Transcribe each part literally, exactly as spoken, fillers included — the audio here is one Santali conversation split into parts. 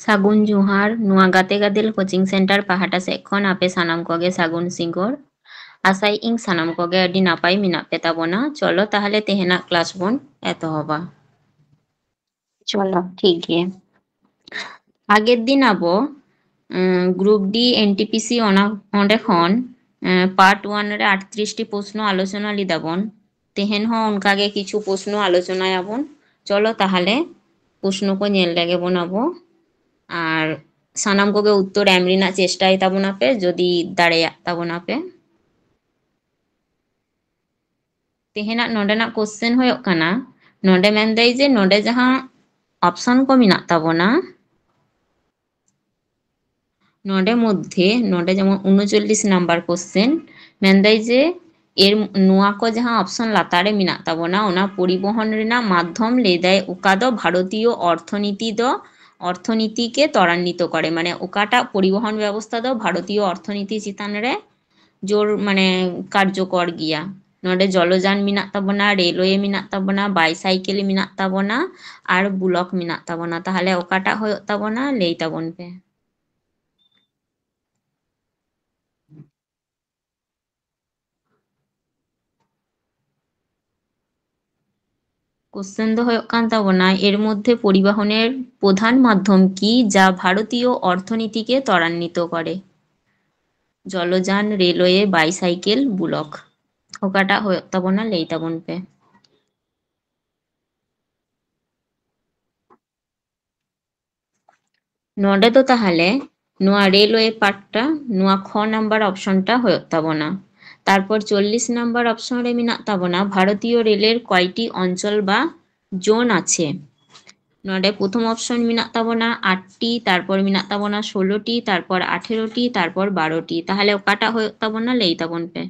ᱥᱟᱹᱜᱩᱱ ᱡᱚᱦᱟᱨ, ᱱᱚᱣᱟ ᱜᱟᱛᱮ ᱜᱟᱫᱮᱞ coaching center ᱯᱟᱦᱴᱟ ᱥᱮᱫ ᱠᱷᱚᱱ ᱟᱯᱮ ᱥᱟᱱᱟᱢ ᱠᱚᱜᱮ ᱥᱟᱹᱜᱩᱱ ᱥᱤᱸᱜᱟᱹᱲ᱾ ᱟᱥᱟᱭᱮᱫ ᱟᱹᱧ ᱥᱟᱱᱟᱢ ᱠᱚᱜᱮ ᱟᱹᱰᱤ ᱱᱟᱯᱟᱭ ᱢᱮᱱᱟᱜ ᱯᱮ ᱛᱟᱵᱚᱱᱟ᱾ ᱪᱚᱞᱚ ᱛᱟᱦᱚᱞᱮ ᱛᱮᱦᱮᱧᱟᱜ class ᱵᱚᱱ ᱮᱛᱚᱦᱚᱵᱟ᱾ ᱪᱚᱞᱚ, ᱴᱷᱤᱠ ᱜᱮᱭᱟ᱾ ᱟᱜᱮᱨ ᱫᱤᱱ ᱟᱵᱚ, ᱩᱸ, group D NTPC ᱚᱱᱟ, ᱚᱸᱰᱮ ᱠᱷᱚᱱ, ᱩᱸ, part one ᱨᱮ ᱟᱴᱛᱨᱤᱥ ᱴᱤ ᱯᱨᱚᱥᱱᱚ ᱟᱞᱳᱪᱚᱱᱟ ᱞᱮᱫᱟ ᱵᱚᱱ᱾ ᱛᱮᱦᱮᱧ ᱦᱚᱸ ᱚᱱᱠᱟ ᱜᱮ ᱠᱤᱪᱷᱩ ᱯᱨᱚᱥᱱᱚ ᱟᱞᱳᱪᱚᱱᱟᱭᱟᱵᱚᱱ᱾ ᱪᱚᱞᱚ ᱛᱟᱦᱚᱞᱮ ᱯᱨᱚᱥᱱᱚ ᱠᱚ ᱧᱮᱞ ᱞᱮᱜᱮ ᱵᱚᱱ ᱟᱵᱚ᱾ ᱟᱨ ᱥᱟᱱᱟᱢ ᱠᱚᱜᱮ ᱩᱛᱛᱚᱨ ᱮᱢ ᱨᱮᱱᱟᱜ ᱪᱮᱥᱴᱟᱭ ᱛᱟᱵᱚᱱᱟ ᱯᱮ, ᱡᱩᱫᱤ ᱫᱟᱲᱮᱭᱟᱜ ᱛᱟᱵᱚᱱᱟ ᱯᱮ᱾ ᱛᱮᱦᱮᱧᱟᱜ ᱱᱚᱰᱮᱱᱟᱜ question ᱦᱩᱭᱩᱜ ᱠᱟᱱᱟ, ᱱᱚᱰᱮ ᱢᱮᱱᱫᱟᱭ ᱡᱮ ᱱᱚᱰᱮ ᱡᱟᱦᱟᱸ option ᱠᱚ ᱢᱮᱱᱟᱜ ᱛᱟᱵᱚᱱᱟ, ᱱᱚᱰᱮ ᱢᱚᱫᱽᱫᱷᱮ, ᱱᱚᱰᱮ ᱡᱮᱢᱚᱱ ᱩᱱᱩᱪᱚᱞᱞᱤᱥ number question, ᱢᱮᱱᱫᱟᱭ ᱡᱮ ᱮᱨ, ᱱᱚᱣᱟ ᱠᱚ ᱡᱟᱦᱟᱸ option ᱞᱟᱛᱟᱨ ᱨᱮ ᱢᱮᱱᱟᱜ ᱛᱟᱵᱚᱱᱟ, ᱚᱱᱟ ᱯᱚᱨᱤᱵᱚᱦᱚᱱ ᱨᱮᱱᱟᱜ ᱢᱟᱫᱽᱫᱷᱚᱢ ᱞᱟᱹᱭᱫᱟᱭ ᱚᱠᱟ ᱫᱚ ᱵᱷᱟᱨᱚᱛᱤᱭᱚ ᱚᱨᱛᱷᱚᱱᱤᱛᱤ ᱫᱚ, ᱚᱨᱛᱷᱚᱱᱤᱛᱤ ᱠᱮ ᱛᱚᱨᱟᱱᱱᱤᱛᱚ ᱠᱚᱨᱮ, ᱢᱟᱱᱮ ᱚᱠᱟᱴᱟᱜ ᱯᱚᱨᱤᱵᱚᱦᱚᱱ ᱵᱮᱵᱚᱥᱛᱷᱟ ᱫᱚ ᱵᱷᱟᱨᱚᱛᱤᱭᱚ ᱚᱨᱛᱷᱚᱱᱤᱛᱤ ᱪᱮᱛᱟᱱ ᱨᱮ ᱡᱳᱨ, ᱢᱟᱱᱮ ᱠᱟᱨᱡᱚᱠᱚᱨ ᱜᱮᱭᱟ᱾ ᱱᱚᱰᱮ ᱡᱚᱞᱚᱡᱟᱱ ᱢᱮᱱᱟᱜ ᱛᱟᱵᱚᱱᱟ, ᱨᱮᱞᱣᱮ ᱢᱮᱱᱟᱜ ᱛᱟᱵᱚᱱᱟ, bicycle ᱢᱮᱱᱟᱜ ᱛᱟᱵᱚᱱᱟ, ᱟᱨ ᱵᱩᱞᱚᱠ ᱢᱮᱱᱟᱜ ᱛᱟᱵᱚᱱᱟ᱾ ᱛᱟᱦᱚᱞᱮ ᱚᱠᱟᱴᱟᱜ ᱦᱩᱭᱩᱜ ᱛᱟᱵᱚᱱᱟ, ᱞᱟᱹᱭ ᱛᱟᱵᱚᱱ ᱯᱮ᱾ Question ᱫᱚ ᱦᱩᱭᱩᱜ ᱠᱟᱱ ᱛᱟᱵᱚᱱᱟ, এর মধ্যে পরিবহনের প্রধান মাধ্যম কি যা ভারতীয় অর্থনীতিকে ত্বরান্বিত করে? জলযান, রেলওয়ে, বাইসাইকেল, বুলক। ᱚᱠᱟᱴᱟᱜ ᱦᱩᱭᱩᱜ ᱛᱟᱵᱚᱱᱟ, ᱞᱟᱹᱭ ᱛᱟᱵᱚᱱ ᱯᱮ᱾ ᱱᱚᱰᱮ ᱫᱚ ᱛᱟᱦᱚᱞᱮ ᱱᱚᱣᱟ ᱨᱮᱞᱣᱮ part ᱴᱟ, ᱱᱚᱣᱟ ᱠᱷᱚ number option ᱴᱟ ᱦᱩᱭᱩᱜ ᱛᱟᱵᱚᱱᱟ᱾ ᱛᱟᱨᱯᱚᱨ ᱪᱚᱞᱞᱤᱥ number option ᱨᱮ ᱢᱮᱱᱟᱜ ᱛᱟᱵᱚᱱᱟ, ᱵᱷᱟᱨᱚᱛᱤᱭᱚ ᱨᱮᱞᱮᱨ ᱠᱚᱭᱴᱤ ᱚᱧᱪᱚᱞ ᱵᱟ zone ᱟᱪᱷᱮ? ᱱᱚᱰᱮ ᱯᱨᱚᱛᱷᱚᱢ option ᱢᱮᱱᱟᱜ ᱛᱟᱵᱚᱱᱟ ᱟᱴ ᱴᱤ, ᱛᱟᱨᱯᱚᱨ ᱢᱮᱱᱟᱜ ᱛᱟᱵᱚᱱᱟ ᱥᱳᱞᱳ ᱴᱤ, ᱛᱟᱨᱯᱚᱨ ᱟᱴᱷᱮᱨᱚ ᱴᱤ, ᱛᱟᱨᱯᱚᱨ ᱵᱟᱨᱚ ᱴᱤ᱾ ᱛᱟᱦᱚᱞᱮ ᱚᱠᱟᱴᱟᱜ ᱦᱩᱭᱩᱜ ᱛᱟᱵᱚᱱᱟ, ᱞᱟᱹᱭ ᱛᱟᱵᱚᱱ ᱯᱮ᱾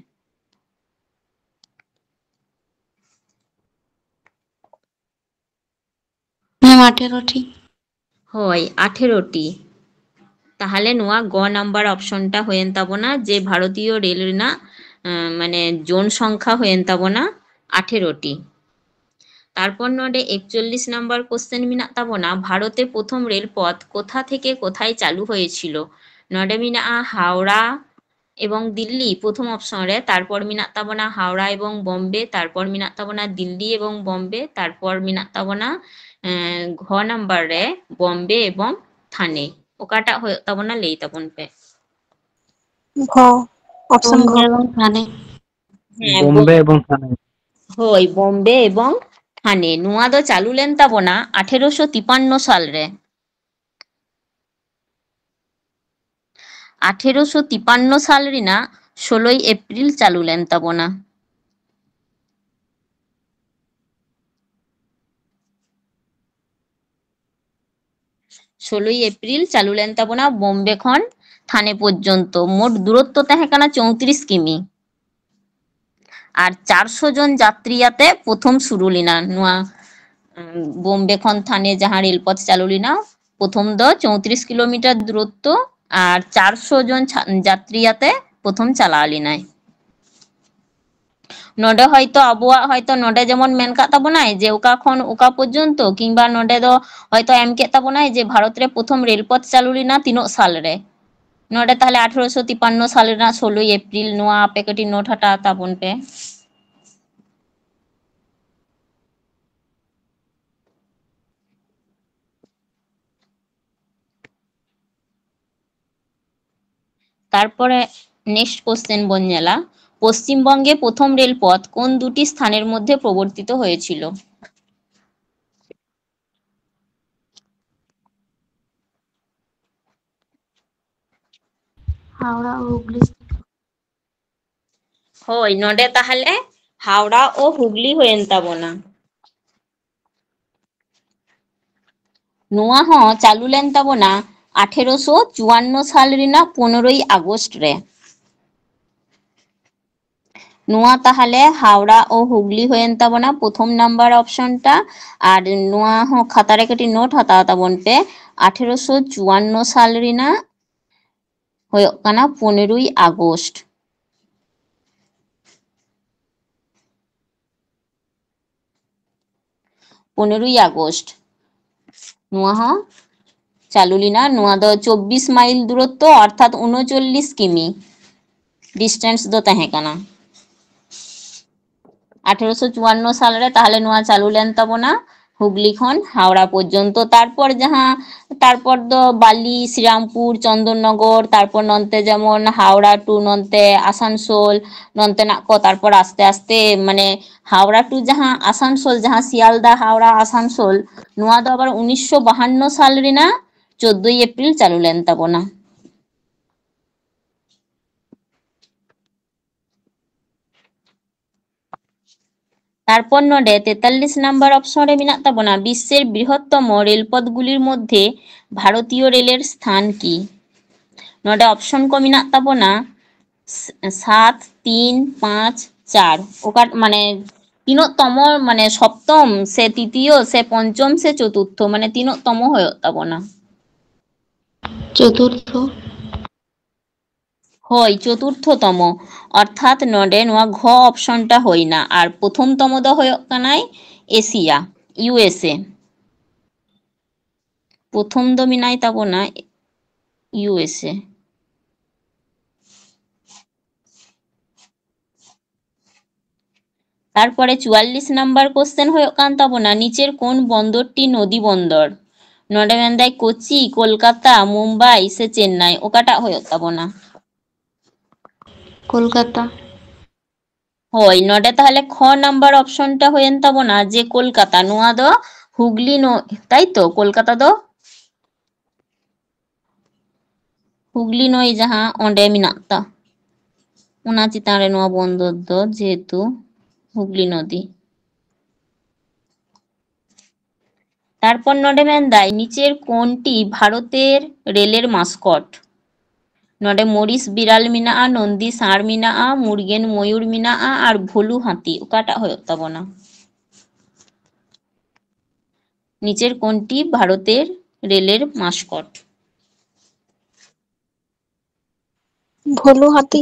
ᱦᱮᱸ, ᱟᱴᱷᱮᱨᱚ ᱴᱤ᱾ ᱦᱳᱭ, ᱟᱴᱷᱮᱨᱚ ᱴᱤ᱾ ᱛᱟᱦᱚᱞᱮ ᱱᱚᱣᱟ ᱜᱚ number option ᱴᱟ ᱦᱩᱭᱮᱱ ᱛᱟᱵᱚᱱᱟ ᱡᱮ ᱵᱷᱟᱨᱚᱛᱤᱭᱚ ᱨᱮᱞ ᱨᱮᱱᱟᱜ, ᱟᱸ, ᱢᱟᱱᱮ zone ᱥᱚᱝᱠᱷᱟ ᱦᱩᱭᱮᱱ ᱛᱟᱵᱚᱱᱟ ᱟᱴᱷᱮᱨᱚ ᱴᱤ᱾ ᱛᱟᱨᱯᱚᱨ ᱱᱚᱰᱮ ᱮᱠᱪᱚᱞᱞᱤᱥ ᱱᱟᱢᱵᱟᱨ ᱠᱚᱥᱪᱮᱱ ᱢᱮᱱᱟᱜ ᱛᱟᱵᱚᱱᱟ, ᱵᱷᱟᱨᱚᱛᱮ ᱯᱨᱚᱛᱷᱚᱢ ᱨᱮᱞ ᱯᱚᱛᱷ ᱠᱳᱛᱷᱟ ᱛᱷᱮᱠᱮ ᱠᱳᱛᱷᱟᱭ ᱪᱟᱞᱩ ᱦᱚᱭᱮᱪᱷᱤᱞ? ᱱᱚᱰᱮ ᱢᱮᱱᱟᱜᱼᱟ ᱦᱟᱣᱲᱟ ᱮᱵᱚᱝ ᱫᱤᱞᱞᱤ ᱯᱨᱚᱛᱷᱚᱢ ᱚᱯᱥᱚᱱ ᱨᱮ, ᱛᱟᱨᱯᱚᱨ ᱢᱮᱱᱟᱜ ᱛᱟᱵᱚᱱᱟ ᱦᱟᱣᱲᱟ ᱮᱵᱚᱝ ᱵᱚᱢᱵᱮ, ᱛᱟᱨᱯᱚᱨ ᱢᱮᱱᱟᱜ ᱛᱟᱵᱚᱱᱟ ᱫᱤᱞᱞᱤ ᱮᱵᱚᱝ ᱵᱚᱢᱵᱮ, ᱛᱟᱨᱯᱚᱨ ᱢᱮᱱᱟᱜ ᱛᱟᱵᱚᱱᱟ ᱮᱸ, ᱜᱷ ᱱᱟᱢᱵᱟᱨ ᱨᱮ ᱵᱚᱢᱵᱮ ᱮᱵᱚᱝ ᱛᱷᱟᱱᱮ᱾ ᱚᱠᱟᱴᱟᱜ ᱦᱩᱭᱩᱜ ᱛᱟᱵᱚᱱᱟ ᱞᱟᱹᱭ ᱛᱟᱵᱚᱱ ᱯᱮ᱾ ᱜᱷ, ᱚᱯᱥᱚᱱ ᱜᱷ᱾ ᱵᱚᱢᱵᱮ ᱮᱵᱚᱝ ᱛᱷᱟᱱᱮ᱾ ᱦᱮᱸ, ᱵᱚᱢᱵᱮ ᱮᱵᱚᱝ ᱛᱷᱟᱱᱮ᱾ ᱦᱳᱭ, ᱵᱚᱢᱵᱮ ᱮᱵᱚᱝ ᱛᱷᱟᱱᱮ᱾ ᱱᱚᱣᱟ ᱫᱚ ᱪᱟᱹᱞᱩ ᱞᱮᱱ ᱛᱟᱵᱚᱱᱟ ᱟᱴᱷᱮᱨᱚᱥᱚ ᱛᱤᱯᱟᱱᱱᱚ ᱥᱟᱞ ᱨᱮ᱾ ᱟᱴᱷᱮᱨᱚᱥᱚ ᱛᱤᱯᱟᱱᱱᱚ ᱥᱟᱞ ᱨᱮᱱᱟᱜ ᱥᱳᱞᱳᱭ ᱮᱯᱨᱤᱞ ᱪᱟᱹᱞᱩ ᱞᱮᱱ ᱛᱟᱵᱚᱱᱟ᱾ ᱥᱳᱞᱳᱭ ᱮᱯᱨᱤᱞ ᱪᱟᱹᱞᱩ ᱞᱮᱱ ᱛᱟᱵᱚᱱᱟ ᱵᱚᱢᱵᱮ ᱠᱷᱚᱱ ᱛᱷᱟᱱᱮ ᱯᱚᱨᱡᱚᱱᱛᱚ᱾ ᱢᱳᱴ ᱫᱩᱨᱚᱛᱛᱚ ᱛᱟᱦᱮᱸ ᱠᱟᱱᱟ ᱪᱳᱭᱛᱨᱤᱥ ᱠᱤᱢᱤ᱾ ᱟᱨ ᱪᱟᱨᱥᱚ ᱡᱚᱱ ᱡᱟᱛᱨᱤ ᱟᱛᱮ ᱯᱨᱚᱛᱷᱚᱢ ᱥᱩᱨᱩ ᱞᱮᱱᱟ ᱱᱚᱣᱟ, ᱩᱸ, ᱵᱚᱢᱵᱮ ᱠᱷᱚᱱ ᱛᱷᱟᱱᱮ ᱡᱟᱦᱟᱸ ᱨᱮᱞᱯᱚᱛᱷ ᱪᱟᱹᱞᱩ ᱞᱮᱱᱟ, ᱯᱨᱚᱛᱷᱚᱢ ᱫᱚ ᱪᱳᱭᱛᱨᱤᱥ ᱠᱤᱞᱳᱢᱤᱴᱟᱨ ᱫᱩᱨᱚᱛᱛᱚ ᱟᱨ ᱪᱟᱨᱥᱚ ᱡᱚᱱ ᱪᱷᱟ-, ᱡᱟᱛᱨᱤ ᱟᱛᱮ ᱯᱨᱚᱛᱷᱚᱢ ᱪᱟᱞᱟᱣ ᱞᱮᱱᱟᱭ᱾ ᱱᱚᱰᱮ ᱦᱚᱭᱛᱚ ᱟᱵᱚᱣᱟᱜ ᱦᱚᱭᱛᱚ ᱱᱚᱰᱮ ᱡᱮᱢᱚᱱ ᱢᱮᱱ ᱠᱟᱜ ᱛᱟᱵᱚᱱᱟᱭ ᱡᱮ ᱚᱠᱟ ᱠᱷᱚᱱ ᱚᱠᱟ ᱯᱚᱨᱡᱚᱱᱛᱚ, ᱠᱤᱝᱵᱟ ᱱᱚᱰᱮ ᱫᱚ ᱦᱚᱭᱛᱚ ᱮᱢ ᱠᱮᱫ ᱛᱟᱵᱚᱱᱟᱭ ᱡᱮ ᱵᱷᱟᱨᱚᱛ ᱨᱮ ᱯᱨᱚᱛᱷᱚᱢ ᱨᱮᱞᱯᱚᱛᱷ ᱪᱟᱹᱞᱩ ᱞᱮᱱᱟ ᱛᱤᱱᱟᱹᱜ ᱥᱟᱞ ᱨᱮ᱾ ᱱᱚᱰᱮ ᱛᱟᱦᱞᱮ ᱟᱴᱷᱨᱚᱥᱚ ᱛᱤᱯᱟᱱᱱᱚ ᱥᱟᱞ ᱨᱮᱱᱟᱜ ᱥᱳᱞᱳᱭ ᱮᱯᱨᱤᱞ, ᱱᱚᱣᱟ ᱟᱯᱮ ᱠᱟᱹᱴᱤᱡ ᱱᱳᱴ ᱦᱟᱛᱟᱣ ᱛᱟᱵᱚᱱ ᱯᱮ᱾ ᱛᱟᱨᱯᱚᱨᱮ ᱱᱮᱠᱥᱴ ᱠᱚᱥᱪᱮᱱ ᱵᱚᱱ ᱧᱮᱞᱟ, পশ্চিমবঙ্গে প্রথম রেলপথ কোন দুটি স্থানের মধ্যে প্রবর্তিত হয়েছিল? ᱦᱟᱣᱲᱟ ᱦᱩᱜᱽᱞᱤ᱾ ᱦᱳᱭ, ᱱᱚᱰᱮ ᱛᱟᱦᱞᱮ ᱦᱟᱣᱲᱟ ᱳ ᱦᱩᱜᱽᱞᱤ ᱦᱩᱭᱮᱱ ᱛᱟᱵᱚᱱᱟ᱾ ᱱᱚᱣᱟ ᱦᱚᱸ ᱪᱟᱹᱞᱩ ᱞᱮᱱ ᱛᱟᱵᱚᱱᱟ ᱟᱴᱷᱮᱨᱚᱥᱚ ᱪᱩᱣᱟᱱᱱᱚ ᱥᱟᱞ ᱨᱮᱱᱟᱜ ᱯᱚᱱᱮᱨᱚᱭ ᱟᱜᱚᱥᱴ ᱨᱮ᱾ ᱱᱚᱣᱟ ᱛᱟᱦᱞᱮ ᱦᱟᱣᱲᱟ ᱳ ᱦᱩᱜᱽᱞᱤ ᱦᱩᱭᱮᱱ ᱛᱟᱵᱚᱱᱟ ᱯᱨᱚᱛᱷᱚᱢ ᱱᱟᱢᱵᱟᱨ ᱚᱯᱥᱚᱱ ᱴᱟ᱾ ᱟᱨ ᱱᱚᱣᱟ ᱦᱚᱸ ᱠᱷᱟᱛᱟ ᱨᱮ ᱠᱟᱹᱴᱤᱡ ᱱᱳᱴ ᱦᱟᱛᱟᱣ ᱛᱟᱵᱚᱱ ᱯᱮ, ᱟᱴᱷᱮᱨᱚᱥᱚ ᱪᱩᱣᱟᱱᱱᱚ ᱥᱟᱞ ᱨᱮᱱᱟᱜ ᱦᱩᱭᱩᱜ ᱠᱟᱱᱟ ᱯᱚᱱᱮᱨᱚᱭ ᱟᱜᱚᱥᱴ᱾ ᱯᱚᱱᱮᱨᱚᱭ ᱟᱜᱚᱥᱴ ᱱᱚᱣᱟ ᱦᱚᱸ ᱪᱟᱹᱞᱩ ᱞᱮᱱᱟ᱾ ᱱᱚᱣᱟ ᱫᱚ ᱪᱚᱵᱵᱤᱥ ᱢᱟᱭᱤᱞ ᱫᱩᱨᱚᱛᱛᱚ, ᱚᱨᱛᱷᱟᱛ ᱩᱱᱚᱪᱚᱞᱞᱤᱥ ᱠᱤᱢᱤ ᱰᱤᱥᱴᱮᱱᱥ ᱫᱚ ᱛᱟᱦᱮᱸ ᱠᱟᱱᱟ᱾ ᱟᱴᱷᱮᱨᱚᱥᱚ ᱪᱩᱣᱟᱱᱱᱚ ᱥᱟᱞᱨᱮ ᱛᱟᱦᱞᱮ ᱱᱚᱣᱟ ᱪᱟᱹᱞᱩ ᱞᱮᱱ ᱛᱟᱵᱚᱱᱟ ᱦᱩᱜᱽᱞᱤ ᱠᱷᱚᱱ ᱦᱟᱣᱲᱟ ᱯᱚᱨᱡᱚᱱᱛᱚ᱾ ᱛᱟᱨᱯᱚᱨ ᱡᱟᱦᱟᱸ, ᱛᱟᱨᱯᱚᱨ ᱫᱚ ᱵᱟᱞᱤ, ᱥᱨᱤᱨᱟᱢᱯᱩᱨ, ᱪᱚᱱᱫᱚᱱᱱᱚᱜᱚᱨ, ᱛᱟᱨᱯᱚᱨ ᱱᱚᱱᱛᱮ ᱡᱮᱢᱚᱱ ᱦᱟᱣᱲᱟ ᱴᱩ ᱱᱚᱱᱛᱮ ᱟᱥᱟᱱᱥᱳᱞ, ᱱᱚᱱᱛᱮᱱᱟᱜ ᱠᱚ, ᱛᱟᱨᱯᱚᱨ ᱟᱥᱛᱮ ᱟᱥᱛᱮ ᱢᱟᱱᱮ ᱦᱟᱣᱲᱟ ᱴᱩ ᱡᱟᱦᱟᱸ ᱟᱥᱟᱱᱥᱳᱞ, ᱡᱟᱦᱟᱸ ᱥᱤᱭᱟᱞᱫᱟ ᱦᱟᱣᱲᱟ ᱟᱥᱟᱱᱥᱳᱞ, ᱱᱚᱣᱟ ᱫᱚ ᱟᱵᱟᱨ ᱩᱱᱤᱥᱥᱚ ᱵᱟᱦᱟᱱᱱᱚ ᱥᱟᱞ ᱨᱮᱱᱟᱜ ᱪᱳᱫᱫᱳᱭ ᱮᱯᱨᱤᱞ ᱪᱟᱹᱞᱩ ᱞᱮᱱ ᱛᱟᱵᱚᱱᱟ᱾ ᱛᱟᱨᱯᱚᱨ ᱱᱚᱰᱮ ᱛᱮᱛᱟᱞᱞᱤᱥ ᱱᱟᱢᱵᱟᱨ ᱚᱯᱥᱚᱱ ᱨᱮ ᱢᱮᱱᱟᱜ ᱛᱟᱵᱚᱱᱟ, ᱵᱤᱥᱥᱮᱨ ᱵᱨᱤᱦᱚᱛᱛᱚᱢᱚ ᱨᱮᱞᱯᱚᱛᱷᱜᱩᱞᱤᱨ ᱢᱚᱫᱽᱫᱷᱮ ᱵᱷᱟᱨᱚᱛᱤᱭᱚ ᱨᱮᱞᱮᱨ ᱥᱛᱷᱟᱱ ᱠᱤ? ᱱᱚᱰᱮ ᱚᱯᱥᱚᱱ ᱠᱚ ᱢᱮᱱᱟᱜ ᱛᱟᱵᱚᱱᱟ ᱥ-, ᱥᱟᱛ, ᱛᱤᱱ, ᱯᱟᱸᱪ, ᱪᱟᱨ᱾ ᱚᱠᱟ ᱢᱟᱱᱮ ᱛᱤᱱᱟᱹᱜ ᱛᱚᱢᱚ, ᱢᱟᱱᱮ ᱥᱚᱯᱛᱚᱢ ᱥᱮ ᱛᱤᱛᱤᱭᱚ ᱥᱮ ᱯᱚᱧᱪᱚᱢ ᱥᱮ ᱪᱚᱛᱩᱨᱛᱷᱚ, ᱢᱟᱱᱮ ᱛᱤᱱᱟᱹᱜ ᱛᱚᱢᱚ ᱦᱩᱭᱩᱜ ᱛᱟᱵᱚᱱᱟ? ᱪᱚᱛᱩᱨᱛᱷᱚ᱾ ᱦᱳᱭ, ᱪᱚᱛᱩᱨᱛᱷᱚ ᱛᱚᱢᱚ᱾ ᱚᱨᱛᱷᱟᱛ ᱱᱚᱰᱮ ᱱᱚᱣᱟ ᱜᱷᱚ ᱚᱯᱥᱚᱱ ᱴᱟ ᱦᱩᱭᱱᱟ, ᱟᱨ ᱯᱨᱚᱛᱷᱚᱢ ᱛᱚᱢᱚ ᱫᱚ ᱦᱩᱭᱩᱜ ᱠᱟᱱᱟᱭ ᱮᱥᱤᱭᱟ, ᱤᱭᱩ ᱮᱥ ᱮ᱾ ᱯᱨᱚᱛᱷᱚᱢ ᱫᱚ ᱢᱮᱱᱟᱭ ᱛᱟᱵᱚᱱᱟ ᱤᱭᱩ ᱮᱥ ᱮ᱾ ᱛᱟᱨᱯᱚᱨᱮ ᱪᱩᱣᱟᱞᱞᱤᱥ ᱱᱟᱢᱵᱟᱨ ᱠᱚᱥᱪᱮᱱ ᱦᱩᱭᱩᱜ ᱠᱟᱱ ᱛᱟᱵᱚᱱᱟ, ᱱᱤᱪᱮᱨ ᱠᱳᱱ ᱵᱚᱱᱫᱚᱨᱴᱤ ᱱᱚᱫᱤ ᱵᱚᱱᱫᱚᱨ? ᱱᱚᱰᱮ ᱢᱮᱱᱫᱟᱭ ᱠᱳᱪᱤ, ᱠᱳᱞᱠᱟᱛᱟ, ᱢᱩᱢᱵᱟᱭ ᱥᱮ ᱪᱮᱱᱱᱟᱭ, ᱚᱠᱟᱴᱟᱜ ᱦᱩᱭᱩᱜ ᱛᱟᱵᱚᱱᱟ? ᱠᱳᱞᱠᱟᱛᱟ᱾ ᱦᱳᱭ, ᱱᱚᱰᱮ ᱛᱟᱦᱞᱮ ᱠᱷᱚ ᱱᱟᱢᱵᱟᱨ ᱚᱯᱥᱚᱱ ᱴᱟ ᱦᱩᱭᱮᱱ ᱛᱟᱵᱚᱱᱟ ᱡᱮ ᱠᱳᱞᱠᱟᱛᱟ, ᱱᱚᱣᱟ ᱫᱚ ᱦᱩᱜᱽᱞᱤ ᱱᱚ-, ᱛᱟᱭ ᱛᱚ? ᱠᱳᱞᱠᱟᱛᱟ ᱫᱚ ᱦᱩᱜᱽᱞᱤ ᱱᱚᱭ ᱡᱟᱦᱟᱸ ᱚᱸᱰᱮ ᱢᱮᱱᱟᱜ ᱛᱟ, ᱚᱱᱟ ᱪᱮᱛᱟᱱ ᱨᱮ ᱱᱚᱣᱟ ᱵᱚᱱᱫᱚᱨ ᱫᱚ, ᱡᱮᱦᱮᱛᱩ ᱦᱩᱜᱽᱞᱤ ᱱᱚᱫᱤ᱾ ᱛᱟᱨᱯᱚᱨ ᱱᱚᱰᱮ ᱢᱮᱱᱫᱟᱭ, ᱱᱤᱪᱮᱨ ᱠᱳᱱᱴᱤ ᱵᱷᱟᱨᱚᱛᱮᱨ ᱨᱮᱞᱮᱨ ᱢᱟᱥᱠᱚᱴ? ᱱᱚᱰᱮ ᱢᱚᱨᱤᱥ ᱵᱤᱨᱟᱞ ᱢᱮᱱᱟᱜᱼᱟ, ᱱᱚᱱᱫᱤ ᱥᱟᱬ ᱢᱮᱱᱟᱜᱼᱟ, ᱢᱩᱨᱜᱮᱱ ᱢᱚᱭᱩᱨ ᱢᱮᱱᱟᱜᱼᱟ, ᱟᱨ ᱵᱷᱳᱞᱩ ᱦᱟᱹᱛᱤ᱾ ᱚᱠᱟᱴᱟᱜ ᱦᱩᱭᱩᱜ ᱛᱟᱵᱚᱱᱟ? ᱱᱤᱪᱮᱨ ᱠᱳᱱᱴᱤ ᱵᱷᱟᱨᱚᱛᱮᱨ ᱨᱮᱞᱮᱨ ᱢᱟᱥᱠᱚᱴ? ᱵᱷᱳᱞᱩ ᱦᱟᱹᱛᱤ᱾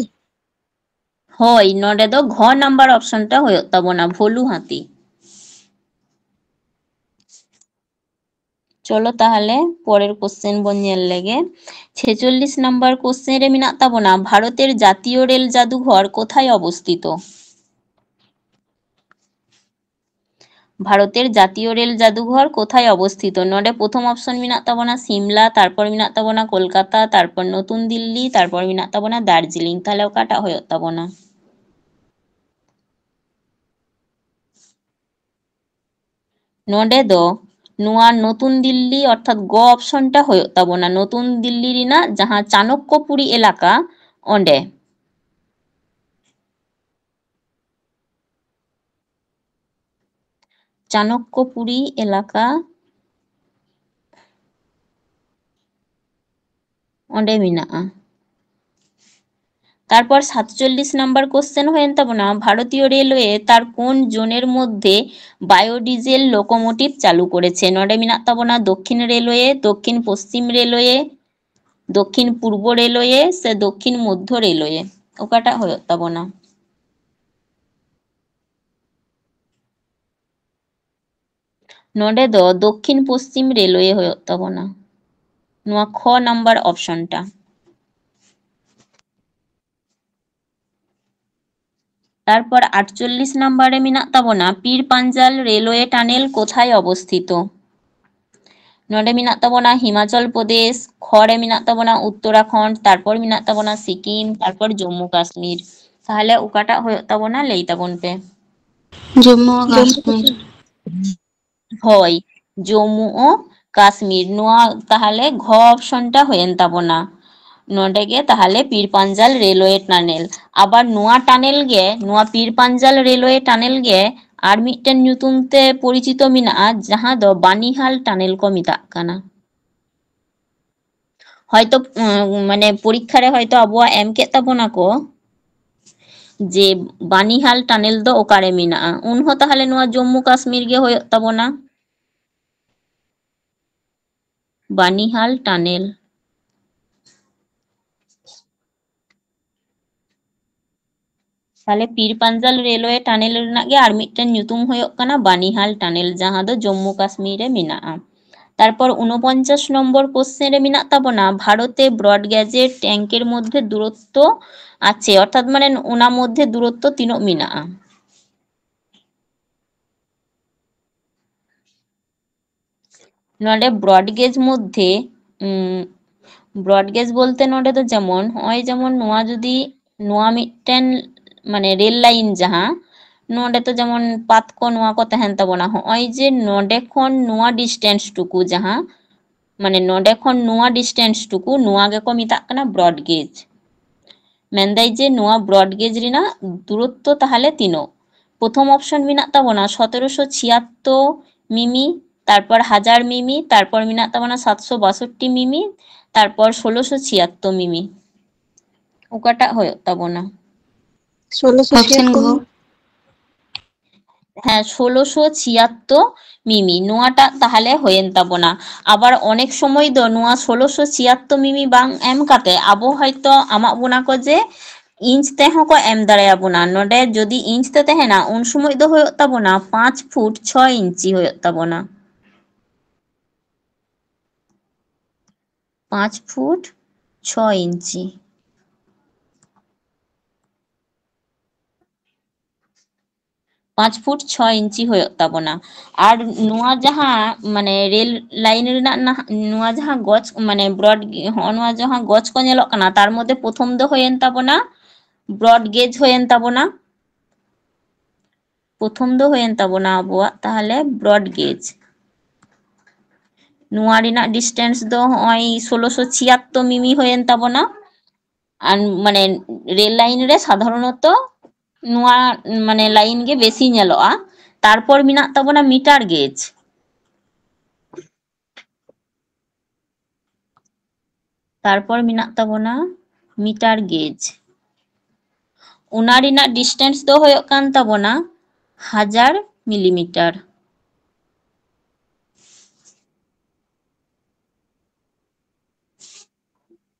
ᱦᱳᱭ, ᱱᱚᱰᱮ ᱫᱚ ᱜᱷᱚ ᱱᱟᱢᱵᱟᱨ ᱚᱯᱥᱚᱱ ᱴᱟ ᱦᱩᱭᱩᱜ ᱛᱟᱵᱚᱱᱟ, ᱵᱷᱳᱞᱩ ᱦᱟᱹᱛᱤ᱾ ᱪᱚᱞᱚ ᱛᱟᱦᱚᱞᱮ ᱯᱚᱨᱮᱨ question ᱵᱚᱱ ᱧᱮᱞ ᱞᱮᱜᱮ᱾ ᱪᱷᱮᱪᱚᱞᱞᱤᱥ ᱱᱟᱢᱵᱟᱨ question ᱨᱮ ᱢᱮᱱᱟᱜ ᱛᱟᱵᱚᱱᱟ, ᱵᱷᱟᱨᱚᱛᱮᱨ ᱡᱟᱛᱤᱭᱚ ᱨᱮᱞ ᱡᱟᱫᱩᱜᱷᱚᱨ ᱠᱳᱛᱷᱟᱭ ᱚᱵᱚᱥᱛᱷᱤᱛᱚ? ᱵᱷᱟᱨᱚᱛᱮᱨ ᱡᱟᱛᱤᱭᱚ ᱨᱮᱞ ᱡᱟᱫᱩᱜᱷᱚᱨ ᱠᱳᱛᱷᱟᱭ ᱚᱵᱚᱥᱛᱷᱤᱛᱚ? ᱱᱚᱰᱮ ᱯᱨᱚᱛᱷᱚᱢ option ᱢᱮᱱᱟᱜ ᱛᱟᱵᱚᱱᱟ ᱥᱤᱢᱞᱟ, ᱛᱟᱨᱯᱚᱨ ᱢᱮᱱᱟᱜ ᱛᱟᱵᱚᱱᱟ ᱠᱳᱞᱠᱟᱛᱟ, ᱛᱟᱨᱯᱚᱨ ᱱᱚᱛᱩᱱ ᱫᱤᱞᱞᱤ, ᱛᱟᱨᱯᱚᱨ ᱢᱮᱱᱟᱜ ᱛᱟᱵᱚᱱᱟ ᱫᱟᱨᱡᱤᱞᱤᱝ᱾ ᱛᱟᱦᱚᱞᱮ ᱚᱠᱟᱴᱟᱜ ᱦᱩᱭᱩᱜ ᱛᱟᱵᱚᱱᱟ? ᱱᱚᱰᱮ ᱫᱚ ᱱᱚᱣᱟ ᱱᱚᱛᱩᱱ ᱫᱤᱞᱞᱤ ᱚᱨᱛᱷᱟᱛ ᱜᱚ option ᱴᱟ ᱦᱩᱭᱩᱜ ᱛᱟᱵᱚᱱᱟ, ᱱᱚᱛᱩᱱ ᱫᱤᱞᱞᱤ ᱨᱮᱱᱟᱜ ᱡᱟᱦᱟᱸ ᱪᱟᱱᱚᱠᱠᱚᱯᱩᱨᱤ ᱮᱞᱟᱠᱟ, ᱚᱸᱰᱮ᱾ ᱪᱟᱱᱚᱠᱠᱚᱯᱩᱨᱤ ᱮᱞᱟᱠᱟ ᱚᱸᱰᱮ ᱢᱮᱱᱟᱜᱼᱟ᱾ ᱛᱟᱨᱯᱚᱨ ᱥᱟᱛᱪᱚᱞᱞᱤᱥ ᱱᱟᱢᱵᱟᱨ question ᱦᱩᱭᱮᱱ ᱛᱟᱵᱚᱱᱟ, ᱵᱷᱟᱨᱚᱛᱤᱭᱚ ᱨᱮᱞᱣᱮ ᱛᱟᱨ ᱠᱳᱱ ᱡᱳᱱᱮᱨ ᱢᱚᱫᱽᱫᱷᱮ ᱵᱟᱭᱳᱰᱤᱡᱮᱞ ᱞᱳᱠᱳᱢᱳᱴᱤᱵᱷ ᱪᱟᱞᱩ ᱠᱚᱨᱮছে? ᱱᱚᱰᱮ ᱢᱮᱱᱟᱜ ᱛᱟᱵᱚᱱᱟ ᱫᱚᱠᱠᱷᱤᱱ ᱨᱮᱞᱣᱮ, ᱫᱚᱠᱠᱷᱤᱱ ᱯᱚᱥᱪᱤᱢ ᱨᱮᱞᱣᱮ, ᱫᱚᱠᱠᱷᱤᱱ ᱯᱩᱨᱵᱚ ᱨᱮᱞᱣᱮ ᱥᱮ ᱫᱚᱠᱠᱷᱤᱱ ᱢᱚᱫᱽᱫᱷᱚ ᱨᱮᱞᱣᱮ, ᱚᱠᱟᱴᱟᱜ ᱦᱩᱭᱩᱜ ᱛᱟᱵᱚᱱᱟ? ᱱᱚᱰᱮ ᱫᱚ ᱫᱚᱠᱠᱷᱤᱱ ᱯᱚᱥᱪᱤᱢ ᱨᱮᱞᱣᱮ ᱦᱩᱭᱩᱜ ᱛᱟᱵᱚᱱᱟ, ᱱᱚᱣᱟ ᱠᱷᱚ ᱱᱟᱢᱵᱟᱨ option ᱴᱟ᱾ ᱛᱟᱨᱯᱚᱨ ᱟᱴᱪᱚᱞᱞᱤᱥ ᱱᱟᱢᱵᱟᱨ ᱨᱮ ᱢᱮᱱᱟᱜ ᱛᱟᱵᱚᱱᱟ ᱯᱤᱨ ᱯᱟᱧᱡᱟᱞ ᱨᱮᱞᱣᱮ ᱴᱟᱱᱮᱞ ᱠᱳᱛᱷᱟᱭ ᱚᱵᱚᱥᱛᱷᱤᱛᱚ? ᱱᱚᱰᱮ ᱢᱮᱱᱟᱜ ᱛᱟᱵᱚᱱᱟ ᱦᱤᱢᱟᱪᱚᱞ ᱯᱨᱚᱫᱮᱥ, ᱠᱷᱚ ᱨᱮ ᱢᱮᱱᱟᱜ ᱛᱟᱵᱚᱱᱟ ᱩᱛᱛᱚᱨᱟᱠᱷᱚᱸᱰ, ᱛᱟᱨᱯᱚᱨ ᱢᱮᱱᱟᱜ ᱛᱟᱵᱚᱱᱟ ᱥᱤᱠᱤᱢ, ᱛᱟᱨᱯᱚᱨ ᱡᱚᱢᱢᱩ ᱠᱟᱥᱢᱤᱨ᱾ ᱛᱟᱦᱚᱞᱮ ᱚᱠᱟᱴᱟᱜ ᱦᱩᱭᱩᱜ ᱛᱟᱵᱚᱱᱟ ᱞᱟᱹᱭ ᱛᱟᱵᱚᱱ ᱯᱮ᱾ ᱡᱚᱢᱢᱩ ᱟᱨ ᱠᱟᱥᱢᱤᱨ᱾ ᱦᱳᱭ, ᱡᱚᱢᱢᱩ ᱳ ᱠᱟᱥᱢᱤᱨ᱾ ᱱᱚᱣᱟ ᱛᱟᱦᱚᱞᱮ ᱜᱷᱚ option ᱴᱟ ᱦᱩᱭᱮᱱ ᱛᱟᱵᱚᱱᱟ᱾ ᱱᱚᱰᱮ ᱜᱮ ᱛᱟᱦᱚᱞᱮ ᱯᱤᱨ ᱯᱟᱧᱡᱟᱞ ᱨᱮᱞᱣᱮ ᱴᱟᱱᱮᱞ᱾ ᱟᱵᱟᱨ ᱱᱚᱣᱟ ᱴᱟᱱᱮᱞ ᱜᱮ, ᱱᱚᱣᱟ ᱯᱤᱨ ᱯᱟᱧᱡᱟᱞ ᱨᱮᱞᱣᱮ ᱴᱟᱱᱮᱞ ᱜᱮ ᱟᱨ ᱢᱤᱫᱴᱮᱱ ᱧᱩᱛᱩᱢ ᱛᱮ ᱯᱚᱨᱤᱪᱤᱛᱚ ᱢᱮᱱᱟᱜᱼᱟ, ᱡᱟᱦᱟᱸ ᱫᱚ ᱵᱟᱱᱤᱦᱟᱞ ᱴᱟᱱᱮᱞ ᱠᱚ ᱢᱮᱛᱟᱜ ᱠᱟᱱᱟ᱾ ᱦᱚᱭᱛᱚ, ᱩᱸ, ᱢᱟᱱᱮ ᱯᱚᱨᱤᱠᱠᱷᱟ ᱨᱮ ᱦᱚᱭᱛᱚ ᱟᱵᱚᱣᱟᱜ ᱮᱢ ᱠᱮᱫ ᱛᱟᱵᱚᱱᱟ ᱠᱚ ᱡᱮ ᱵᱟᱱᱤᱦᱟᱞ ᱴᱟᱱᱮᱞ ᱫᱚ ᱚᱠᱟᱨᱮ ᱢᱮᱱᱟᱜᱼᱟ, ᱩᱱᱦᱚᱸ ᱛᱟᱦᱚᱞᱮ ᱱᱚᱣᱟ ᱡᱚᱢᱢᱩ ᱠᱟᱥᱢᱤᱨ ᱜᱮ ᱦᱩᱭᱩᱜ ᱛᱟᱵᱚᱱᱟ, ᱵᱟᱱᱤᱦᱟᱞ ᱴᱟᱱᱮᱞ᱾ ᱛᱟᱦᱞᱮ ᱯᱤᱨ ᱯᱟᱧᱡᱟᱞ ᱨᱮᱞᱣᱮ ᱴᱟᱱᱮᱞ ᱨᱮᱱᱟᱜ ᱜᱮ ᱟᱨ ᱢᱤᱫᱴᱮᱱ ᱧᱩᱛᱩᱢ ᱦᱩᱭᱩᱜ ᱠᱟᱱᱟ ᱵᱟᱱᱤᱦᱟᱞ ᱴᱟᱱᱮᱞ, ᱡᱟᱦᱟᱸ ᱫᱚ ᱡᱚᱢᱢᱩ ᱠᱟᱥᱢᱤᱨ ᱨᱮ ᱢᱮᱱᱟᱜᱼᱟ᱾ ᱛᱟᱨᱯᱚᱨ ᱩᱱᱚᱯᱚᱧᱪᱟᱥ ᱱᱚᱢᱵᱚᱨ ᱠᱚᱥᱪᱮᱱ ᱨᱮ ᱢᱮᱱᱟᱜ ᱛᱟᱵᱚᱱᱟ, ᱵᱷᱟᱨᱚᱛᱮ ᱵᱨᱚᱰ ᱜᱮᱡ ᱮ ᱴᱮᱝᱠᱮᱨ ᱢᱚᱫᱽᱫᱷᱮ ᱫᱩᱨᱚᱛᱛᱚ ᱟᱪᱷᱮ, ᱚᱨᱛᱷᱟᱛ ᱢᱟᱱᱮ ᱚᱱᱟ ᱢᱚᱫᱽᱫᱷᱮ ᱫᱩᱨᱚᱛᱛᱚ ᱛᱤᱱᱟᱹᱜ ᱢᱮᱱᱟᱜᱼᱟ? ᱱᱚᱰᱮ ᱵᱨᱚᱰ ᱜᱮᱡ ᱢᱚᱫᱽᱫᱷᱮ, ᱩᱸ, ᱵᱨᱚᱰ ᱜᱮᱡ ᱵᱚᱞᱛᱮ ᱱᱚᱰᱮ ᱫᱚ ᱡᱮᱢᱚᱱ, ᱦᱚᱸᱜᱼᱚᱭ ᱡᱮᱢᱚᱱ ᱱᱚᱣᱟ ᱡᱩᱫᱤ, ᱱᱚᱣᱟ ᱢᱤᱫᱴᱮᱱ ᱢᱟᱱᱮ ᱨᱮᱞ ᱞᱟᱭᱤᱱ ᱡᱟᱦᱟᱸ, ᱱᱚᱰᱮ ᱛᱚ ᱡᱮᱢᱚᱱ ᱯᱟᱛ ᱠᱚ ᱱᱚᱣᱟ ᱠᱚ ᱛᱟᱦᱮᱱ ᱛᱟᱵᱚᱱᱟ, ᱦᱚᱸᱜᱼᱚᱭ ᱡᱮ ᱱᱚᱰᱮ ᱠᱷᱚᱱ ᱱᱚᱣᱟ ᱰᱤᱥᱴᱮᱱᱥ ᱴᱩᱠᱩ ᱡᱟᱦᱟᱸ, ᱢᱟᱱᱮ ᱱᱚᱰᱮ ᱠᱷᱚᱱ ᱱᱚᱣᱟ ᱰᱤᱥᱴᱮᱱᱥ ᱴᱩᱠᱩ, ᱱᱚᱣᱟ ᱜᱮᱠᱚ ᱢᱮᱛᱟᱜ ᱠᱟᱱᱟ ᱵᱨᱚᱰ ᱜᱮᱡ᱾ ᱢᱮᱱᱫᱟᱭ ᱡᱮ ᱱᱚᱣᱟ ᱵᱨᱚᱰ ᱜᱮᱡ ᱨᱮᱱᱟᱜ ᱫᱩᱨᱚᱛᱛᱚ ᱛᱟᱦᱚᱞᱮ ᱛᱤᱱᱟᱹᱜ? ᱯᱨᱚᱛᱷᱚᱢ ᱚᱯᱥᱚᱱ ᱢᱮᱱᱟᱜ ᱛᱟᱵᱚᱱᱟ ᱥᱚᱛᱮᱨᱚᱥᱚ ᱪᱷᱤᱭᱟᱛᱛᱳᱨ ᱢᱤᱢᱤ, ᱛᱟᱨᱯᱚᱨ ᱦᱟᱡᱟᱨ ᱢᱤᱢᱤ, ᱛᱟᱨᱯᱚᱨ ᱢᱮᱱᱟᱜ ᱛᱟᱵᱚᱱᱟ ᱥᱟᱛᱥᱚ ᱵᱟᱥᱚᱴᱴᱤ ᱢᱤᱢᱤ, ᱛᱟᱨᱯᱚᱨ ᱥᱳᱞᱳᱥᱚ ᱪᱷᱤᱭᱟᱛᱛᱳᱨ ᱢᱤᱢᱤ᱾ ᱚᱠᱟᱴᱟᱜ ᱦᱩᱭᱩᱜ ᱛᱟᱵᱚᱱᱟ? ᱥᱳᱞᱳᱥᱚ ᱚᱯᱥᱮᱱ ᱪᱷᱤᱭᱟᱛᱛᱳᱨ᱾ ᱠᱚ᱾ ᱦᱮᱸ, ᱥᱳᱞᱳᱥᱚ ᱪᱷᱤᱭᱟᱛᱛᱳᱨ ᱢᱤᱢᱤ, ᱱᱚᱣᱟᱴᱟᱜ ᱛᱟᱦᱚᱞᱮ ᱦᱩᱭᱮᱱ ᱛᱟᱵᱚᱱᱟ᱾ ᱟᱵᱟᱨ ᱚᱱᱮᱠ ᱥᱚᱢᱚᱭ ᱫᱚ ᱱᱚᱣᱟ ᱥᱳᱞᱳᱥᱚ ᱪᱷᱤᱭᱟᱛᱛᱳᱨ ᱢᱤᱢᱤ ᱵᱟᱝ ᱮᱢ ᱠᱟᱛᱮ ᱟᱵᱚ ᱦᱚᱭᱛᱚ ᱟᱢᱟᱜ ᱵᱚᱱᱟ ᱠᱚ ᱡᱮ ᱤᱧᱪ ᱛᱮᱦᱚᱸ ᱠᱚ ᱮᱢ ᱫᱟᱲᱮᱭᱟᱵᱚᱱᱟ᱾ ᱱᱚᱰᱮ ᱡᱩᱫᱤ ᱤᱧᱪ ᱛᱮ ᱛᱟᱦᱮᱱᱟ, ᱩᱱ ᱥᱚᱢᱚᱭ ᱫᱚ ᱦᱩᱭᱩᱜ ᱛᱟᱵᱚᱱᱟ ᱯᱟᱸᱪ ᱯᱷᱩᱴ ᱪᱷᱚᱭ ᱤᱧᱪᱤ ᱦᱩᱭᱩᱜ ᱛᱟᱵᱚᱱᱟ᱾ ᱯᱟᱸᱪ ᱯᱷᱩᱴ ᱪᱷᱚᱭ ᱤᱧᱪᱤ᱾ ᱯᱟᱸᱪ ᱯᱷᱩᱴ ᱪᱷᱚᱭ ᱤᱧᱪᱤ ᱦᱩᱭᱩᱜ ᱛᱟᱵᱚᱱᱟ᱾ ᱟᱨ ᱱᱚᱣᱟ ᱡᱟᱦᱟᱸ ᱢᱟᱱᱮ ᱨᱮᱞ ᱞᱟᱭᱤᱱ ᱨᱮᱱᱟᱜ ᱱᱟᱦᱟᱜ ᱱᱚᱣᱟ ᱡᱟᱦᱟᱸ ᱜᱚᱡ ᱢᱟᱱᱮ ᱵᱨᱚᱰ, ᱦᱚᱸᱜᱼᱚ ᱱᱚᱣᱟ ᱡᱟᱦᱟᱸ ᱜᱚᱡ ᱠᱚ ᱧᱮᱞᱚᱜ ᱠᱟᱱᱟ, ᱛᱟᱨ ᱢᱚᱫᱽᱫᱷᱮ ᱯᱨᱚᱛᱷᱚᱢ ᱫᱚ ᱦᱩᱭᱮᱱ ᱛᱟᱵᱚᱱᱟ ᱵᱨᱚᱰ ᱜᱮᱡ ᱦᱩᱭᱮᱱ ᱛᱟᱵᱚᱱᱟ᱾ ᱯᱨᱚᱛᱷᱚᱢ ᱫᱚ ᱦᱩᱭᱮᱱ ᱛᱟᱵᱚᱱᱟ ᱟᱵᱚᱣᱟᱜ ᱛᱟᱦᱚᱞᱮ ᱵᱨᱚᱰ ᱜᱮᱡ᱾ ᱱᱚᱣᱟ ᱨᱮᱱᱟᱜ ᱰᱤᱥᱴᱮᱱᱥ ᱫᱚ ᱦᱚᱸᱜᱼᱚᱭ ᱥᱳᱞᱳᱥᱚ ᱪᱷᱤᱭᱟᱛᱛᱳᱨ ᱢᱤᱢᱤ ᱦᱩᱭᱮᱱ ᱛᱟᱵᱚᱱᱟ᱾ ᱟᱨ ᱢᱟᱱᱮ ᱨᱮᱞ ᱞᱟᱭᱤᱱ ᱨᱮ ᱥᱟᱫᱷᱟᱨᱚᱱᱚᱛᱚ ᱱᱚᱣᱟ ᱢᱟᱱᱮ ᱞᱟᱭᱤᱱ ᱜᱮ ᱵᱮᱥᱤ ᱧᱮᱞᱚᱜᱼᱟ᱾ ᱛᱟᱨᱯᱚᱨ ᱢᱮᱱᱟᱜ ᱛᱟᱵᱚᱱᱟ ᱢᱤᱴᱟᱨ ᱜᱮᱡ᱾ ᱛᱟᱨᱯᱚᱨ ᱢᱮᱱᱟᱜ ᱛᱟᱵᱚᱱᱟ ᱢᱤᱴᱟᱨ ᱜᱮᱡ᱾ ᱚᱱᱟ ᱨᱮᱱᱟᱜ ᱰᱤᱥᱴᱮᱱᱥ ᱫᱚ ᱦᱩᱭᱩᱜ ᱠᱟᱱ ᱛᱟᱵᱚᱱᱟ ᱦᱟᱡᱟᱨ ᱢᱤᱞᱤᱢᱤᱴᱟᱨ᱾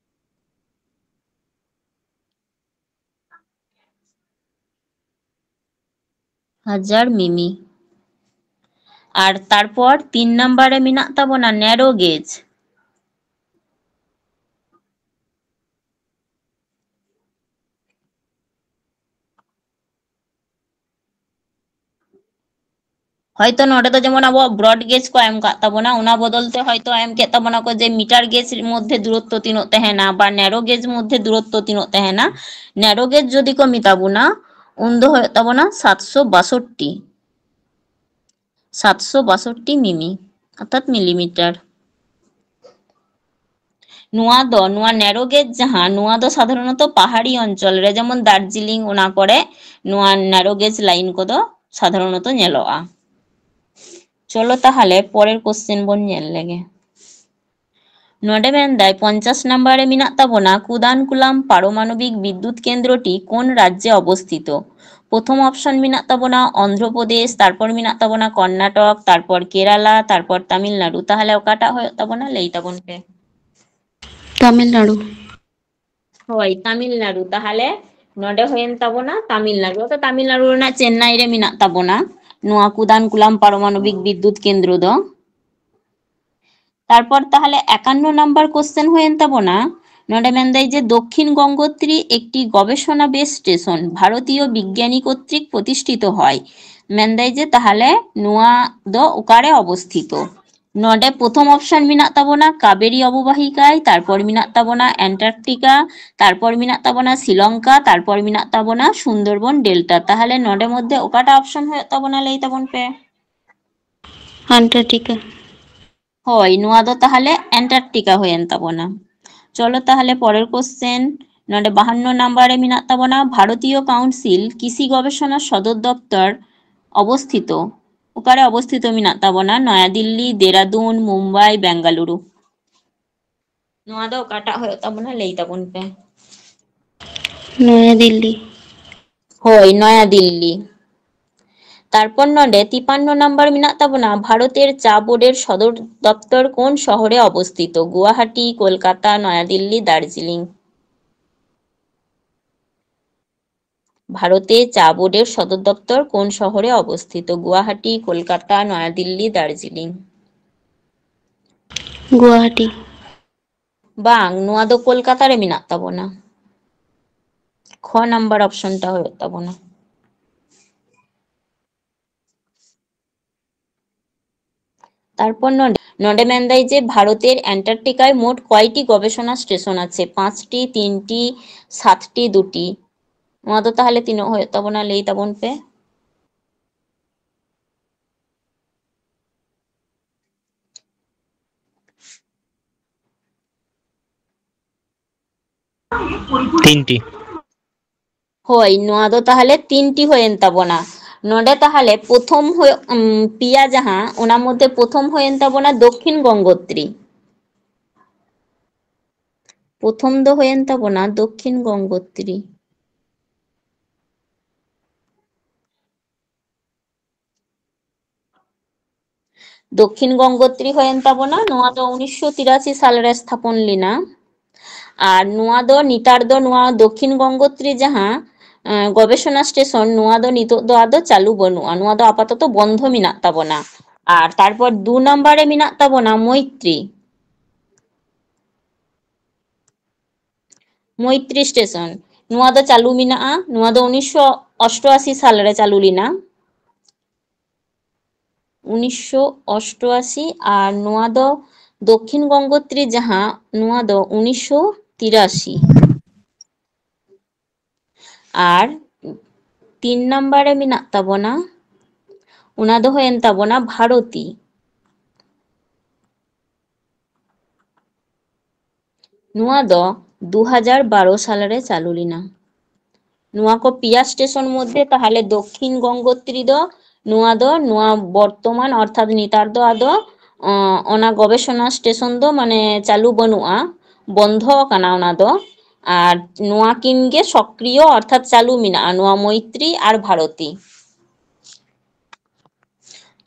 ᱦᱟᱡᱟᱨ ᱢᱤᱢᱤ᱾ ᱟᱨ ᱛᱟᱨᱯᱚᱨ ᱛᱤᱱ ᱱᱟᱢᱵᱟᱨ ᱨᱮ ᱢᱮᱱᱟᱜ ᱛᱟᱵᱚᱱᱟ ᱱᱮᱨᱳ ᱜᱮᱡᱽ᱾ ᱦᱚᱭᱛᱚ ᱱᱚᱰᱮ ᱫᱚ ᱡᱮᱢᱚᱱ ᱟᱵᱚᱣᱟᱜ ᱵᱨᱚᱰ ᱜᱮᱡᱽ ᱠᱚ ᱮᱢ ᱠᱟᱜ ᱛᱟᱵᱚᱱᱟ, ᱚᱱᱟ ᱵᱚᱫᱚᱞ ᱛᱮ ᱦᱚᱭᱛᱚ ᱮᱢ ᱠᱮᱫ ᱛᱟᱵᱚᱱᱟ ᱠᱚ ᱡᱮ ᱢᱤᱴᱟᱨ ᱜᱮᱡᱽ ᱢᱚᱫᱽᱫᱷᱮ ᱫᱩᱨᱚᱛᱛᱚ ᱛᱤᱱᱟᱹᱜ ᱛᱟᱦᱮᱱᱟ ᱵᱟ ᱱᱮᱨᱳ ᱜᱮᱡᱽ ᱢᱚᱫᱽᱫᱷᱮ ᱫᱩᱨᱚᱛᱛᱚ ᱛᱤᱱᱟᱹᱜ ᱛᱟᱦᱮᱱᱟ᱾ ᱱᱮᱨᱳ ᱜᱮᱡᱽ ᱡᱩᱫᱤ ᱠᱚ ᱢᱮᱛᱟ ᱵᱚᱱᱟ, ᱩᱱ ᱫᱚ ᱦᱩᱭᱩᱜ ᱛᱟᱵᱚᱱᱟ ᱥᱟᱛᱥᱚ ᱵᱟᱥᱚᱴᱴᱤ, ᱥᱟᱛᱥᱚ ᱵᱟᱥᱚᱴᱴᱤ ᱢᱤᱢᱤ, ᱚᱨᱛᱷᱟᱛ ᱢᱤᱞᱤᱢᱤᱴᱟᱨ᱾ ᱱᱚᱣᱟ ᱫᱚ, ᱱᱚᱣᱟ ᱱᱮᱨᱳ ᱜᱮᱡᱽ ᱡᱟᱦᱟᱸ, ᱱᱚᱣᱟ ᱫᱚ ᱥᱟᱫᱷᱟᱨᱚᱱᱚᱛᱚ ᱯᱟᱦᱟᱲᱤ ᱚᱧᱪᱚᱞ ᱨᱮ, ᱡᱮᱢᱚᱱ ᱫᱟᱨᱡᱤᱞᱤᱝ, ᱚᱱᱟ ᱠᱚᱨᱮ ᱱᱚᱣᱟ ᱱᱮᱨᱳ ᱜᱮᱡᱽ ᱞᱟᱭᱤᱱ ᱠᱚᱫᱚ ᱥᱟᱫᱷᱟᱨᱚᱱᱚᱛᱚ ᱧᱮᱞᱚᱜᱼᱟ᱾ ᱪᱚᱞᱚ ᱛᱟᱦᱚᱞᱮ ᱯᱚᱨᱮᱨ ᱠᱚᱥᱪᱮᱱ ᱵᱚᱱ ᱧᱮᱞ ᱞᱮᱜᱮ᱾ ᱱᱚᱰᱮ ᱢᱮᱱᱫᱟᱭ ᱯᱚᱧᱪᱟᱥ ᱱᱟᱢᱵᱟᱨ ᱨᱮ ᱢᱮᱱᱟᱜ ᱛᱟᱵᱚᱱᱟ ᱠᱩᱫᱟᱱᱠᱩᱞᱟᱢ ᱯᱟᱨᱚᱢᱟᱱᱚᱵᱤᱠ ᱵᱤᱫᱽᱭᱩᱛ ᱠᱮᱱᱫᱨᱚᱴᱤ ᱠᱳᱱ ᱨᱟᱡᱽᱡᱮ ᱚᱵᱚᱥᱛᱷᱤᱛᱚ? ᱯᱨᱚᱛᱷᱚᱢ ᱚᱯᱥᱚᱱ ᱢᱮᱱᱟᱜ ᱛᱟᱵᱚᱱᱟ ᱚᱱᱫᱷᱨᱚ ᱯᱨᱚᱫᱮᱥ, ᱛᱟᱨᱯᱚᱨ ᱢᱮᱱᱟᱜ ᱛᱟᱵᱚᱱᱟ ᱠᱚᱨᱱᱟᱴᱚᱠ, ᱛᱟᱨᱯᱚᱨ ᱠᱮᱨᱟᱞᱟ, ᱛᱟᱨᱯᱚᱨ ᱛᱟᱢᱤᱞᱱᱟᱲᱩ᱾ ᱛᱟᱦᱚᱞᱮ ᱚᱠᱟᱴᱟᱜ ᱦᱩᱭᱩᱜ ᱛᱟᱵᱚᱱᱟ, ᱞᱟᱹᱭ ᱛᱟᱵᱚᱱ ᱯᱮ᱾ ᱛᱟᱢᱤᱞᱱᱟᱲᱩ᱾ ᱦᱳᱭ, ᱛᱟᱢᱤᱞᱱᱟᱲᱩ᱾ ᱛᱟᱦᱚᱞᱮ ᱱᱚᱰᱮ ᱦᱩᱭᱮᱱ ᱛᱟᱵᱚᱱᱟ ᱛᱟᱢᱤᱞᱱᱟᱲᱩ᱾ ᱛᱚ ᱛᱟᱢᱤᱞᱱᱟᱲᱩ ᱨᱮᱱᱟᱜ ᱪᱮᱱᱱᱟᱭ ᱨᱮ ᱢᱮᱱᱟᱜ ᱛᱟᱵᱚᱱᱟ ᱱᱚᱣᱟ ᱠᱩᱫᱟᱱᱠᱩᱞᱟᱢ ᱯᱟᱨᱚᱢᱟᱱᱚᱵᱤᱠ ᱵᱤᱫᱽᱭᱩᱛ ᱠᱮᱱᱫᱨᱚ ᱫᱚ᱾ ᱛᱟᱨᱯᱚᱨ ᱛᱟᱦᱚᱞᱮ ᱮᱠᱟᱱᱱᱚ ᱱᱟᱢᱵᱟᱨ ᱠᱚᱥᱪᱮᱱ ᱦᱩᱭᱮᱱ ᱛᱟᱵᱚᱱᱟ, ᱱᱚᱰᱮ ᱢᱮᱱᱫᱟᱭ ᱡᱮ ᱫᱚᱠᱠᱷᱤᱱ ᱜᱚᱝᱜᱳᱛᱨᱤ ᱮᱠᱴᱤ ᱜᱚᱵᱮᱥᱚᱱᱟ ᱵᱮᱥ ᱥᱴᱮᱥᱚᱱ ᱵᱷᱟᱨᱚᱛᱤᱭᱚ ᱵᱤᱜᱽᱜᱟᱱᱤ ᱠᱚᱨᱛᱨᱤᱠ ᱯᱨᱚᱛᱤᱥᱴᱷᱤᱛᱚ ᱦᱚᱭ᱾ ᱢᱮᱱᱫᱟᱭ ᱡᱮ ᱛᱟᱦᱚᱞᱮ ᱱᱚᱣᱟ ᱫᱚ ᱚᱠᱟᱨᱮ ᱚᱵᱚᱥᱛᱷᱤᱛᱚ? ᱱᱚᱰᱮ ᱯᱨᱚᱛᱷᱚᱢ ᱚᱯᱥᱚᱱ ᱢᱮᱱᱟᱜ ᱛᱟᱵᱚᱱᱟ ᱠᱟᱵᱮᱨᱤ ᱚᱵᱚᱵᱟᱦᱤᱠᱟᱭ, ᱛᱟᱨᱯᱚᱨ ᱢᱮᱱᱟᱜ ᱛᱟᱵᱚᱱᱟ ᱮᱱᱴᱟᱨᱠᱴᱤᱠᱟ, ᱛᱟᱨᱯᱚᱨ ᱢᱮᱱᱟᱜ ᱛᱟᱵᱚᱱᱟ ᱥᱨᱤᱞᱚᱝᱠᱟ, ᱛᱟᱨᱯᱚᱨ ᱢᱮᱱᱟᱜ ᱛᱟᱵᱚᱱᱟ ᱥᱩᱱᱫᱚᱨᱵᱚᱱ ᱰᱮᱞᱴᱟ᱾ ᱛᱟᱦᱚᱞᱮ ᱱᱚᱰᱮ ᱢᱚᱫᱽᱫᱷᱮ ᱚᱠᱟᱴᱟᱜ ᱚᱯᱥᱚᱱ ᱦᱩᱭᱩᱜ ᱛᱟᱵᱚᱱᱟ, ᱞᱟᱹᱭ ᱛᱟᱵᱚᱱ ᱯᱮ᱾ ᱟᱱᱴᱟᱨᱠᱴᱤᱠᱟ᱾ ᱦᱳᱭ, ᱱᱚᱣᱟ ᱫᱚ ᱛᱟᱦᱚᱞᱮ ᱮᱱᱴᱟᱨᱠᱴᱤᱠᱟ ᱦᱩᱭᱮᱱ ᱛᱟᱵᱚᱱᱟ᱾ ᱪᱚᱞᱚ ᱛᱟᱦᱚᱞᱮ ᱯᱚᱨᱮᱨ ᱠᱚᱥᱪᱮᱱ, ᱱᱚᱰᱮ ᱵᱟᱦᱟᱱᱱᱚ ᱱᱟᱢᱵᱟᱨ ᱨᱮ ᱢᱮᱱᱟᱜ ᱛᱟᱵᱚᱱᱟ ᱵᱷᱟᱨᱚᱛᱤᱭᱚ ᱠᱟᱣᱩᱱᱥᱤᱞ ᱠᱨᱤᱥᱤ ᱜᱚᱵᱮᱥᱚᱱᱟ ᱥᱚᱫᱚᱨ ᱫᱚᱯᱛᱚᱨ ᱚᱵᱚᱥᱛᱷᱤᱛᱚ, ᱚᱠᱟᱨᱮ ᱚᱵᱚᱥᱛᱷᱤᱛᱚ ᱢᱮᱱᱟᱜ ᱛᱟᱵᱚᱱᱟ? ᱱᱚᱭᱟ ᱫᱤᱞᱞᱤ, ᱫᱮᱨᱟᱫᱩᱱ, ᱢᱩᱢᱵᱟᱭ, ᱵᱮᱝᱜᱟᱞᱩᱨᱩ᱾ ᱱᱚᱣᱟ ᱫᱚ ᱚᱠᱟᱴᱟᱜ ᱦᱩᱭᱩᱜ ᱛᱟᱵᱚᱱᱟ, ᱞᱟᱹᱭ ᱛᱟᱵᱚᱱ ᱯᱮ᱾ ᱱᱚᱭᱟ ᱫᱤᱞᱞᱤ᱾ ᱦᱳᱭ, ᱱᱚᱭᱟ ᱫᱤᱞᱞᱤ᱾ ᱛᱟᱨᱯᱚᱨ ᱱᱚᱰᱮ ᱛᱤᱯᱟᱱᱱᱚ ᱱᱟᱢᱵᱟᱨ ᱢᱮᱱᱟᱜ ᱛᱟᱵᱚᱱᱟ ᱵᱷᱟᱨᱚᱛᱮᱨ ᱪᱟ ᱵᱳᱨᱰᱮᱨ ᱥᱚᱫᱚᱨ ᱫᱚᱯᱛᱚᱨ ᱠᱳᱱ ᱥᱚᱦᱚᱨᱮ ᱚᱵᱚᱥᱛᱷᱤᱛᱚ? ᱜᱩᱣᱟᱦᱟᱴᱤ, ᱠᱳᱞᱠᱟᱛᱟ, ᱱᱚᱭᱟ ᱫᱤᱞᱞᱤ, ᱫᱟᱨᱡᱤᱞᱤᱝ᱾ ভারতে চা বোর্ডের সদর দপ্তর কোন শহরে অবস্থিত? গুয়াহাটি, কলকাতা, নয়াদিল্লি, দার্জিলিং? গুয়াহাটি। ᱵᱟᱝ, ᱱᱚᱣᱟ ᱫᱚ ᱠᱳᱞᱠᱟᱛᱟ ᱨᱮ ᱢᱮᱱᱟᱜ ᱛᱟᱵᱚᱱᱟ᱾ ᱠᱷ ᱱᱟᱢᱵᱟᱨ ᱚᱯᱥᱚᱱ ᱴᱟ ᱦᱩᱭᱩᱜ ᱛᱟᱵᱚᱱᱟ᱾ ᱛᱟᱨᱯᱚᱨ ᱱᱚᱰᱮ, ᱱᱚᱰᱮ ᱢᱮᱱᱫᱟᱭ ᱡᱮ ᱵᱷᱟᱨᱚᱛᱮᱨ ᱮᱱᱴᱟᱨᱠᱴᱤᱠᱟয় ᱢᱳᱴ ᱠᱚᱭᱴᱤ ᱜᱚᱵᱮᱥᱚᱱᱟ ᱥᱴᱮᱥᱚᱱ ᱟᱪᱷᱮ? ᱯᱟᱸᱪᱴᱤ, ᱛᱤᱱᱴᱤ, ᱥᱟᱛᱴᱤ, ᱫᱩᱴᱤ᱾ ᱱᱚᱣᱟ ᱫᱚ ᱛᱟᱦᱚᱞᱮ ᱛᱤᱱᱟᱹᱜ ᱦᱩᱭᱩᱜ ᱛᱟᱵᱚᱱᱟ, ᱞᱟᱹᱭ ᱛᱟᱵᱚᱱ ᱯᱮ᱾ ᱛᱤᱱᱴᱤ᱾ ᱦᱳᱭ, ᱱᱚᱣᱟ ᱫᱚ ᱛᱟᱦᱚᱞᱮ ᱛᱤᱱᱴᱤ ᱦᱩᱭᱮᱱ ᱛᱟᱵᱚᱱᱟ᱾ ᱱᱚᱰᱮ ᱛᱟᱦᱚᱞᱮ ᱯᱨᱚᱛᱷᱚᱢ ᱦᱩᱭᱩᱜ, ᱩᱢ, ᱯᱮᱭᱟ ᱡᱟᱦᱟᱸ, ᱚᱱᱟ ᱢᱚᱫᱽᱫᱷᱮ ᱯᱨᱚᱛᱷᱚᱢ ᱦᱩᱭᱮᱱ ᱛᱟᱵᱚᱱᱟ ᱫᱚᱠᱠᱷᱤᱱ ᱜᱚᱝᱜᱳᱛᱨᱤ᱾ ᱯᱨᱚᱛᱷᱚᱢ ᱫᱚ ᱦᱩᱭᱮᱱ ᱛᱟᱵᱚᱱᱟ ᱫᱚᱠᱠᱷᱤᱱ ᱜᱚᱝᱜᱳᱛᱨᱤ᱾ ᱫᱚᱠᱠᱷᱤᱱ ᱜᱚᱝᱜᱳᱛᱨᱤ ᱦᱩᱭᱮᱱ ᱛᱟᱵᱚᱱᱟ, ᱱᱚᱣᱟ ᱫᱚ ᱩᱱᱤᱥᱥᱚ ᱛᱤᱨᱟᱥᱤ ᱥᱟᱞ ᱨᱮ ᱥᱛᱷᱟᱯᱚᱱ ᱞᱮᱱᱟ᱾ ᱟᱨ ᱱᱚᱣᱟ ᱫᱚ ᱱᱮᱛᱟᱨ ᱫᱚ ᱱᱚᱣᱟ ᱫᱚᱠᱠᱷᱤᱱ ᱜᱚᱝᱜᱳᱛᱨᱤ ᱡᱟᱦᱟᱸ, ᱮᱸ, ᱜᱚᱵᱮᱥᱚᱱᱟ ᱥᱴᱮᱥᱚᱱ, ᱱᱚᱣᱟ ᱫᱚ ᱱᱤᱛᱚᱜ ᱫᱚ ᱟᱫᱚ ᱪᱟᱹᱞᱩ ᱵᱟᱹᱱᱩᱜᱼᱟ, ᱱᱚᱣᱟ ᱫᱚ ᱟᱯᱟᱛᱚᱛᱚ ᱵᱚᱱᱫᱷᱚ ᱢᱮᱱᱟᱜ ᱛᱟᱵᱚᱱᱟ᱾ ᱟᱨ ᱛᱟᱨᱯᱚᱨ ᱫᱩ ᱱᱟᱢᱵᱟᱨ ᱨᱮ ᱢᱮᱱᱟᱜ ᱛᱟᱵᱚᱱᱟ ᱢᱳᱭᱛᱨᱤ᱾ ᱢᱳᱭᱛᱨᱤ ᱥᱴᱮᱥᱚᱱ, ᱱᱚᱣᱟ ᱫᱚ ᱪᱟᱹᱞᱩ ᱢᱮᱱᱟᱜᱼᱟ᱾ ᱱᱚᱣᱟ ᱫᱚ ᱩᱱᱤᱥᱥᱚ ᱚᱥᱴᱚᱟᱥᱤ ᱥᱟᱞ ᱨᱮ ᱪᱟᱹᱞᱩ ᱞᱮᱱᱟ, ᱩᱱᱤᱥᱥᱚ ᱚᱥᱴᱚᱟᱥᱤ᱾ ᱟᱨ ᱱᱚᱣᱟ ᱫᱚ ᱫᱚᱠᱠᱷᱤᱱ ᱜᱚᱝᱜᱳᱛᱨᱤ ᱡᱟᱦᱟᱸ, ᱱᱚᱣᱟ ᱫᱚ ᱩᱱᱤᱥᱥᱚ ᱛᱤᱨᱟᱥᱤ᱾ ᱟᱨ ᱛᱤᱱ ᱱᱟᱢᱵᱟᱨ ᱨᱮ ᱢᱮᱱᱟᱜ ᱛᱟᱵᱚᱱᱟ, ᱚᱱᱟ ᱫᱚ ᱦᱩᱭᱮᱱ ᱛᱟᱵᱚᱱᱟ ᱵᱷᱟᱨᱚᱛᱤ᱾ ᱱᱚᱣᱟ ᱫᱚ ᱫᱩ ᱦᱟᱡᱟᱨ ᱵᱟᱨᱚ ᱥᱟᱞ ᱨᱮ ᱪᱟᱹᱞᱩ ᱞᱮᱱᱟ᱾ ᱱᱚᱣᱟ ᱠᱚ ᱯᱮᱭᱟ ᱥᱴᱮᱥᱚᱱ ᱢᱚᱫᱽᱫᱷᱮ ᱛᱟᱦᱚᱞᱮ ᱫᱚᱠᱠᱷᱤᱱ ᱜᱚᱝᱜᱳᱛᱨᱤ ᱫᱚ, ᱱᱚᱣᱟ ᱫᱚ, ᱱᱚᱣᱟ ᱵᱚᱨᱛᱚᱢᱟᱱ ᱚᱨᱛᱷᱟᱛ ᱱᱮᱛᱟᱨ ᱫᱚ ᱟᱫᱚ, ᱚᱸ, ᱚᱱᱟ ᱜᱚᱵᱮᱥᱚᱱᱟ ᱥᱴᱮᱥᱚᱱ ᱫᱚ ᱢᱟᱱᱮ ᱪᱟᱹᱞᱩ ᱵᱟᱹᱱᱩᱜᱼᱟ, ᱵᱚᱱᱫᱷᱚ ᱟᱠᱟᱱᱟ ᱚᱱᱟ ᱫᱚ᱾ ᱟᱨ ᱱᱚᱣᱟ ᱠᱤᱱ ᱜᱮ ᱥᱚᱠᱨᱤᱭᱚ ᱚᱨᱛᱷᱟᱛ ᱪᱟᱹᱞᱩ ᱢᱮᱱᱟᱜᱼᱟ, ᱱᱚᱣᱟ ᱢᱳᱭᱛᱨᱤ ᱟᱨ ᱵᱷᱟᱨᱚᱛᱤ᱾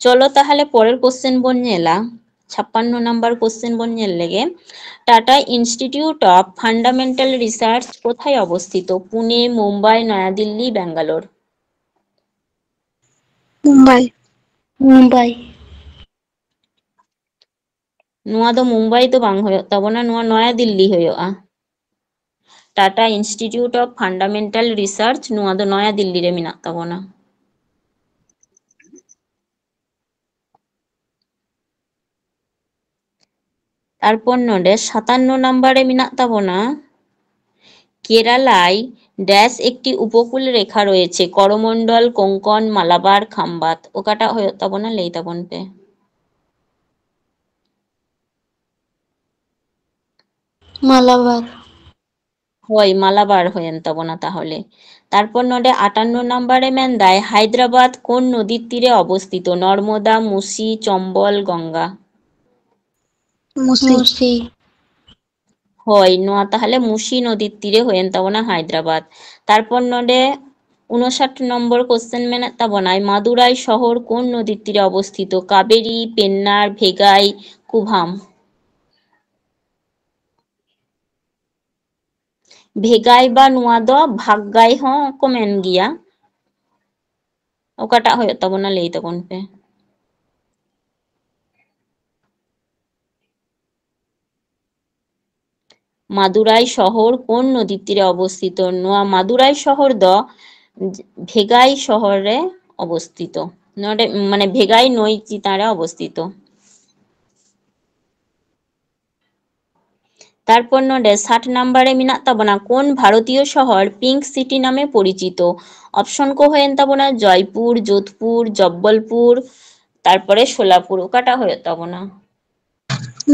ᱪᱚᱞᱚ ᱛᱟᱦᱚᱞᱮ ᱯᱚᱨᱮᱨ ᱠᱚᱥᱪᱮᱱ ᱵᱚᱱ ᱧᱮᱞᱟ᱾ ᱪᱷᱟᱯᱯᱟᱱᱱᱚ ᱱᱟᱢᱵᱟᱨ ᱠᱚᱥᱪᱮᱱ ᱵᱚᱱ ᱧᱮᱞ ᱞᱮᱜᱮ᱾ Tata institute of fundamental research ᱠᱳᱛᱷᱟᱭ ᱚᱵᱚᱥᱛᱷᱤᱛᱚ? ᱯᱩᱱᱮ, ᱢᱩᱢᱵᱟᱭ, ᱱᱚᱭᱟ ᱫᱤᱞᱞᱤ, ᱵᱮᱝᱜᱟᱞᱳᱨ? ᱢᱩᱢᱵᱟᱭ᱾ ᱢᱩᱢᱵᱟᱭ᱾ ᱱᱚᱣᱟ ᱫᱚ ᱢᱩᱢᱵᱟᱭ ᱫᱚ ᱵᱟᱝ ᱦᱩᱭᱩᱜ ᱛᱟᱵᱚᱱᱟ, ᱱᱚᱣᱟ ᱱᱚᱭᱟ ᱫᱤᱞᱞᱤ ᱦᱩᱭᱩᱜᱼᱟ᱾ Tata institute of fundamental research, ᱱᱚᱣᱟ ᱫᱚ ᱱᱚᱭᱟ ᱫᱤᱞᱞᱤ ᱨᱮ ᱢᱮᱱᱟᱜ ᱛᱟᱵᱚᱱᱟ᱾ ᱛᱟᱨᱯᱚᱨ ᱱᱚᱰᱮ ᱥᱟᱛᱟᱱᱱᱚ ᱱᱟᱢᱵᱟᱨ ᱨᱮ ᱢᱮᱱᱟᱜ ᱛᱟᱵᱚᱱᱟ, কেরালায় ড্যাশ একটি উপকূল রেখা রয়েছে, করমণ্ডল, কোঙ্কণ, মালাবার, খাম্বাত। ᱚᱠᱟᱴᱟᱜ ᱦᱩᱭᱩᱜ ᱛᱟᱵᱚᱱᱟ, ᱞᱟᱹᱭ ᱛᱟᱵᱚᱱ ᱯᱮ᱾ মালাবার। ᱦᱳᱭ, ᱢᱟᱞᱟᱵᱟᱨ ᱦᱩᱭᱮᱱ ᱛᱟᱵᱚᱱᱟ ᱛᱟᱦᱚᱞᱮ᱾ ᱛᱟᱨᱯᱚᱨ ᱱᱚᱰᱮ ᱟᱴᱟᱱᱱᱚ ᱱᱟᱢᱵᱟᱨ ᱨᱮ ᱢᱮᱱᱫᱟᱭ, ᱦᱟᱭᱫᱨᱟᱵᱟᱫ ᱠᱳᱱ ᱱᱚᱫᱤᱨ ᱛᱤᱨᱮ ᱚᱵᱚᱥᱛᱷᱤᱛᱚ? ᱱᱚᱨᱢᱚᱫᱟ, ᱢᱩᱥᱤ, ᱪᱚᱢᱵᱚᱞ, ᱜᱚᱝᱜᱟ? ᱢᱩᱥᱤ᱾ ᱢᱩᱥᱤ᱾ ᱦᱳᱭ, ᱱᱚᱣᱟ ᱛᱟᱦᱚᱞᱮ ᱢᱩᱥᱤ ᱱᱚᱫᱤᱨ ᱛᱤᱨᱮ ᱦᱩᱭᱮᱱ ᱛᱟᱵᱚᱱᱟ ᱦᱟᱭᱫᱨᱟᱵᱟᱫ᱾ ᱛᱟᱨᱯᱚᱨ ᱱᱚᱰᱮ ᱩᱱᱚᱥᱟᱴ ᱱᱚᱢᱵᱚᱨ ᱠᱚᱥᱪᱮᱱ ᱢᱮᱱᱮᱫ ᱛᱟᱵᱚᱱᱟᱭ, ᱢᱟᱫᱩᱨᱟᱭ ᱥᱚᱦᱚᱨ ᱠᱳᱱ ᱱᱚᱫᱤᱨ ᱛᱤᱨᱮ ᱚᱵᱚᱥᱛᱷᱤᱛᱚ? ᱠᱟᱵᱮᱨᱤ, ᱯᱮᱱᱱᱟᱨ, ᱵᱷᱮᱜᱟᱭ, ᱠᱩᱵᱷᱟᱢ? ᱵᱷᱮᱜᱟᱭ ᱵᱟ ᱱᱚᱣᱟ ᱫᱚ ᱵᱷᱟᱜᱽᱜᱟᱭ ᱦᱚᱸ ᱠᱚ ᱢᱮᱱ ᱜᱮᱭᱟ᱾ ᱚᱠᱟᱴᱟᱜ ᱦᱩᱭᱩᱜ ᱛᱟᱵᱚᱱᱟ, ᱞᱟᱹᱭ ᱛᱟᱵᱚᱱ ᱯᱮ᱾ ᱢᱟᱫᱩᱨᱟᱭ ᱥᱚᱦᱚᱨ ᱠᱳᱱ ᱱᱚᱫᱤ ᱛᱤᱨᱮ ᱚᱵᱚᱥᱛᱷᱤᱛᱚ? ᱱᱚᱣᱟ ᱢᱟᱫᱩᱨᱟᱭ ᱥᱚᱦᱚᱨ ᱫᱚ ᱵᱷᱮᱜᱟᱭ ᱥᱚᱦᱚᱨ ᱨᱮ ᱚᱵᱚᱥᱛᱷᱤᱛᱚ᱾ ᱱᱚᱰᱮ ᱢᱟᱱᱮ ᱵᱷᱮᱜᱟᱭ ᱱᱟᱹᱭ ᱪᱮᱛᱟᱱ ᱨᱮ ᱚᱵᱚᱥᱛᱷᱤᱛᱚ᱾ ᱛᱟᱨᱯᱚᱨ ᱱᱚᱰᱮ ᱥᱟᱴ ᱱᱟᱢᱵᱟᱨ ᱨᱮ ᱢᱮᱱᱟᱜ ᱛᱟᱵᱚᱱᱟ, কোন ভারতীয় শহর পিঙ্ক সিটি নামে পরিচিত? ᱚᱯᱥᱚᱱ ᱠᱚ ᱦᱩᱭᱮᱱ ᱛᱟᱵᱚᱱᱟ ᱡᱚᱭᱯᱩᱨ, ᱡᱳᱫᱷᱯᱩᱨ, ᱡᱚᱵᱵᱚᱞᱯᱩᱨ, ᱛᱟᱨᱯᱚᱨᱮ ᱥᱳᱞᱟᱯᱩᱨ᱾ ᱚᱠᱟᱴᱟᱜ ᱦᱩᱭᱩᱜ ᱛᱟᱵᱚᱱᱟ?